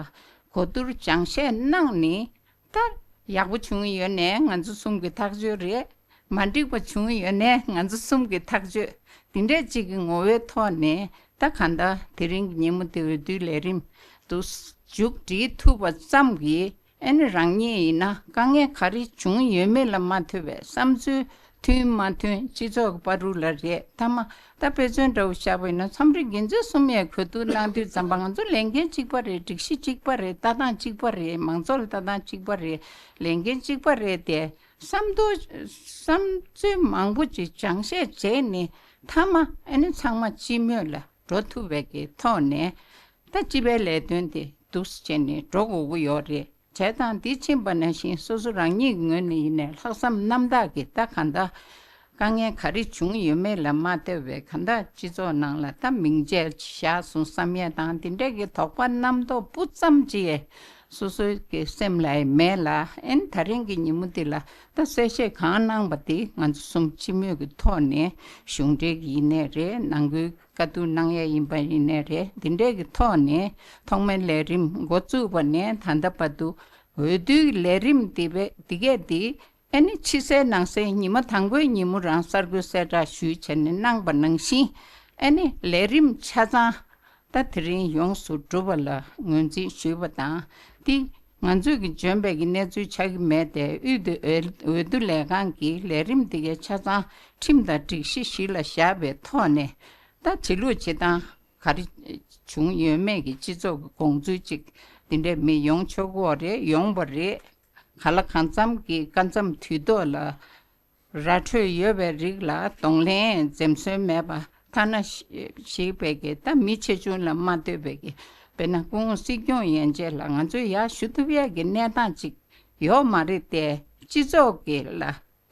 གོ་བསྡུར་སྦྱང་བཤད་གནང་ནས། ད་ཡག་པོ་བྱུང་ཡོད་ནའི་ང་ཚོ་གསུམ་གྱི་ཐག་གཅོད་རེད། མ་འགྲིག་པ་བྱུང་ཡོད་ནའི་ང་ཚོ་གསུམ་གྱི་ཐག་གཅོད། དེ་འདྲས་ཅིག་གི་ངོ་བོའི་ཐོག་ནས་ད་གང་ལྟར་དེ་རིང་གི་ཉིན་མོ་དེ་འོས་བསྡུའི་ལས་རིམ་དུ་མཇུག་སྒྲིལ་ཐུབ་པ་ཙམ་གྱིས་ཨ་ནི་རང་ཉིད་ཡིན་ན་དཀའ་ངལ་ག་རེ་བྱུང་ཡོད་མེད་ལ་མ་ལྟོས་པའི་བསམ་ཚུལ་མཐུན་མ་མཐུན་སྤྱི་ཚོགས་ཀྱི་བར་དུ་ལ་རེད་མཐའ་མ། ད་དཔེ་མཚོན་འདྲ་བོ་བཞག་པ་ཡིན་ན་མཚམས་རེ་འགན་འཛིན་གསུམ་ཡས་གོ་བསྡུར་གནང་དུས་ཙམ་པ་ང་ཚོ་ལས་འགན་གཅིག་པ་རེད། སྒྲིག་གཞི་གཅིག་པ་རེད། ལྟ་སྟངས་གཅིག་པ་རེད། མང་ཚོགས་ལ་ལྟ་སྟངས་གཅིག་པ་རེད། ལས་འགན་གཅིག་པ་རེད་དེ་བསམ་དོ་བསམ་ཚུལ་མང་པོ་ཅིག་སྦྱང་བཤད་བྱས་ནས་མཐའ་མ་ཨ་ནི་ཚང་མ་སྤྱི་མོས་ལ་འགྲོ་ཐུབ་པའི་གི་ཐོག་ནས་ད་སྤྱི་པའི་ལས་དོན་དེ་འདུག་སེ་བྱས་ནས་འགྲོ་དགོས་ཀྱི་ཡོད་རེད། བྱས་ཙང་འདི་ཕྱིན་པ་ནང་བཞིན་སོ་སོ་རང་ཉིད་ཀྱི་ངོས་ནས་ཡིན་ནའི་ལྷག་བསམ་རྣམ་དག་གིས་ད་གང་ལྟར་དཀའ་ངལ་ག་རེ་བྱུང་ཡོད་མེད་ལ་མ་ལྟོས་པའི་གང་ལྟར་སྤྱི་ཚོགས་ནང་ལ་ད་མིང་ཆད་བཞག་སོང་བསམ་ཡས་དང་འདི་འདྲས་ཀྱི་དོགས་པ་རྣམ་རྟོག་སྤུ་ཙམ་ཅིག་སོ་སོའི་གི་སེམས་ལ་ཡང་མེད་ལ། ཨེན་ད་རིང་གི་ཉིན་མོ་འདི་ལ་ད་གསལ་བཤད་གང་གནང་པ་འདི་ང་ཚོ་གསུམ་སྤྱི་མོས་ཀྱི་ཐོག་ནས་གཞུང་འབྲེལ་གྱི་ཡིན་ནའི་རེད། ནང་ཁུལ་བཀའ་བསྡུར་གནང་ཡས་ཡིན་པ་ཡིན་ནའི་རེད། འདི་འདྲས་ཀྱི་ཐོག་ནས་ཐོག་མའི་ལས་རིམ་འགོ་བཙུགས་པ་ནས་ད་ལྟ་བར་དུ་འོས་བསྡུའི་ལས་རིམ་འདི་བས་འདི་གས་འདི་ཨ་ནི་ཕྱི་གསལ་ནང་གསལ་ཉི་མ་དང་པོའི་ཉིན་མོ་རང་གསར་འགོད་གསལ་བསྒྲགས་ཞུས་བྱས་ནས་གནང་པ་ནང་བཞིན་ཨ་ནི་ལས་རིམ་ཆ་ཚང་ད་དེ་རིང་ཡོངས་སུ་གྲུབ་པ་ལ་ངོས་འཛིན་ཞུས་པ་དང་འདི་ང་ཚོས་ཀྱི་འཇོན་པའི་གི་གནས་ཚུལ་ཆགས་ཀྱི་མེད་དེ། དབུས་འོས་འོས་བསྡུ་ལས་ཁང་གི་ལས་རིམ་འདི་གའི་ཆ་ཚང་ཁྲིམས་དང་སྒྲིག་གཞི་གཞི་ལ་བཞག་པའི་ཐོག་ནས་ད་བྱེད་ལུགས་བྱེད་སྟངས་ག་རེ་བྱུང་ཡོད་མེད་ཀྱི་སྤྱི་ཚོགས་ཀྱི་དགོངས་ཚུལ་ཅིག་འདི་འདྲས་མི་ཡོང་ཆོག་གི་རེད། ཡོང་བ་རེད། ག་ལ་གང་འཚམ་གྱི་སྐབས་མཚམས་དུས་ཐོག་ལ་ར་འཕྲོད་ཡོད་པའི་རིགས་ལ་གདོང་ལེན་འཛེམ་ཟོན་མེད་པ། ཐ་ན་ཞིག་པའི་གི་ད་མི་ཆེ་ཆུང་ལ་མ་ལྟོས་པའི་གི་དཔེར་ན་སྐུ་ངོ་སྲིད་སྐྱོང་ཡན་ཆད་ལ་ང་ཚོས་ཡར་ཞུ་ཐུབ་ཡས་ཀྱི་གནས་སྟངས་ཅིག་ཡོད་མ་རེད་དེ། སྤྱི་ཚོགས་ཀྱི་ལ་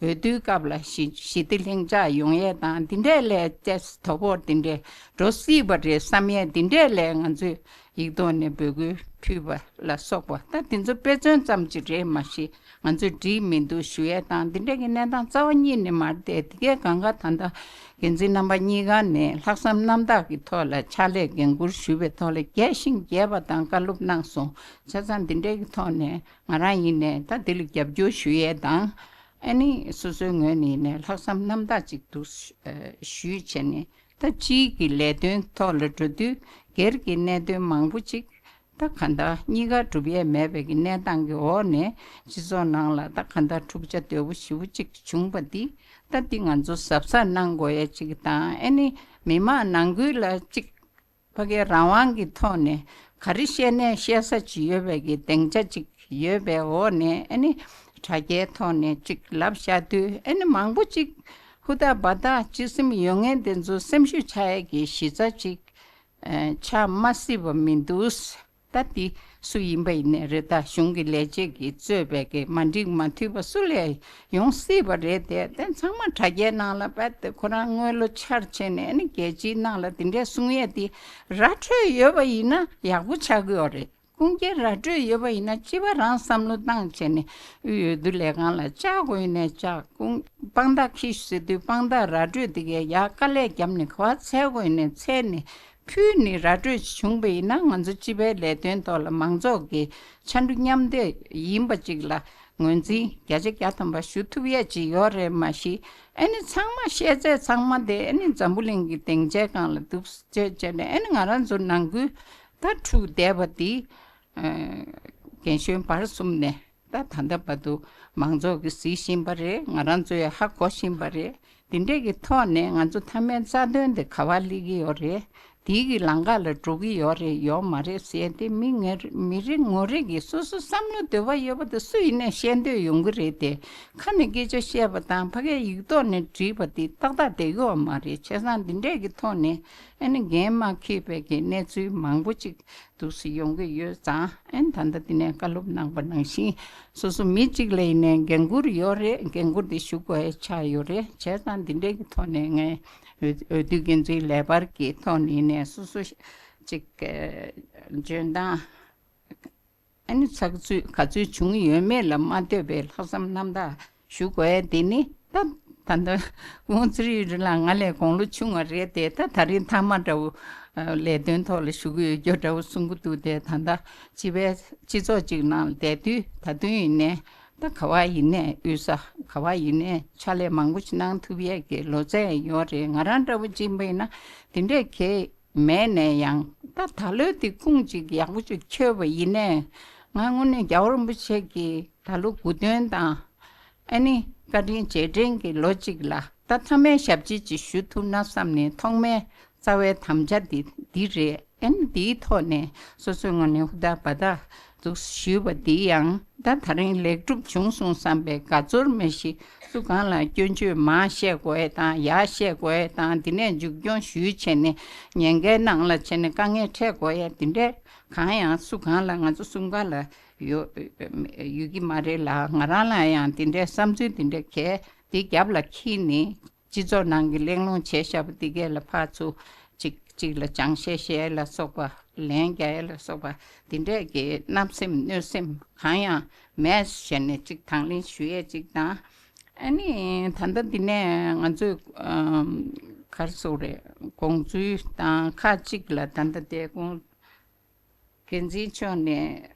འོས་བསྡུའི་སྐབས་ལ་ཞི་ཞི་བདེ་ལྷིང་འཇགས་ཡོང་ཡས་དང་འདི་འདྲས་ལས་ཏེས་དོ་ཕོག་འདི་འདྲས་འགྲོ་སྲིད་པ་རེད་བསམ་ཡས་འདི་འདྲས་ལས་ང་ཚོས་ཡིག་ཐོག་ནས་འབོད་སྐུལ་ཕུལ་བ་ལ་སོགས་པ་ད་འདི་ཚོ་དཔེ་མཚོན་ཙམ་ཅིག་རེད་མ་གཞི་ང་ཚོས་འགྲིག་མི་འདུག་ཞུ་ཡས་དང་འདི་འདྲས་ཀྱི་གནས་སྟངས་རྩ་བ་ཉིད་ནས་མ་རེད་དེ། དེ་གས་གང་ག་ད་ལྟ་འགན་འཛིན་རྣམ་པ་གཉིས་ཀ་ནས་ལྷག་བསམ་རྣམ་དག་གི་ཐོག་ལ་ཕྱག་ལས་འགན་འཁུར་ཞུས་པའི་ཐོག་ལ་རྒྱས་ཤིང་རྒྱས་པ་དང་བཀའ་སློབ་གནང་སོང་། བྱས་ཙང་འདི་འདྲས་ཀྱི་ཐོག་ནས་ང་རང་ཡིན་ནས་ད་འདི་ལ་རྒྱབ་སྐྱོར་ཞུ་ཡས་དང་། ཨ་ནི་སོ་སོའི་ངོས་ནས་ཡིན་ནས་ལྷག་བསམ་རྣམ་དག་ཅིག་འདུག་ཞུས་བྱས་ནས་ད་སྤྱིའི་གི་ལས་དོན་ཐོག་ལ་འགྲོ་དུས་སྒེར་གྱི་གནད་དོན་མང་པོ་ཅིག་ད་གང་ལྟར་གཉིས་ཀ་སྒྲུབ་ཡས་མེད་པའི་གི་གནས་སྟངས་ཀྱི་འོག་ནས་སྤྱི་ཚོགས་ནང་ལ་ད་གང་ལྟར་འཁྲུག་ཆ་དོད་པོ་ཞེ་པོ་ཅིག་བྱུང་བ་འདི་ད་འདི་ང་ཚོ་གཟབ་གཟབ་གནང་དགོས་ཡས་ཅིག་དང་། ཨ་ནི་མི་མང་ནང་ཁུལ་ལ་ཅིག་ཕ་གིའི་རང་དབང་གི་ཐོག་ནས་ག་རེ་བཤད་ནས་བཤད་ས་ཅིག་ཡོད་པའི་གི་སྡིངས་ཆ་ཅིག་ཡོད་པའི་འོག་ནས་ཨ་ནི་དྲ་རྒྱའི་ཐོག་ནས་ཅིག་ལབ་བཞག་དུས་ཨ་ནི་མང་པོ་ཅིག་ཧུར་ཐག་འབད་ཐག་སྤྱི་སེམས་ཡོད་མཁན་དེ་ཚོ་སེམས་ཤུགས་ཆག་ཡས་ཀྱི་གཞི་རྩ་ཅིག་ཨ་ཆགས་མ་སྲིད་པ་མི་འདུག་ད་འདི་ སུ་ཡིན་པ་ཡིན་ནའི་རེད། ད་གཞུང་གི་ལས་བྱེད་ཀྱིས་གཙོས་པའི་གི་མ་འགྲིག་མ་འཐུས་པ་སུ་ལས་ཡོང་སྲིད་པ་རེད་དེ། དེ་ཚང་མ་དྲ་རྒྱའི་ནང་ལ་བད་དེ་ཁོ་རང་དངུལ་ལོ་འཆར་བྱས་ནས། ཨ་ནི་རྒྱལ་སྤྱིའི་ནང་ལ་དེ་འདྲའི་གསུང་ཡས་དེ་ར་འཕྲོད་ཡོད་པ་ཡིན་ན་ཡག་པོ་ཆགས་ཀྱི་ཡོད་རེད། ཁུངས་སྐྱེལ་ར་སྤྲོད་ཡོད་པ་ཡིན་ན། སྤྱི་པ་རང་བསམ་བློ་བཏང་བྱས་ནས་དབུས་འོས་བསྡུ་ལས་ཁང་ལ་བཅར་དགོས་ཡིན་ནའི་བཅར། ཁུངས་དཔང་རྟགས་ཁྱི་ཟེར་དུས་དཔང་རྟགས་ར་སྤྲོད་དེ་གའི་ཡར་དཀའ་ལས་བརྒྱབ་ནས་ག་པར་འཚོལ་དགོས་ཡིན་ནའི་འཚོལ་ནས་ཕུལ་ནས་ར་སྤྲོད་བྱུང་པ་ཡིན་ན། ང་ཚོ་སྤྱི་པའི་ལས་དོན་ཐོག་ལ་མང་ཚོགས་ཀྱི་ཕྱར་གྲུ་མཉམ་འདེགས་ཡིན་པ་ཅིག་ལ་ངོས་འཛིན་བརྒྱ་ཆ་བརྒྱ་ཐམ་པ་ཞུ་ཐུབ་ཡས་ཅིག་ཡོད་རེད། མ་གཞི་ཨ་ནི་ཚང་མ་བཤད་ཚད་ཚང་མ་དེ་ཨ་ནི་འཛམ་བུ་གླིང་གི་སྡིངས་ཆའི་སྒང་ལ་འདུག་བྱས་བྱས་ནས། ཨ་ནི་ང་རང་ཚོ་ནང་ཁུལ་ད་འཁྲུག་བསྡད་པ་འདི། ཨ། རྒན་གཞོན་བར་གསུམ་ནས་ད་ད་ལྟ་བར་དུ་མང་ཚོགས་ཀྱིས་གཟིགས་བཞིན་པ་རེད། ང་རང་ཚོ་ཡང་ཧ་གོ་བཞིན་པ་རེད། འདི་འདྲས་ཀྱི་ཐོག་ནས་ང་ཚོ་མཐའ་མའི་རྩ་དོན་དེ་ག་པར་སླེབས་ཀྱི་ཡོད་རེད། དེའི་གི་ལམ་ཁ་ལ་འགྲོ་གི་ཡོད་རེད་ཡོད་མ་རེད་ཟེར་དེ་མི་ངེ་མི་རེ་ངོ་རེ་གིས་སོ་སོ་བསམ་བློ་འདོད་པ་ཡོད་པ་དེ་སུ་ཡིན་ནའི་བཤད་འདོད་ཡོང་གི་རེད་དེ། ཁ་ནས་སྐད་ཆ་བཤད་པ་དང་ཕ་གིའི་ཡིག་ཐོག་ནས་བྲིས་པ་དེ་ཏག་ཏག་བསྡད་ཀྱི་ཡོད་མ་རེད། བྱས་ཙང་འདི་འདྲས་ཀྱི་ཐོག་ནས་ཨ་ནི་འགན་མ་འཁྱེར་བའི་གི་གནས་ཚུལ་མང་པོ་ཅིག་འདུག་སེ་ཡོང་གི་ཡོད་ཙང་། ཨ་ནི་ད་ལྟ་འདི་ནས་བཀའ་སློབ་གནང་པ་ནང་བཞིན་སོ་སོ་མི་གཅིག་ལ་ཡིན་ནའི་འགན་འཁུར་ཡོད་རེད། འགན་འཁུར་དེ་ཞུ་དགོས་ཡ་ཆགས་ཡོད་རེད། བྱས་ཙང་འདི་འདྲའི་གི་ཐོག་ནས་ངས་འོས་འོས་བསྡུ་འགན་འཛིན་ལས་འཕར་གྱི་ཐོག་ནས་ཡིན་ནའི་སོ་སོ་ཅིག་འཇོན་ཐང་ཨ་ནི་ཚགས་ཚུད་ག་ཚོད་བྱུང་ཡོད་མེད་ལ་མ་ལྟོས་པའི་ལྷག་བསམ་རྣམ་དག་ཞུ་དགོས་ཡ་དེ་ནི། ད་ད་ལྟ་ཁོང་ཚེ་རིང་རིག་ལགས་ང་ལས་དགུང་ལོ་ཆུང་བ་རེད་དེ། ད་ད་རིང་མཐའ་མ་འདྲ་བོ་ལས་དོན་ཐོག་ལ་ཞུ་གི་ཡོད་རྒྱུ་འདྲ་བོ་གསུང་གི་འདུག་དེ། ད་ལྟ་སྤྱི་པའི་སྤྱི་ཚོགས་ཅིག་ནང་ལ་བསྡད་དུས། ད་དུང་ཡིན་ནའི་ད་ག་པར་ཡིན་ནའི་དབུས་ས་ག་པར་ཡིན་ནའི་ཕྱག་ལས་མང་པོ་ཞིག་གནང་ཐུབ་ཡས་ཀྱི་ལོ་ཚད་ཡོད་རེད། ང་རང་འདྲ་བོ་ཅིག་ཡིན་པ་ཡིན་ན་དེ་འདྲས་གལ་མེད་ནའི་ཡང་། ད་ད་ལོའི་དེ་ཁུངས་ཅིག་ཡག་པོ་ཅིག་འཁྱོལ་བ་ཡིན་ནའི། ང་དངོས་གནས་རྒྱལ་བ་རིན་པོ་ཆེ་གི་ད་ལོ་དགུང་སྟོན་དང་ཨ་ནི་བཀའ་དྲིན་རྗེས་དྲན་གྱི་ལོ་གཅིག་ལ་ད་མཐའ་མའི་ཞབས་ཕྱི་ཅིག་ཞུ་ཐུབ་ན་བསམ་ནས། ཐོག་མའི་རྩ་བའི་དམ་བཅའ་འདི་འདི་རེད། ཨ་ནི་འདིའི་ཐོག་ནས་སོ་སོའི་ངོས་ནས་ཧུར་ཐག་འབད་ཐག་འདུག་ཞུས་པ་འདི་ཡང་ད་ད་རིང་ལེགས་གྲུབ་བྱུང་སོང་བསམ་པའི་དགའ་ཚོར་མ་གཞི། སུ་གང་ལ་སྐྱོན་བརྗོད་མར་བཤད་དགོས་ཡས་དང་ཡར་བཤད་དགོས་ཡས་དང་། དེ་ནས་མཇུག་སྐྱོང་ཞུས་བྱས་ནས་ཉེན་ཁའི་ནང་ལ་བྱས་ནས་དཀའ་ངལ་འཕྲད་དགོས་ཡས་དེ་འདྲས་གང་ཡང་སུ་གང་ལ་ང་ཚོ་གསུམ་ཀ་ལ་ཡོད་ཡོད་ཀྱི་མ་རེད་ལ། ང་རང་ལ་ཡང་དེ་འདྲའི་བསམ་ཚུལ་དེ་འདྲ་གས་དེ་རྒྱབ་ལ་འཁྱེར་ནས། སྤྱི་ཚོགས་ནང་གི་གླེང་སློང་བྱས་བཞག་པ་དེ་གས་ལ་ཕར་ཚུར་གཅིག་གཅིག་ལ་སྦྱང་བཤད་བཤད་ལ་སོགས་པ། ལན་རྒྱག་ཡ་ལ་སོགས་པ་དེ་འདྲས་ཀྱི་བརྣབ་སེམས་གནོད་སེམས་གང་ཡང་མེད་ཟེར་ནས་གཅིག་དང་ལེན་ཞུ་ཡས་གཅིག་དང་། ཨ་ནི་ད་ལྟ་འདི་ནས་ང་ཚོས་ཨམ་ག་རེ་ཟེར་དགོས་རེད། དགོངས་ཚུལ་དང་ཁག་ཅིག་ལ་ད་ལྟ་དེ་དགོངས་འགན་འཛིན་མཆོག་ནས་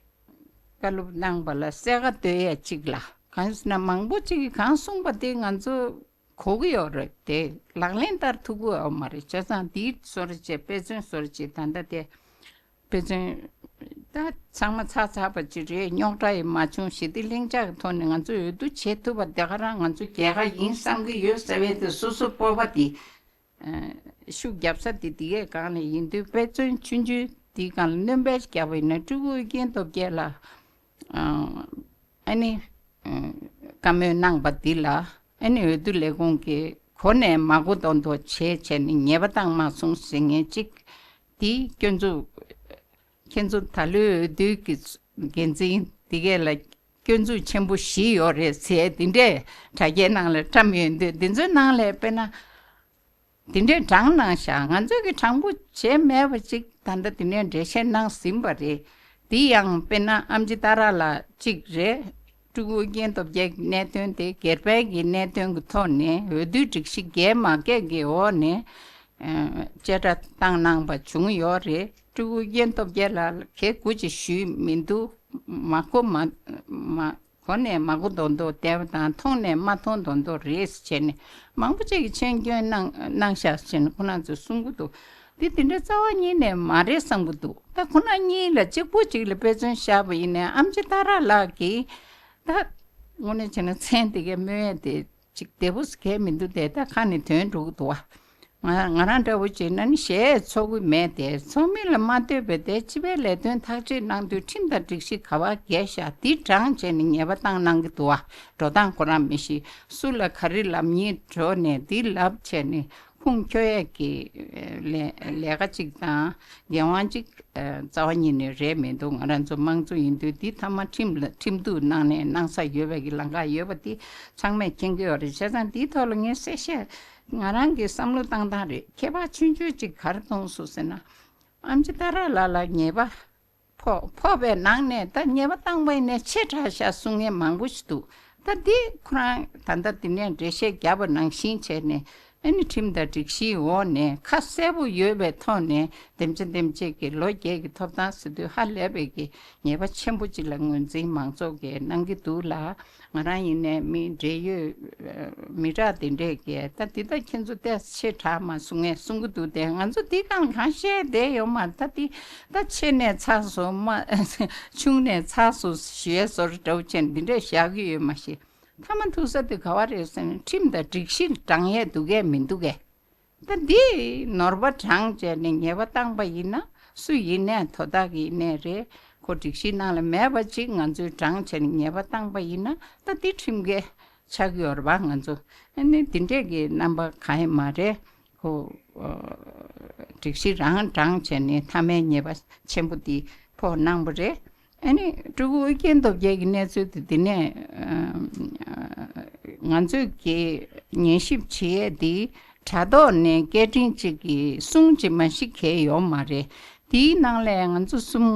བཀའ་སློབ་གནང་པ་ལ་གསལ་ཁ་གཏོད་ཡས་གཅིག་ལ། གང་ཟེར་ན་མང་པོ་ཅིག་གིས་གང་གསུངས་པ་དེ་ང་ཚོ་གོ་གི་ཡོད་རེད་དེ། ལག་ལེན་བསྟར་ཐུབ་ཀྱི་ཡོད་མ་རེད། བྱས་ཙང་འདིའི་བཟོ་འདྲ་བྱས། དཔེ་མཚོན་བཟོ་འདྲ་བྱས། ད་ལྟ་དེ་དཔེ་མཚོན་ད་ཚང་མ་ཚར་ཚར་པ་ཅིག་རེད། རྙོག་དྲ་ཡང་མ་བྱུང་ཞེ་དྲག་ལྷིང་འཇགས་ཀྱི་ཐོག་ནས་ང་ཚོས་འོས་བསྡུ་བྱེད་ཐུབ་པ་དེ་ག་རང་ང་ཚོ་རྒྱལ་ཁ་ཡིན་བསམ་གྱི་ཡོད་ཟེར་བའི་དེ་སོ་སོ་སྤོབས་པ་དེ། ཨ། ཤུགས་རྒྱབ་ས་དེ་དེ་གའི་སྒང་ལ་ཡིན་དུས། དཔེ་མཚོན་ཆུང་ཆུང་དེའི་སྒང་ལ་སྣོན་པ་རྒྱབ་པ་ཡིན་ན། སྤྲུལ་སྐུ་ཨུ་རྒྱན་སྟོབས་རྒྱལ་ལགས་ཨ་ནི་བཀའ་མོལ་གནང་པ་འདི་ལ། ཨ་ནི་འོས་བསྡུ་ལས་ཁུངས་ཀྱིས་གོ་ནས་མ་གོ་མདོག་མདོག་བྱས་བྱས་ནས་ཉེས་པ་བཏང་མ་སོང་ཟེར་མཁན་གཅིག་དེ་སྐྱོན་འཛུགས། ཁྱེད་ཚོ་ད་ལོའི་འོས་བསྡུའི་གི་འགན་འཛིན་དེ་གས་ལ་སྐྱོན་འཛུགས་ཆེན་པོ་བཞི་ཡོད་རེད་ཟེར། དེ་འདྲས་དྲ་རྒྱའི་ནང་ལ་བཀྲམ་ཡོད་འདུག་འདི་ཚོའི་ནང་ལ་དཔེར་ན། དེ་འདྲས་དྲངས་གནང་ཤག་ང་ཚོས་ཀྱི་དྲང་པོ་བྱས་མེད་པ་ཅིག་ད་ལྟ་དེ་ནས་འགྲེལ་བཤད་གནང་ཟིན་པ་རེད། དེ་ཡང་དཔེར་ན་ཨེམ་ཆི་ཏཱ་ར་ལགས་གཅིག་རེད། སྤྲུལ་སྐུ་ཨུ་རྒྱན་སྟོབས་རྒྱལ་གྱི་གནད་དོན་དེ་སྒེར་པའི་གི་གནད་དོན་གྱི་ཐོག་ནས། འོས་བསྡུའི་སྒྲིག་གཞི་འགལ་མ་འགལ་གྱི་འོག་ནས་ཨ་བཅད་ཁྲ་བཏང་གནང་པ་བྱུང་ཡོད་རེད། སྤྲུལ་སྐུ་ཨུ་རྒྱན་སྟོབས་རྒྱལ་ལགས་ལ་ག་གེ་ཅིག་ཞུས་མི་འདུག་མ་གོ་མ་མ། གོ་ནས་མ་གོ་མདོག་མདོག་བསྡད་པ་དང་། མཐོང་ནས་མ་མཐོང་མདོག་མདོག་རེད་ཟེར་བྱས་ནས། མང་པོ་ཅིག་གིས་མཆན་སྐྱོན་གནང་གནང་ཤག་ཟེར་ནས་ཁོ་རང་ཚོས་གསུང་གི་འདུག་འདི་དེ་འདྲའི་རྩ་བ་ཉིད་ནས་མ་རེད་བསམ་གྱི་འདུག་ད་ཁོ་རང་གཉིས་ལ་གཅིག་པོ་གཅིག་ལ་དཔེ་མཚོན་བཞག་པ་ཡིན་ནའི། ཨེམ་ཆི་ཏཱ་ར་ལགས་ཀྱིས་ད་དངོས་གནས་བྱས་ན་མཚན་དེ་གའི་སྨོས་ཡས་དེ་ཅིག་བདེ་པོ་གང་ཡང་མི་འདུག་དེ་ད་ཁ་ནས་ཐོན་འགྲོ་གི་འདུག་བ། ང་ང་རང་འདྲ་བོ་བྱས་ན་ནི་ཞེ་ཚོར་གི་མེད་དེ། ཚོགས་མི་ལ་མ་ལྟོས་པའི་དེ་སྤྱི་པའི་ལས་དོན་ཐག་གཅོད་གནང་དུས་ཁྲིམས་དང་སྒྲིག་གཞི་ག་པར་འགལ་ཤག་འདི་དྲངས་བྱས་ནས་ཉེས་པ་བཏང་གནང་གི་འདུག་བ། འགྲོ་སྟངས་ཁོ་རང་མི་ཤེས། སུ་ལ་ག་རེ་ལབ་སྙིང་འདོད་ནས་འདི་ལབ་བྱས་ནས། ཁུངས་འཁྱོལ་ཡས་ཀྱི་ལས་ལས་ཀ་ཅིག་དང་འགན་དབང་ཅིག་རྩ་བ་ཉིད་ནས་རེད་མི་འདུག་ང་རང་ཚོ་དམངས་གཙོ་ཡིན་དུས་འདི་མཐའ་མ་ཁྲིམས་ལ་ཁྲིམས་གཏུག་གནང་ནས་གནང་ས་ཡོད་པའི་གི་ལམ་ཁ་ཡོད་པ་འདི་ཚང་མས་མཁྱེན་གྱི་ཡོད་རེད། བྱས་ཙང་འདིའི་ཐོག་ལ་ངས་གསལ་བཤད་ང་རང་གི་བསམ་བློ་བཏང་སྟངས་རེད། ཁྱད་པར་ཆུང་ཆུང་ཅིག་ག་རེ་མཐོང་སོང་ཟེར་ན། ཨེམ་ཆི་ཏཱ་ར་ལགས་ལ་ཉེས་པ་ཕོག་ཕོག་པའི་ནང་ནས་ད་ཉེས་པ་བཏང་པ་ཡིན་ནའི་ཆེ་དྲགས་ཤག་གསུང་མཁན་མང་པོ་ཞིག་འདུག་ད་འདི་ཁོ་རང་ད་ལྟ་འདི་ནས་འགྲེལ་བཤད་བརྒྱབ་པ་ནང་བཞིན་བྱས་ནས་ཨ་ནི་ཁྲིམས་དང་སྒྲིག་གཞིའི་འོག་ནས་ཁ་གསལ་པོ་ཡོད་པའི་ཐོག་ནས་འདེམས་བྱ་འདེམས་བྱེད་ཀྱི་ལོ་བརྒྱད་ཀྱི་ཐོབ་ཐང་ཟེར་དུས་ཧ་ལས་པའི་གི་ཉེས་པ་ཆེན་པོ་ཅིག་ལ་ངོས་འཛིན་མང་ཚོགས་ཀྱིས་གནང་གི་འདུག་ལ། ང་རང་ཡིན་ནའི་མི་འབྲེལ་ཡོད་མི་དྲག་དེ་འདྲས་ཀྱིས་ད་འདི་ད་ཁྱེད་ཚོ་ཏོག་ཙམ་ཆེ་དྲགས་མ་གསུང་ངས་གསུང་གི་འདུག་སྟེ། ང་ཚོ་འདི་གང་གང་བཤད་བསྡད་ཡོད་མ་རེད། ད་འདི་ད་ཆེ་ནས་ཚགས་སུ་མ་ཆུང་ནས་ཚགས་སུ་ཞུ་ཡས་བཟོ་འདྲ་བོ་བྱས་ནས་འདི་འདྲས་བཞག་གི་ཡོད་མ་ཤེས། མཐའ་མ་ཐུག་ས་དེ་ག་བ་རེད་ཟེར་ན་ཁྲིམས་དང་སྒྲིག་གཞི་དྲང་ཡས་འདུག་གས་མི་འདུག་གས། ད་འདི་ནོར་བ་དྲངས་བྱས་ནས་ཉེས་པ་བཏང་པ་ཡིན་ན་སུ་ཡིན་ནའི་དོ་བདག་ཡིན་ནའི་རེད། ཁོ་སྒྲིག་གཞིའི་ནང་ལ་མེད་པ་ཅིག་ང་ཚོས་དྲངས་བྱས་ནས་ཉེས་པ་བཏང་པ་ཡིན་ན་ད་འདི་ཁྲིམས་འགལ་ཆགས་ཀྱི་ཡོད་རེད་པ། ང་ཚོ་ཨ་ནི་འདི་འདྲས་ཀྱི་རྣམ་པ་གང་ཡང་མ་རེད། ཁོ་ཨ་སྒྲིག་གཞི་རང་དྲངས་བྱས་ནས་མཐའ་མའི་ཉེས་པ་ཆེན་པོ་འདི་ཕོག་གནང་པ་རེད། ཨ་ནི་སྤྲུལ་སྐུ་ཨུ་རྒྱན་སྟོབས་རྒྱལ་གྱི་གནས་ཚུལ་དེ་འདི་ནས་ཨ་ང་ཚོས་ཀྱི་ཉན་ཞིབ་བྱེད་ཡས་འདི་དྲ་ཐོག་ནས་སྐད་འཕྲིན་གཅིག་གི་གསུང་ཅིག་མ་ཞིག་གས་ཡོད་མ་རེད། དེའི་ནང་ལས་ང་ཚོ་གསུང་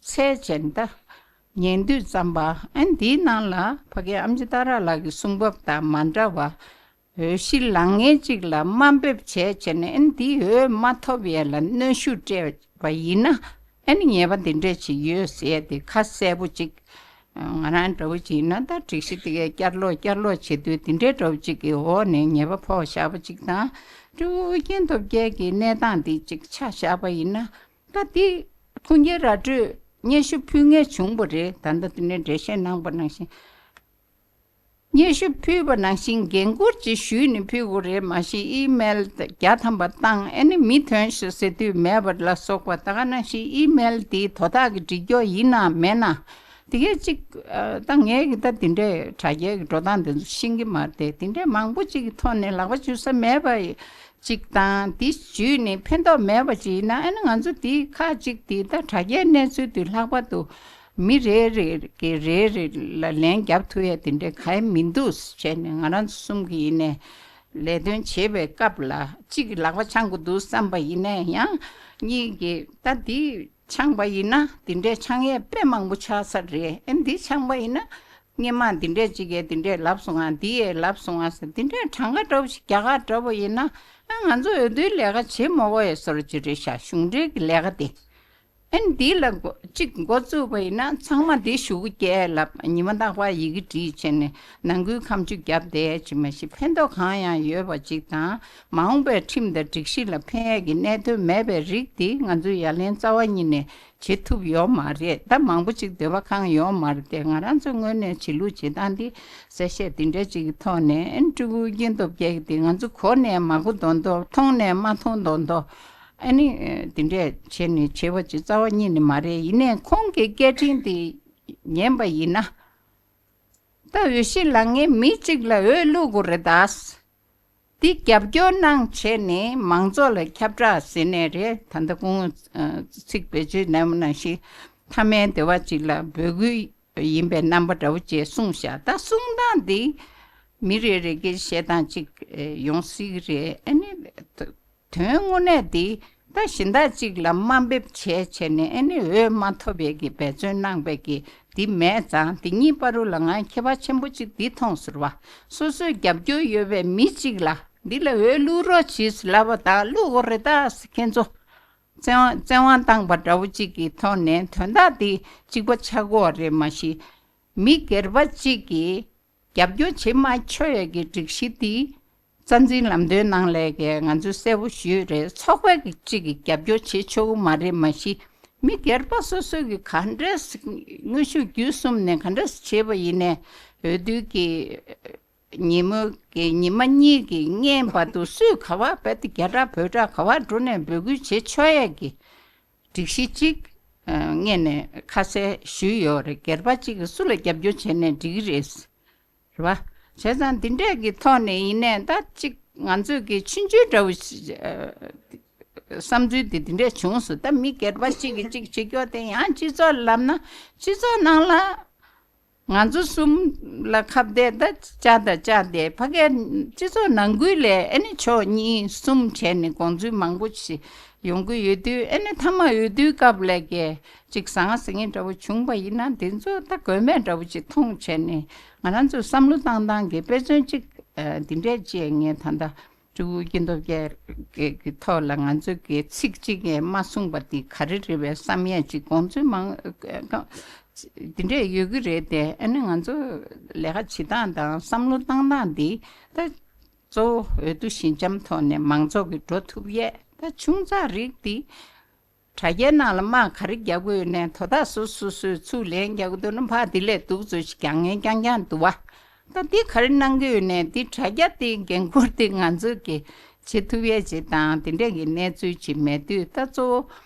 ཚད་ཅན་ད་ཉན་དུས་ཙམ་པ་ཨ་ནི་དེའི་ནང་ལ་ཕ་གི་ཨེམ་ཆི་ཏཱ་ར་ལགས་ཀྱི་གསུང་བབ་དང་མ་འདྲ་བ། འོས་གཞི་ལངས་མཁན་གཅིག་ལ་དམའ་འབེབས་བྱས་བྱས་ནས་ཨ་ནི་འདིས་འོས་མ་ཐོབ་ཡས་ལ་གནོན་ཤུགས་སྤྲད་པ་ཡིན་ན་ཨ་ནི་ཉེས་པ་འདི་འདྲས་ཅིག་ཡོད་ཟེར་ཡས་དེ་ཁ་གསལ་པོ་ཅིག་ང་རང་འདྲ་བོ་ཅིག་ཡིན་ན་ད་སྒྲིག་གཞི་དེ་གའི་བསྐྱར་ཀློག་བསྐྱར་ཀློག་བྱེད་དུས་འདི་འདྲའི་འདྲ་བོ་ཅིག་གི་འོག་ནས་ཉེས་པ་ཕོག་བཞག་པ་ཅིག་དང་། སྤྲུལ་སྐུ་ཨུ་རྒྱན་སྟོབས་རྒྱལ་གྱི་གནས་སྟངས་འདི་ཅིག་ཆ་བཞག་པ་ཡིན་ན་ད་འདི་ཁུངས་སྐྱེལ་ར་སྤྲོད་སྙན་ཞུ་ཕུལ་མཁན་བྱུང་བ་རེད། ད་ལྟ་འདི་ནས་འགྲེལ་བཤད་གནང་པ་ནང་བཞིན། སྙན་ཞུ་ཕུལ་བ་ནང་བཞིན་འགན་འཁུར་ཅིག་ཞུས་ནས་ཕུལ་དགོས་རེད། མ་གཞི་ཨི་མེལ་བརྒྱ་ཐམ་པ་བཏང་ཨ་ནི་མི་ཐོན་ཤག་ཟེར་དུས་མེད་པ་ལ་སོགས་པ་ད་ག་ནང་བཞིན་ཨི་མེལ་དེ་དོ་བདག་གིས་འབྲི་རྒྱུ་ཡིན་ནམ་མེད་ན། དེ་གས་ཅིག་ད་ངས་ཀྱི་ད་དེ་འདྲའི་དྲ་རྒྱའི་འགྲོ་སྟངས་དེ་ཚོ་ཤེས་ཀྱི་མ་རེད་དེ། དེ་འདྲའི་མང་པོ་ཅིག་གི་ཐོག་ནས་ལག་པ་འཇུ་ས་མེད་པ་ཅིག་དང་དེ་འཇུས་ནས་ཕན་ཐོགས་མེད་པ་ཅིག་ཡིན་ན་ཨ་ནི་ང་ཚོ་དེའི་ཁག་ཅིག་དེ་ད་དྲ་རྒྱའི་གནས་ཚུལ་དེ་ལྷག་པར་དུ། མི་རེ་རེ་གི་རེ་རེ་ལ་ལན་རྒྱབ་ཐུབ་ཡས་དེ་འདྲའི་གང་ཡང་མི་འདུག་བྱས་ནས་ང་རང་ཚོ་གསུམ་གྱི་ཡིན་ནའི་ལས་དོན་བྱེད་པའི་སྐབས་ལ་གཅིག་གི་ལག་པ་འཆང་དགོས་འདུག་བསམ་པ་ཡིན་ནའི་ཡང་གཉིས་ཀྱི་ད་འདི་འཆང་པ་ཡིན་ན་འདི་འདྲའི་འཆང་ཡས་དཔེ་མང་པོ་ཆགས་ས་རེད། ཨེ་འདི་འཆང་པ་ཡིན་ན་སྔོན་མ་འདི་འདྲས་གཅིག་གིས་འདི་འདྲས་ལབ་སོང་ང་འདི་ཡས་ལབ་སོང་ང་ཟེར་འདི་འདྲས་གྲངས་ཀ་འདྲ་པོ་ཞིག་རྒྱག་ག་འདྲ་པོ་ཡིན་ན་ཨ་ང་ཚོ་འོས་བསྡུའི་ལས་ཀ་བྱེད་མ་དགོས་ཡས་བཟོ་འདྲ་ཅིག་རེད་ཤག་གཞུང་འབྲེལ་གྱི་ལས་ཀ་དེ། ཨ་ནི་འདི་ལ་འགོ་གཅིག་འགོ་བཙུགས་པ་ཡིན་ན་ཚང་མ་འདི་ཞུ་གི་སྐད་ལབ་ཉི་མ་རྟག་པར་ཡི་གེ་བྲིས་བྱས་ནས་ནང་ཁུལ་ཁ་མཆུ་བརྒྱབ་བསྡད་ཅིག་མ་གཞི་ཕན་ཐོགས་གང་ཡང་ཡོད་པ་ཅིག་དང་མ་འོངས་པའི་ཁྲིམས་དང་སྒྲིག་གཞི་ལ་ཕན་ཡས་ཀྱི་གནད་དོན་མེད་པའི་རིགས་འདི་ང་ཚོས་ཡ་ལན་རྩ་བ་ཉིད་ནས་བྱེད་ཐུབ་ཡོད་མ་རེད། ད་མང་པོ་ཅིག་འདོད་པ་ཁེངས་ཡོད་མ་རེད་དེ་ང་རང་ཚོ་དངོས་གནས་བྱེད་ལུགས་བྱེད་སྟངས་འདི་གསལ་བཤད་འདི་འདྲ་ཅིག་གི་ཐོག་ནས་ཨ་ནི་སྤྲུལ་སྐུ་ཨུ་རྒྱན་སྟོབས་རྒྱལ་གྱི་འདི་ང་ཚོ་གོ་ནས་མ་གོ་མདོག་མདོག་མཐོང་ནས་མ་མཐོང་མདོག་མདོག་ཨ་ནི་དེ་འདྲས་བྱས་ནས་བྱེད་པ་ཅིག་རྩ་བ་ཉིད་ནས་མ་རེད། ཡིན་ནའི་ཁོང་གི་སྐད་འཕྲིན་དེ་ཉན་པ་ཡིན་ན། ད་འོས་གཞི་ལངས་མཁན་མི་གཅིག་ལ་འོས་བླུག་དགོས་རེད་ད། འདི་རྒྱབ་སྐྱོར་གནང་བྱས་ནས་མང་ཚོགས་ལ་ཁྱབ་བསྒྲགས་ཟེར་ནས་རེད། ད་ལྟ་སྐུ་ངོ་ཚིག་བེད་སྤྱོད་གནང་བ་ནང་བཞིན་མཐའ་མའི་འདི་བ་གཅིག་ལ་འབོད་སྐུལ་ཡིན་པའི་རྣམ་པ་འདྲ་བོ་ཅིག་གསུངས་ཤག་ད་གསུང་སྟངས་འདི་མི་རེ་རེ་གི་བཤད་སྟངས་གཅིག་ཡོང་སྲིད་ཀྱི་རེད། ཨ་ནི། དོན་དངོས་གནས་འདི་ད་གཞན་དག་ཅིག་ལ་དམའ་འབེབས་བྱས་བྱས་ནས་ཨ་ནི་འོས་མ་ཐོབ་པའི་གི་འབད་བརྩོན་གནང་པའི་གི་འདི་མེད་ཙང་འདི་གཉིས་བར་དུ་ལ་ང་ཁྱད་པར་ཆེན་པོ་ཅིག་འདི་མཐོང་ཟེར་བ། སོ་སོའི་རྒྱབ་སྐྱོར་ཡོད་པའི་མི་གཅིག་ལ་འདི་ལ་འོས་བླུག་རོགས་གྱིས་ལབ་པ་དང་བླུག་དགོས་རེད་ད་ཟེར་ཁྱེད་ཚོ་བཙན་དབང་བཙན་དབང་བཏང་པ་འདྲ་བོ་ཅིག་གི་ཐོག་ནས་དོན་དག་འདི་གཅིག་པ་ཆགས་ཀྱི་ཡོད་རེད། མ་གཞི་མི་སྒེར་པ་གཅིག་གིས། རྒྱབ་སྐྱོར་བྱེད་མ་ཆོག་ཡས་ཀྱི་སྒྲིག་གཞི་འདི་རྩ་འཛིན་ལམ་སྟོན་ནང་ལས་ཀྱི་ང་ཚོས་གསལ་པོ་ཞུས་རེད། ཚོགས་པ་གཅིག་གིས་རྒྱབ་སྐྱོར་བྱེད་ཆོག་གི་མ་རེད། མ་གཞི་མི་སྒེར་པ་སོ་སོ་གིས་ག་འདྲས་དངོས་ཤུགས་བརྒྱུད་གསུམ་ནས་ག་འདྲས་བྱེད་པ་ཡིན་ནའི་འོས་བསྡུ་གི་ཉིན་མོ་གི་ཉི་མ་གཉིས་ཀྱི་སྔོན་བར་དུ་སུས་ག་བ་བས་ཏེ་རྒྱ་གྲགས་བོད་གྲགས་ག་བ་འགྲོ་ནས་འབོད་སྐུལ་བྱེད་ཆོག་ཡས་ཀྱི་སྒྲིག་གཞི་གཅིག་སྔོན་ནས་ཁ་གསལ་ཞུས་ཡོད་རེད། སྒེར་པ་གཅིག་གིས་སུ་ལ་རྒྱབ་སྐྱོར་བྱས་ནས་འགྲིག་གི་རེད། རེད་བ། བྱས་ཙང་འདི་འདྲས་ཀྱི་ཐོག་ནས་ཡིན་ནའི་ད་གཅིག་ ང་ཚོས་ཀྱི་ཆུང་ཆུང་འདྲ་བོ་ཞིག་ཨ། བསམ་ཚུལ་དེ་དེ་འདྲས་བྱུང་སོང་། ད་མི་སྒེར་པ་གཅིག་གིས་གཅིག་བྱེད་རྒྱུ་དེ་ཡང་སྤྱི་ཚོགས་ལབ་ན་སྤྱི་ཚོགས་ནང་ལ་ང་ཚོ་གསུམ་ལ་ཁ་གཏད། ད་བཅའ་དང་བཅའ་དེ་ཕ་གའི་སྤྱི་ཚོགས་ནང་ཁུལ་ལས་ཨ་ནི་ཕྱོགས་གཉིས་གསུམ་བྱས་ནས་དགོངས་ཚུལ་མང་པོ་ཞིག་ཡོང་གི་ཡོད་དུས། ཨ་ནི་མཐའ་མ་འོས་བསྡུའི་སྐབས་ལས་ཀྱི་གཅིག་ཟང་ཟིང་འདྲ་བོ་བྱུང་བ་ཡིན་ན་དེ་ཚོ་ད་དགོས་མེད་འདྲ་བོ་ཅིག་མཐོང་བྱས་ནས་ང་རང་ཚོ་བསམ་བློ་བཏང་སྟངས་ཀྱི་དཔེ་མཚོན་གཅིག་ཨ། འདི་འདྲས་བཅས་ངས་ད་ལྟ། སྤྲུལ་སྐུ་སྐྱིད་སྟོབས་རྒྱལ་གྱི་ཐོག་ལ་ང་ཚོས་ཀྱི་ཚིག་གཅིག་ཡང་མ་གསུངས་པ་འདི་ག་རེ་རེད་པས་བསམ་ཡས་ཅིག་དགོངས་ཚུལ་མང་འདི་འདྲས་ཡོད་ཀྱི་རེད་དེ། ཨ་ནི་ང་ཚོ་ལས་ཀ་བྱེད་སྟངས་དང་བསམ་བློ་བཏང་སྟངས་འདི་ད་གཙོ་བོ་འོས་བསྡུ་ཞི་འཇམ་ཐོག་ནས་མང་ཚོགས་ཀྱི་འགྲོ་ཐུབ་ཡས། ད་ཆུང་ཙག་རིགས་འདི་དྲ་རྒྱའི་ནང་ལ་དམག་ག་རེ་རྒྱག་གི་ཡོད་ནས་དོ་བདག་སོ་སོ་སོས་ཚུར་ལན་རྒྱག་གི་འདུག་ན་ཕར་འདི་ལས་སྡུག་ཚོད་ཞིག་རྒྱག་མཁན་རྐྱང་རྐྱང་འདུག་བ། ད་འདི་ག་རེ་གནང་གི་ཡོད་ནས་འདི་དྲ་རྒྱ་དེ་འགན་ཁུར་དེ་ང་ཚོས་ཀྱི་བྱེད་ཐུབ་ཡས་ཅིག་དང་དེ་འདྲས་ཀྱི་གནས་ཚུལ་ཅིག་མེད་དུས། ད་གཙོ་བོ་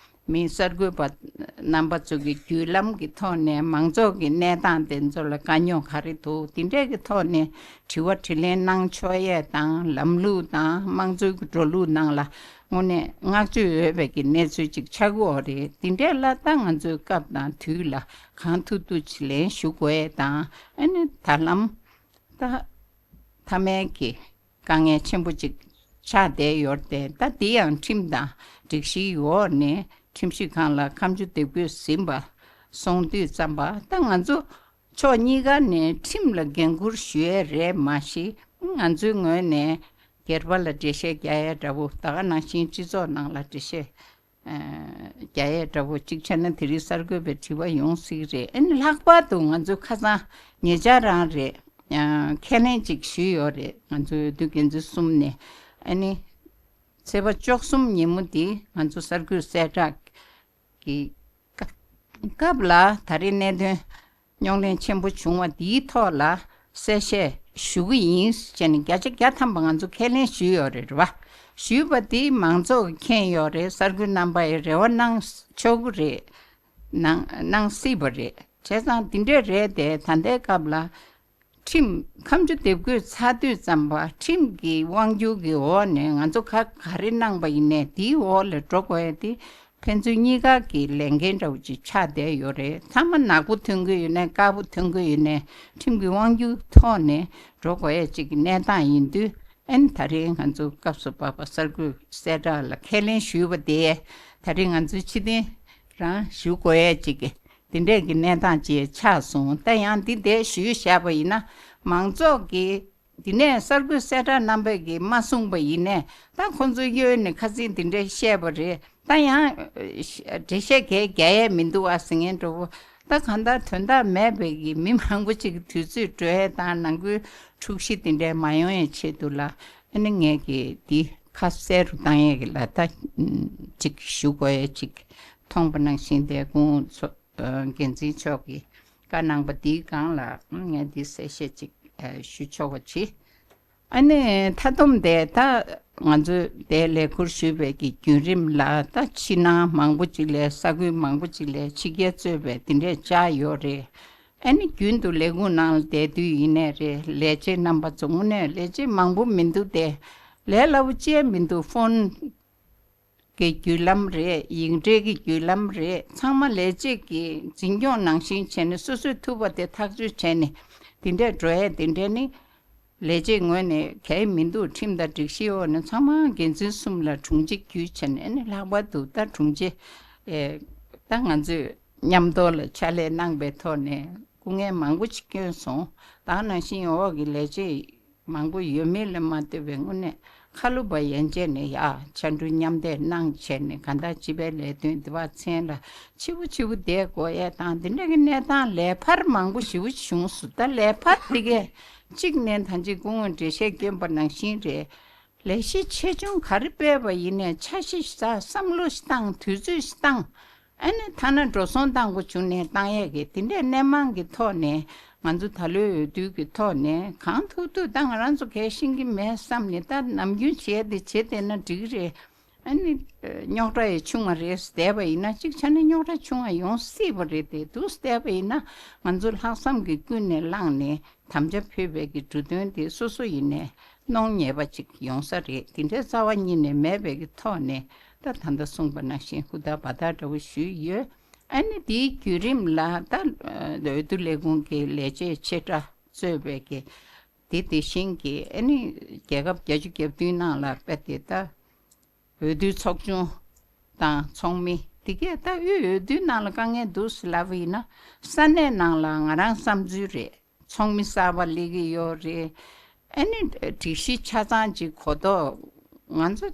མི་གསར་འགོད་པ་རྣམ་པ་ཚོ་གི་བརྒྱུད་ལམ་གྱི་ཐོག་ནས་མང་ཚོགས་ཀྱི་གནས་སྟངས་དེ་ཚོ་ལ་དཀའ་རྙོག་ག་རེ་འདུག་དེ་འདྲས་ཀྱི་ཐོག་ནས་དྲི་བ་དྲིས་ལན་གནང་ཆོག་ཡས་དང་ལམ་ལུགས་དང་དམངས་གཙོའི་འགྲོ་ལུགས་ནང་ལ་དངོས་གནས་བསྔགས་བརྗོད་འོས་པའི་གི་གནས་ཚུལ་ཅིག་ཆགས་ཀྱི་ཡོད་རེད། དེ་འདྲས་ལ་ད་ང་ཚོའི་སྐབས་དང་དུས་ལ་གང་ཐུབ་ཐུབ་ཅིག་ལན་ཞུ་དགོས་ཡས་དང་། ཨ་ནི་ད་ལམ་ད་མཐའ་མའི་གི་དཀའ་ངལ་ཆེན་པོ་ཅིག་ཆགས་བསྡད་ཡོད་རེད་དེ། ད་འདི་ཡང་ཁྲིམས་དང་སྒྲིག་གཞིའི་འོག་ནས་ཁྲིམས་ཞིབ་ཁང་ལ་ཁ་མཆུ་འདེབས་དགོས་ཟིན་པ་སོང་དུས་ཙམ་པ། ད་ང་ཚོ་ཕྱོགས་གཉིས་ཀ་ནས་ཁྲིམས་ལ་འགན་འཁུར་ཞུ་ཡས་རེད། མ་གཞི་ང་ཚོའི་ངོས་ནས་སྒེར་པ་ལ་འགྲེལ་བཤད་རྒྱག་ཡས་འདྲ་བོ། ད་ག་ནང་བཞིན་སྤྱི་ཚོགས་ནང་ལ་འགྲེལ་བཤད་ཨ། རྒྱག་ཡས་འདྲ་བོ་གཅིག་བྱས་ན་དེ་རིང་གསར་འགོད་པའི་དྲི་བ་ཡོང་སྲིད་རེད། ཨ་ནི་ལྷག་པར་དུ་ང་ཚོའི་ཁ་སང་ཉེ་ཆར་རང་རེད། ཨ། ཁས་ལེན་ཅིག་ཞུས་ཡོད་རེད། ང་ཚོའི་འོས་བསྡུ་འགན་འཛིན་གསུམ་ནས། ཨ་ནི་ཚེས་པ་བཅུ་གསུམ་ཉིན་མོ་འདི་ང་ཚོ་གསར་འགོད་གསལ་བསྒྲགས་ཀྱི་སྐབས་ལ་ད་རེས་གནད་དོན་རྙོག་གླེང་ཆེན་པོ་བྱུང་བ་འདིའི་ཐོག་ལ་གསལ་བཤད་ཞུ་གི་ཡིན་ཟེར་ནས་བརྒྱ་ཆ་བརྒྱ་ཐམ་པ་ང་ཚོ་ཁས་ལེན་ཞུས་ཡོད་རེད། རེད་བ། ཞུས་པ་འདི་མང་ཚོགས་ཀྱིས་མཁྱེན་ཡོད་རེད། གསར་འགོད་རྣམ་པ་ཡིས་རེ་བ་གནང་ཆོག་གི་རེད། གནང་གནང་སྲིད་པ་རེད། བྱས་ཙང་འདི་འདྲས་རེད་དེ། ད་ལྟའི་སྐབས་ལ་ཁྲིམས་ཁ་མཆུ་འདེབས་དགོས་ཚར་དུས་ཙམ་པ་ཁྲིམས་ཀྱི་དབང་སྒྱུར་གྱི་འོག་ནས་ང་ཚོ་ག་ག་རེ་གནང་པ་ཡིན་ནའི་དེའི་འོག་ལ་འགྲོ་དགོས་ཡ་དེ་ཕན་ཚུན་གཉིས་ཀ་གི་ལས་འགན་འདྲ་བོ་ཅིག་ཆགས་བསྡད་ཡོད་རེད། ཚང་མ་ནག་པོ་ཐོན་གི་ཡོད་ནའི་དཀར་པོ་ཐོན་གི་ཡོད་ནའི་ཁྲིམས་ཀྱི་དབང་སྒྱུར་ཐོག་ནས་འགྲོ་དགོས་ཡ་ཅིག་གི་གནས་སྟངས་ཡིན་དུས། ཨ་ནི་ད་རེས་ང་ཚོ་སྐབས་སུ་བབས་པ་གསར་འགོད་གསལ་བསྒྲགས་ལ་ཁས་ལེན་ཞུས་པ་དེ་ད་རེས་ང་ཚོའི་ཕྱི་རྟེན་རང་ཞུ་དགོས་ཡ་ཅིག་གི་དེ་འདྲས་ཀྱི་གནས་སྟངས་ཅིག་ཆགས་སོང་། ད་ཡང་འདི་འདྲས་ཞུས་བཞག་པ་ཡིན་ན་མང་ཚོགས་ཀྱིས་འདི་ནས་གསར་འགོད་གསལ་བསྒྲགས་རྣམ་པས་ཀྱིས་མ་གསུངས་པ་ཡིན་ནའི་ད་ཁོང་ཚོ་གཡོལ་ནས་ཁ་སང་འདི་འདྲས་བཤད་པ་རེད། ད་ཡང་འགྲེལ་བཤད་གས་རྒྱག་ཡས་མི་འདུག་ཨ་ཟེར་མཁན་འདྲ་བོ། ད་གང་ལྟར་དོན་དག་མེད་པའི་གི་མི་མང་པོ་ཅིག་གི་དུས་ཚོད་འགྲོ་ཡས་དང་ནང་ཁུལ་འཁྲུག་གཞི་དེ་འདྲས་མ་ཡོང་ཡས་ཆེད་དུ་ལ། ཨ་ནི་ངས་གི་འདི་ཁ་གསལ་རུ་བཏང་ཡས་གི་ལ་ད་ཅིག་ཞུ་དགོས་ཡས་ཅིག་མཐོང་པ་ནང་བཞིན་དེ་སྐུ་ངོ་མཚོ་འགན་འཛིན་མཆོག་གིས་བཀའ་གནང་པ་འདིའི་སྒང་ལ་ངས་འདི་གསལ་བཤད་ཅིག་ཞུ་ཆོག་པ་བྱེད། ཨ་ནི་མཐའ་སྡོམ་དེ་ད་ང་ཚོས་དེ་ལས་ཁུར་ཞུས་པའི་གི་བརྒྱུད་རིམ་ལ་ད་ཕྱི་ནང་མང་པོ་ཅིག་ལས་ས་ཁུལ་མང་པོ་ཅིག་ལས་ཕྱི་རྒྱལ་གཙོས་པའི་དེ་འདྲས་བཅར་ཡོད་རེད། ཨ་ནི་རྒྱུན་དུ་ལས་ཁུངས་ནང་ལ་བསྡད་དུས་ཡིན་ནའི་རེད། ལས་བྱེད་རྣམ་པ་ཚོ་དངོས་གནས་ལས་བྱེད་མང་པོ་མི་འདུག་སྟེ། ལས་སླ་པོ་ཅི་ཡང་མི་འདུག་ཕོན་གྱི་བརྒྱུད་ལམ་རེད། ཡིག་འབྲེལ་གྱི་བརྒྱུད་ལམ་རེད། ཚང་མ་ལས་བྱེད་ཀྱི་འཛིན་སྐྱོང་ནང་བཞིན་བྱས་ནས་སོ་སོས་ཐུབ་པ་དེ་ཐག་གཅོད་བྱས་ནས་དེ་འདྲས་འགྲོ་ཡས་དེ་འདྲས་ནི་ལས་བྱེད་ངོས་ནས་གལ་མི་འདུག་ཁྲིམས་དང་སྒྲིག་གཞིའི་འོག་ནས་ཚང་མ་འགན་འཛིན་གསུམ་ལ་དྲུང་ཆེ་བརྒྱུད་བྱས་ནས་ཨ་ནི་ལྷག་པར་དུ་ད་དྲུང་ཆེ་ཨེ་ད་ང་ཚོས་མཉམ་དུ་ལ་ཕྱག་ལས་གནང་པའི་ཐོག་ནས་སྐུ་ངལ་མང་པོ་ཅིག་བསྐྱོན་སོང་། ད་ནང་བཞིན་འོག་གི་ལས་བྱེད་མང་པོ་ཡོད་མེད་ལ་མ་ལྟོས་པའི་དངོས་གནས་ཁ་ལོ་བ་ཡན་ཆད་ནས་ཡ་ཕྱར་གྲུ་མཉམ་འདེགས་གནང་བྱས་ནས་གང་ལྟར་སྤྱི་པའི་ལས་དོན་འདི་བ་མཚན་ལ་ཆེ་བོ་ཆེ་བོ་བསྡད་དགོས་ཡས་དང་དེ་འདྲ་གི་གནས་སྟངས་ལས་འཕར་མང་པོ་ཞེ་པོ་བྱུང་སོང་། ད་ལས་འཕར་དེ་གས་གཅིག་ནས་ད་ཅི་སྐུ་ངོས་འགྲེལ་བཤད་བསྐྱོན་པ་ནང་བཞིན་རེད། ལས་གཞི་ཆེ་ཆུང་ག་རེ་སྤེལ་བ་ཡིན་ནའི་འཆར་གཞི་ཞིག་བཞག་བསམ་བློ་ཞིག་བཏང་དུས་ཚོད་ཞིག་བཏང་། ཨ་ནི་ཐ་ན་འགྲོ་སོང་བཏང་དགོས་བྱུང་ནའི་བཏང་ཡས་ཀྱི་དེ་འདྲའི་སྣེ་མང་གི་ཐོག་ནས་ང་ཚོ་ད་ལོའི་འོས་བསྡུ་གི་ཐོག་ནས་གང་ཐུབ་ཐུབ་ད་ང་རང་ཚོ་གས་ཤེས་ཀྱི་མེད་བསམ་ནས་ད་ནམ་རྒྱུན་བྱས་ཏེ་བྱེད་བསྡད་ན་འགྲིག་གི་རེད། ཨ་ནི་རྙོག་དྲ་ཡི་ཆུང་བ་རེད་བསྡད་པ་ཡིན་ན། གཅིག་ཆ་ནས་རྙོག་དྲ་ཆུང་བ་ཡོང་སྲིད་པ་རེད་དེ། འདུག་བསྡད་པ་ཡིན་ན་ང་ཚོ་ལྷག་བསམ་གྱིས་ཀུན་ནས་བསླངས་ནས་དམ་བཅའ་ཕུལ་བའི་གི་འབྲུ་དོན་དེ་སོ་སོ་ཡིན་ནས་གནོང་ཉེས་པ་ཅིག་ཡོང་ས་རེད། དེ་འདྲའི་རྩ་བ་ཉིད་ནས་མེད་པའི་གི་ཐོག་ནས། ད་ད་ལྟ་གསུངས་པ་ནང་བཞིན་ཧུར་ཐག་འབད་ཐག་འདྲ་བོ་ཞུས་ཡོད། ཨ་ནི་དེའི་བརྒྱུད་རིམ་ལ་ད་འོས་བསྡུ་ལས་ཁུངས་ཀྱི་ལས་བྱེད་ཆེ་ཕྲ་གཙོས་པའི་གི་དེ་དེ་བཞིན་གྱི་ཨ་ནི་རྒྱལ་ཁབ་བརྒྱད་ཅུ་གྱ་བདུན་ནང་ལ་དཔེ་དེ་ད་འོས་བསྡུའི་ཚོགས་ཆུང་དང་ཚོགས་མི་དེ་གས། ད་དབུས་འོས་བསྡུའི་ནང་ལ་དཀའ་ངལ་འདུག་ཟེར་ལབ་པ་ཡིན་ན། ས་གནས་ནང་ལ་ང་རང་བསམ་ཚུལ་རེད། ཚོགས་མི་གསར་པ་སླེབས་ཀྱི་ཡོད་རེད། ཨ་ནི་སྒྲིག་གཞི་ཆ་ཚང་ཅིག་གོ་རྟོགས་ང་ཚོ་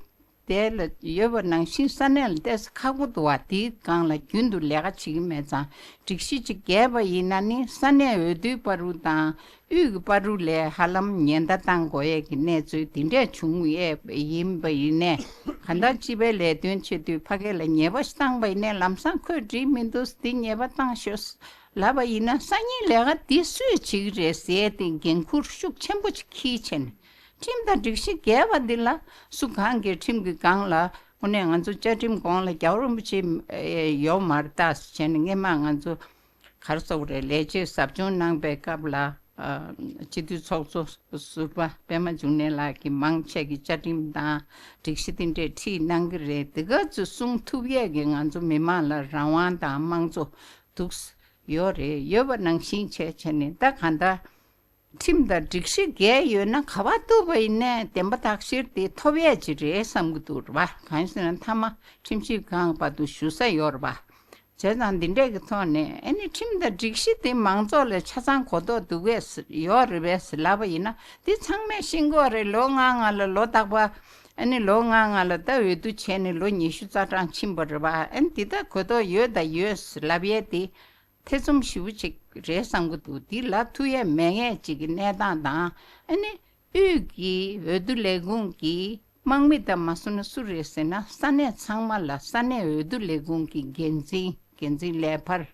དེ་ལ་ཡོད་པ་ནང་བཞིན་ས་གནས་ལ་ཏོག་ཙམ་ཁག་པོ་འདུག་བ། དེའི་སྒང་ལ་རྒྱུན་དུ་ལས་ཀ་བྱེད་ཀྱི་མེད་ཙང་། སྒྲིག་གཞི་ཅིག་བརྒལ་བ་ཡིན་ན་ནི་ས་གནས་འོས་བསྡུའི་བར་དུ་དང་དབུས་ཀྱི་བར་དུ་ལ་ཧ་ལམ་ཉེན་བརྡ་བཏང་དགོས་ཡས་ཀྱི་གནས་ཚུལ་དེ་འདྲས་བྱུང་ཡས་ཡིན་པ་ཡིན་ནས། གང་ལྟར་སྤྱི་པའི་ལས་དོན་ཆེད་དུ་ཕ་གི་ལ་ཉེས་པ་ཞིག་བཏང་པ་ཡིན་ནས། ལམ་སང་ཁོས་འགྲིག་མི་འདུག་འདི་ཉེས་པ་བཏང་ཤོག་ལབ་པ་ཡིན་ན། སང་ཉིན་ལས་ཀ་འདི་སུས་བྱེད་ཀྱི་རེད་ཟེར་ཏེ་འགན་ཁུར་ཤུགས་ཆེན་པོ་ཅིག་འཁྱེར་བྱས་ནས། ཁྲིམས་དང་སྒྲིག་གཞི་འགལ་བ་འདི་ལ་སུ་གང་གིས་ཁྲིམས་ཀྱི་སྒང་ལ། དངོས་གནས་ང་ཚོ་བཅའ་ཁྲིམས་གོང་ལ་རྒྱལ་བ་རིན་པོ་ཆེ་ཨེ་ཡོད་མ་རེད་ད་ཟེར་བྱས་ནས། སྔས་མ་ང་ཚོ་ག་རེ་ཟེར་དགོས་རེད། ལས་བྱེད་ཟབ་སྦྱོང་གནང་པའི་སྐབས་ལ། ཨ། སྤྱི་འཐུས་ཚོགས་གཙོ་ཟུར་པ་པད་མ་འབྱུང་གནས་ལགས་ཀྱིས་མང་ཆེ་གི་བཅའ་ཁྲིམས་དང་སྒྲིག་གཞི་དེ་འདྲས་ཁྲིད་གནང་གི་རེད། དེ་ག་ཚོད་གསུང་ཐུབ་ཡས་ཀྱི་ང་ཚོ་མི་མང་ལ་རང་དབང་དང་དམངས་གཙོ་འདུག་ཡོད་རེད། ཡོད་པ་ནང་བཞིན་བྱས་བྱས་ནས། ད་གང་ལྟར་ཁྲིམས་དང་སྒྲིག་གཞི་འགལ་ཡོད་ན་ག་པར་གཏུགས་པ་ཡིན་ནའི་བདེན་པ་བརྟག་ཞིབ་དེ་ཐོབ་ཡས་ཅིག་རེད་བསམ་གྱི་འདུག་རེད་པ། གང་ཡིན་ཟེར་ན་མཐའ་མ་ཁྲིམས་ཞིབ་ཁང་བར་དུ་ཞུ་ས་ཡོད་རེད་པ། བྱས་ཙང་འདི་འདྲས་ཀྱི་ཐོག་ནས། ཨ་ནི་ཁྲིམས་དང་སྒྲིག་གཞི་དེ་མང་ཚོགས་ལ་ཆ་ཚང་གོ་རྟོགས་འདུག་གས་ཡོད་རེད་པས་ལབ་པ་ཡིན་ན། འདི་ཚང་མས་ཤེས་ཀྱི་ཡོད་རེད། ལོ་ལྔ་ལྔ་ལ་ལོ་རྟག་པར། ཨ་ནི་ལོ་ལྔ་ལྔ་ལ་ད་འོས་བསྡུ་བྱས་ནས་ལོ་ཉི་ཤུ་རྩ་གྲངས་ཕྱིན་པ་རེད་པ། ཨ་ནི་འདི་ད་གོ་རྟོགས་ཡོད་ད་ཡོད་ལབ་ཡས་དེ་ཐེ་ཚོམ་ཞེ་པོ་ཅིག་རེད་བསམ་གྱི་འདུག་འདི་ལབ་ཐུབ་ཡས་མེད་མཁན་ཅིག་གི་གནས་སྟངས་དང་། ཨ་ནི་དབུས་ཀྱི་འོས་བསྡུ་ལས་ཁུངས་ཀྱི་དམག་མི་དང་མ་སོང་ན་སུ་རེད་ཟེར་ན། ས་གནས་ཚང་མ་ལ་ས་གནས་འོས་བསྡུ་ལས་ཁུངས་ཀྱི་འགན་འཛིན། འགན་འཛིན་ལས་འཕར།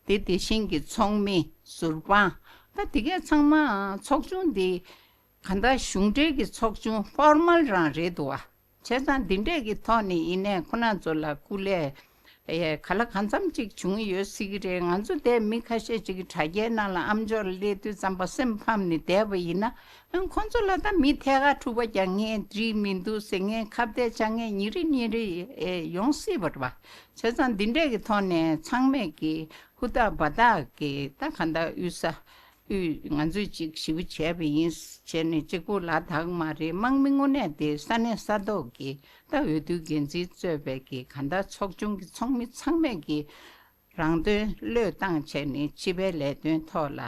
དེ་དེ་བཞིན་གྱི་ཚོགས་མི་ཟུར་དཔང་། ད་དེ་གས་ཚང་མ་ཚོགས་ཆུང་འདི་གང་ལྟར་གཞུང་འབྲེལ་གྱི་ཚོགས་ཆུང་ཕོར་མལ་རང་རེད་འདུག་བ། བྱས་ཙང་འདི་འདྲས་ཀྱི་ཐོག་ནས་ཡིན་ནའི་ཁོ་རང་ཚོ་ལ་སྐུ་ལས་ཨེ་ག་ལ་གང་འཚམ་ཅིག་བྱུང་ཡོད་སྲིད་ཀྱི་རེད། ང་ཚོ་དེ་མི་ཁ་ཤས་ཅིག་གི་དྲ་རྒྱའི་ནང་ལ་ཨ་མཆོག་ལ་སླེབས་དུས་ཙམ་པ་སེམས་ཕམ་ནས་བསྡད་པ་ཡིན་ན། ཨང་ཁོང་ཚོ་ལ་ད་མི་ཐད་ཀར་འཁྲུག་པ་རྒྱག་མཁན། འགྲིག་མི་འདུག་ཟེར་མཁན། ཁ་གཏད་བཅག་མཁན་ཉིན་རེ་ཉིན་རེ་ཨེ་ཡོང་སྲིད་པ་རེད་པ། བྱས་ཙང་འདི་འདྲས་ཀྱི་ཐོག་ནས་ཚང་མས་ཀྱི་ཧུར་ཐག་འབད་ཐག་གིས་ད་གང་ལྟར་དབུས་ས་དབུས་ང་ཚོས་ཅིག་ཞེ་པོ་བྱས་པ་ཡིན་བྱས་ནས་གཅིག་པུ་ལ་དྭགས་མ་རེད། དམག་མི་དངོས་གནས་དེ་ས་གནས་ས་ཐོག་གི་ད་འོས་བསྡུ་འགན་འཛིན་གཙོས་པའི་གི་གང་ལྟར་ཚོགས་ཆུང་གི་ཚོགས་མི་ཚང་མས་ཀྱི་རང་དོན་བློས་བཏང་བྱས་ནས་སྤྱི་པའི་ལས་དོན་ཐོག་ལ་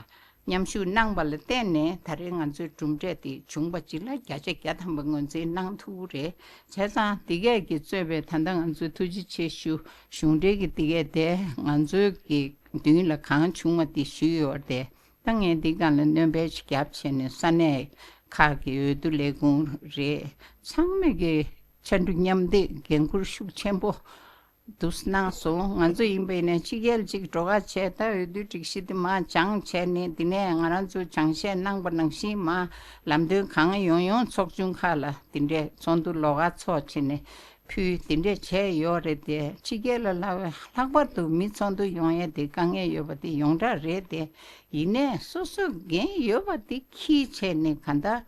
མཉམ་ཞུགས་གནང་པ་ལ་བརྟེན་ནས། ད་རེས་ང་ཚོའི་གྲུབ་འབྲས་དེ་བྱུང་བ་ཅིག་ལ་བརྒྱ་ཆ་བརྒྱ་ཐམ་པ་ངོས་འཛིན་གནང་ཐུབ་རེད། བྱས་ཙང་འདི་གས་ཀྱིས་གཙོས་པའི་ད་ལྟ་ང་ཚོའི་ཐུགས་རྗེ་ཆེ་ཞུ། གཞུང་འབྲེལ་གྱི་འདི་གས་དེ་ང་ཚོའི་གི་མདུན་ལ་གང་བྱུང་བ་དེ་ཞུས་ཡོད་རེད། ད་ངས་འདི་སྒང་ལ་སྣོན་པ་ཞིག་བརྒྱབ་བྱས་ནས། ས་གནས་ཁག་གི་འོས་བསྡུ་ལས་ཁུངས་རེད། ཚང་མས་ཀྱི་ཕྱར་གྲུ་མཉམ་འདེགས་འགན་ཁུར་ཤུགས་ཆེན་པོ་འདུག་གནང་སོང་། ང་ཚོ་ཡིན་པ་ཡིན་ན་ཕྱི་རྒྱལ་གཅིག་འགྲོ་ཁ་བྱས། ད་འོས་བསྡུའི་སྒྲིག་གཞི་དེ་མར་སྦྱངས་བྱས་ནས། དེ་ནས་ང་རང་ཚོ་སྦྱང་བཤད་གནང་པ་ནང་བཞིན་མར་ལམ་སྟོན་གང་ཡོང་ཡོང་ཚོགས་ཆུང་ཁག་ལ་དེ་འདྲས་ཚོགས་འདུ་ལོགས་ཀ་ཚོགས་བྱས་ནས་ཕུལ། དེ་འདྲས་བྱས་ཡོད་རེད་དེ། ཕྱི་རྒྱལ་ལ་ལྷག་པར་དུ་མི་ཚོགས་འདུ་ཡོང་ཡས་དེ་དཀའ་ངལ་ཡོད་པ་དེ་ཡོངས་གྲགས་རེད་དེ། ཡིན་ནའི་སོ་སོ་འགན་ཡོད་པ་དེ་འཁྱེར་བྱས་ནས་གང་ལྟར་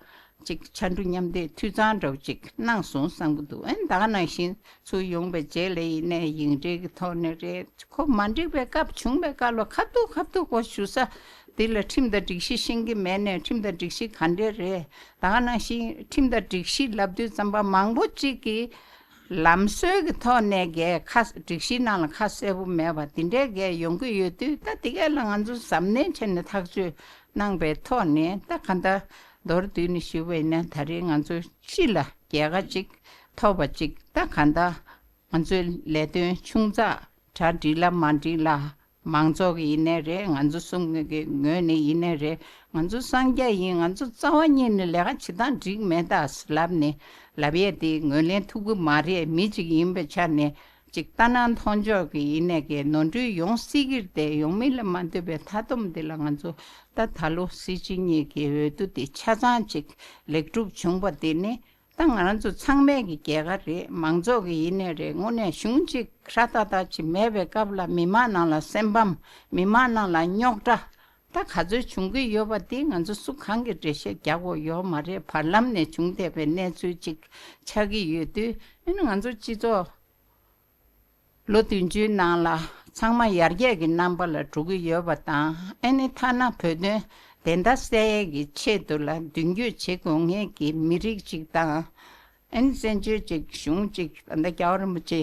ཅིག་ཕྱར་གྲུ་མཉམ་འདེགས་འཐུས་ཚང་འདྲ་བོ་ཅིག་གནང་སོང་བསམ་གྱི་འདུག་ཨེ་ད་ག་ནང་བཞིན་ཚུར་ཡོང་བའི་རྗེས་ལ་ཡིན་ནའི་ཡིག་འབྲེལ་གྱི་ཐོག་ནས་རེད། ཁོ་མ་འགྲིག་པའི་སྐབས་བྱུང་བའི་སྐབས་ལ་ཁ་ཐུག་ཁ་ཐུག་གོ་ཞུ་ས་འདི་ལ་ཁྲིམས་དང་སྒྲིག་གཞི་ཤེས་ཀྱི་མེད་ནས། ཁྲིམས་དང་སྒྲིག་གཞི་ག་འདྲས་རེད། ད་ག་ནང་བཞིན་ཁྲིམས་དང་སྒྲིག་གཞི་ལབ་དུས་ཙམ་པ་མང་པོ་ཅིག་གིས་ལམ་སྲོལ་གྱི་ཐོག་ནས་གས་ཁ་སྒྲིག་གཞིའི་ནང་ལ་ཁ་གསལ་པོ་མེད་པ་དེ་འདྲས་གས་ཡོང་གི་ཡོད་དུས། ད་དེ་གས་ལ་ང་ཚོ་གཟབ་ནན་བྱས་ནས་ཐག་གཅོད་གནང་པའི་ཐོག་ནས། ད་ག་འདྲ་མདོར་བསྡུས་ནས་ཞུས་པ་ཡིན་ན། ད་རེས་ང་ཚོ་སྤྱི་ལ་རྒྱལ་ཁ་ཅིག་ཐོབ་པ་ཅིག་ད་ག་འདྲ་ང་ཚོའི་ལས་དོན་ཆུང་ཙག་གྲ་འགྲིག་ལ་མ་འགྲིག་ལ། མང་ཚོགས་ཀྱི་ཡིན་ནའི་རེད། ང་ཚོ་གསུམ་གྱི་ངོས་ནས་ཡིན་ནའི་རེད། ང་ཚོ་སངས་རྒྱས་ཡིན། ང་ཚོ་རྩ་བ་ཉིད་ནས་ལས་ཀ་བྱེད་སྟངས་འགྲིག་མེད་ད་ལབ་ནས་ལབ་ཡས་དེ་ངོས་ལེན་ཐུབ་ཀྱི་མ་རེད། མི་གཅིག་ཡིན་པའི་ཆ་ནས་ཅིག་ལྟ་སྣང་མཐོང་ཕྱོགས་ཀྱི་ཡིན་ནའི་གི་ནོར་འཁྲུལ་ཡོང་སྲིད་ཀྱི་རེད། ཡོང་མིན་ལ་མ་ལྟོས་པའི་མཐའ་སྡོམ་འདི་ལ་ང་ཚོ་ད་ད་ལོ་སྲིད་སྤྱི་གཉིས་ཀྱི་འོས་བསྡུ་དེ་ཆ་ཚང་ཅིག་ལེགས་གྲུབ་བྱུང་བ་དེ་ནི། ད་ང་རང་ཚོ་ཚང་མས་ཀྱི་རྒྱལ་ཁ་རེད། མང་ཚོགས་ཀྱི་ཡིན་ནའི་རེད། དངོས་གནས་གཞུང་གཅིག་ཧྲ་ཏག་ཏག་ཅིག་མེད་པའི་སྐབས་ལ་མི་མང་ནང་ལ་སེམས་ཕམ། མི་མང་ནང་ལ་རྙོག་དྲ། ད་ག་ཚོད་བྱུང་གི་ཡོད་པ་དེ་ང་ཚོ་སུ་གང་གིས་འགྲེལ་བཤད་རྒྱག་དགོས་ཡོད་མ་རེད། བར་ལམ་ནས་བྱུང་བསྡད་པའི་གནས་ཚུལ་ཅིག་ཆགས་ཀྱི་ཡོད་དུས། ཨ་ནི་ང་ཚོ་སྤྱི་ཚོགས་ལོ་བདུན་ཅུའི་ནང་ལ་ཚང་མ་ཡར་རྒྱས་ཀྱི་རྣམ་པ་ལ་འགྲོ་གི་ཡོད་པ་དང་། ཨ་ནི་ཐ་ན་བོད་དོན་བདེན་མཐའ་གསལ་ཡས་ཀྱི་ཆེད་དུ་ལ་མདུན་སྐྱོད་བྱེད་དགོས་མཁན་གྱི་མི་རིགས་ཅིག་དང་། ཨ་ནི་བཙན་བྱོལ་ཅིག་གཞུང་ཅིག་ད་ལྟ་རྒྱལ་བ་རིན་པོ་ཆེ་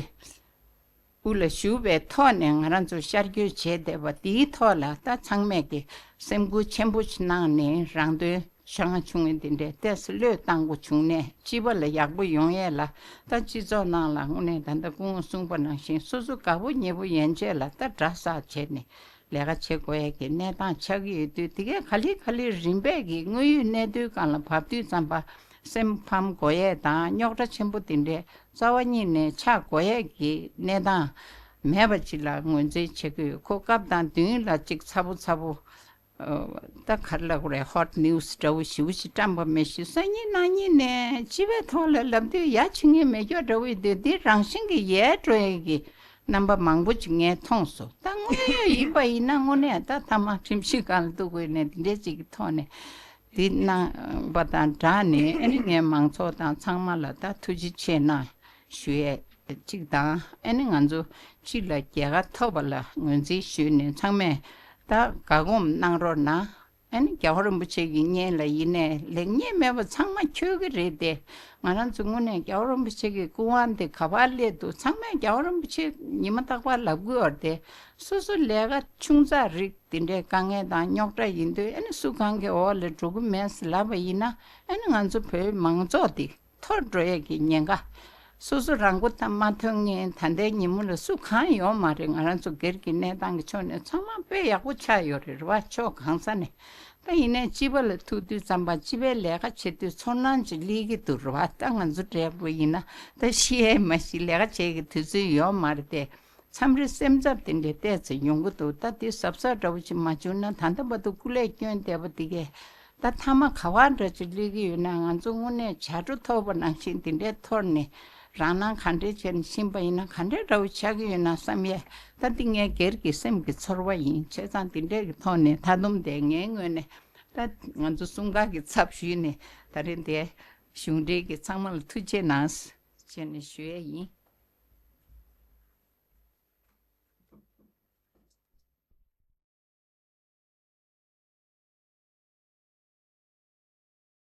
དབུ་ལ་བཞུགས་པའི་ཐོག་ནས་ང་རང་ཚོ་ཤར་བསྐྱོད་བྱས་བསྡད་པ་འདིའི་ཐོག་ལ། ད་ཚང་མས་ཀྱི་སེམས་ཁུར་ཆེན་པོ་ཞིག་གནང་ནས། རང་དོན་ཤོར་ཆུང་ངུ་འདི་འདྲའི་ཏོག་ཙམ་བློས་བཏང་དགོས་བྱུང་ནས། སྤྱི་པ་ལ་ཡག་པོ་ཡོང་ཡས་ལ། ད་སྤྱི་ཚོགས་ནང་ལ་དངོས་གནས་ད་ལྟ་སྐུ་ངོ་གསུངས་པ་ནང་བཞིན་སོ་སོ་དགའ་པོ་ཉེ་པོ་ཡན་ཆད་ལ་ད་གྲྭ་ས་བྱས་ནས་ལས་ཀ་བྱེད་དགོས་ཡས་ཀྱི་གནས་སྟངས་ཆགས་ཀྱི་ཡོད་དུས། དེ་གས་ག་ལེ་ག་ལེ་རིམ་པས་ཀྱི་དངོས་ཡོད་གནས་ཚུལ་སྒང་ལ་བབས་དུས་ཙམ་པ་སེམས་ཕམ་དགོས་ཡས་དང་རྙོག་དྲ་ཆེན་པོ་དེ་འདྲའི་རྩ་བ་ཉིད་ནས་ཆགས་དགོས་ཡས་ཀྱི་གནས་སྟངས་མེད་པ་ཅིག་ལ་ངོས་འཛིན་བྱེད་ཀྱི་ཡོད། ཁོ་སྐབས་དང་དུས་ལ་ཅིག་ཚ་པོ་ཚ་པོ། ཨོ། ད་ག་རེ་ལབ་དགོས་རེད། ཧོཊ་ནིའུ་སི་འདྲ་བོ་ཞེ་པོ་ཞིག་བཀྲམ་པ་མི་ཤེས། སང་ཉིན་གནངས་ཉིན་ནས་སྤྱི་པའི་ཐོག་ལ་ལབ་དུས་ཡ་བྱེད་མཁན་མེད་སྐྱོ་འདྲ་བོ་ཡིན་དུས། འདི་རང་བཞིན་གྱིས་ཡལ་འགྲོ་ཡས་ཀྱི་རྣམ་པ་མང་པོ་ཅིག་ངས་མཐོང་སོང་། ད་དངོས་ཡོད་ཡིན་པ་ཡིན་ན་དངོས་གནས་ད་ཐ་མ་ཁྲིམས་གཞི་སྒང་ལ་གཏུག་དགོས་ནས་འདི་འདྲའི་ཅིག་གི་ཐོག་ནས་འདི་གནང་བ་དང་སྦྲགས་ནས། ཨ་ནི་ངས་མང་ཚོགས་དང་ཚང་མ་ལ་ད་ཐུགས་རྗེ་ཆེ་གནང་ཞུ་ཡས་གཅིག་དང་། ཨ་ནི་ང་ཚོ་སྤྱི་ལ་རྒྱལ་ཁ་ཐོབ་པ་ལ་ངོས་འཛིན་ཞུས་ནས་ཚང་མས་ད་དགའ་སྒོམ་གནང་རོགས་གནང་། ཨ་ནི་རྒྱལ་བ་རིན་པོ་ཆེ་གི་བརྙན་ལ་ཡིན་ནའི་ལེགས་ཉེས་མེད་པ་ཚང་མ་འཁྱོལ་གི་རེད་དེ། ང་རང་ཚོ་དངོས་གནས་རྒྱལ་བ་རིན་པོ་ཆེ་གི་སྐུ་དབང་དེ་ག་པར་སླེབས་འདུག་ཚང་མས་རྒྱལ་བ་རིན་པོ་ཆེ་ཉི་མ་རྟག་པར་ལབ་གི་ཡོད་རེད་དེ། སོ་སོ་ལས་ཀ་ཆུང་ཙག་རིགས་དེ་འདྲའི་དཀའ་ངལ་དང་རྙོག་དྲ་ཡིན་དུས། ཨ་ནི་སུ་གང་གི་འོག་ལ་འགྲོ་གི་མེད་ཟེར་ལབ་པ་ཡིན་ན། ཨ་ནི་ང་ཚོ་བོད་མང་ཚོགས་དེ་འཐོར་འགྲོ་ཡས་ཀྱི་ཉེན་ཁ། སོ་སོ་རང་མགོ་ཐང་མ་ཐོན་མཁན་ད་ལྟའི་ཉིན་མོ་ལ་སུ་གང་ཡོད་མ་རེད། ང་རང་ཚོ་སྒེར་གྱི་གནས་སྟངས་ཀྱི་ཕྱོགས་ནས་ཚང་མ་དཔེ་ཡག་པོ་ཆགས་ཡོད་རེད། རེད་བ། ཕྱོགས་གང་ས་ནས། ད་ཡིན་ནའི་སྤྱི་པ་ལ་ཐུག་དུས་ཙམ་པ་སྤྱི་པའི་ལས་ཀ་བྱེད་དུས་ཚོར་སྣང་ཅིག་སླེབས་ཀྱི་འདུག་རེད་བ། ད་ང་ཚོ་འདྲ་པོ་ཡིན་ན་ད་ཤི་ཡས་མ་ཤི་ལས་ཀ་བྱེད་ཀྱི་དུས་ཚོད་ཡོད་མ་རེད་དེ། མཚམས་རེ་སེམས་འཚབ་དེ་འདྲའི་ཏོག་ཙམ་ཡོང་གི་འདུག་ད་དེ་གཟབ་གཟབ་འདྲ་བོ་ཅིག་མ་བྱུང་ན། ད་ལྟ་བར་དུ་སྐུ་ལས་བསྐྱོན་བསྡད་པ་དེ་གས་ད་མཐའ་མ་ག་བ་འདྲ་ཅིག་སླེབས་ཀྱི་ཡོད་ན། ང་ཚོ་དངོས་གནས་བྱ་སྒྲོ་ཐོར་བ་ནང་བཞིན་དེ་འདྲའི་ཐོར་ནས་རང་སྣང་ག་འདྲའི་བྱས་ནས་ཕྱིན་པ་ཡིན་ན་ག་འདྲའི་འདྲ་བོ་ཆགས་ཀྱི་ཡོད་ན་བསམ་ཡས། ད་འདི་ངའི་སྒེར་གྱི་སེམས་ཀྱི་ཚོར་བ་ཡིན། བྱས་ཙང་དེ་འདྲའི་གི་ཐོག་ནས་མཐའ་སྡོམ་དེ་ངའི་ངོས་ནས་ད་ང་ཚོ་གསུམ་ཀ་གི་ཚབ་ཞུས་ནས་ད་རེས་འདི་གཞུང་འབྲེལ་གྱི་ཚང་མ་ལ་ཐུགས་རྗེ་གནང་ཞེས་ནས་ཞུ་ཡས་ཡིན།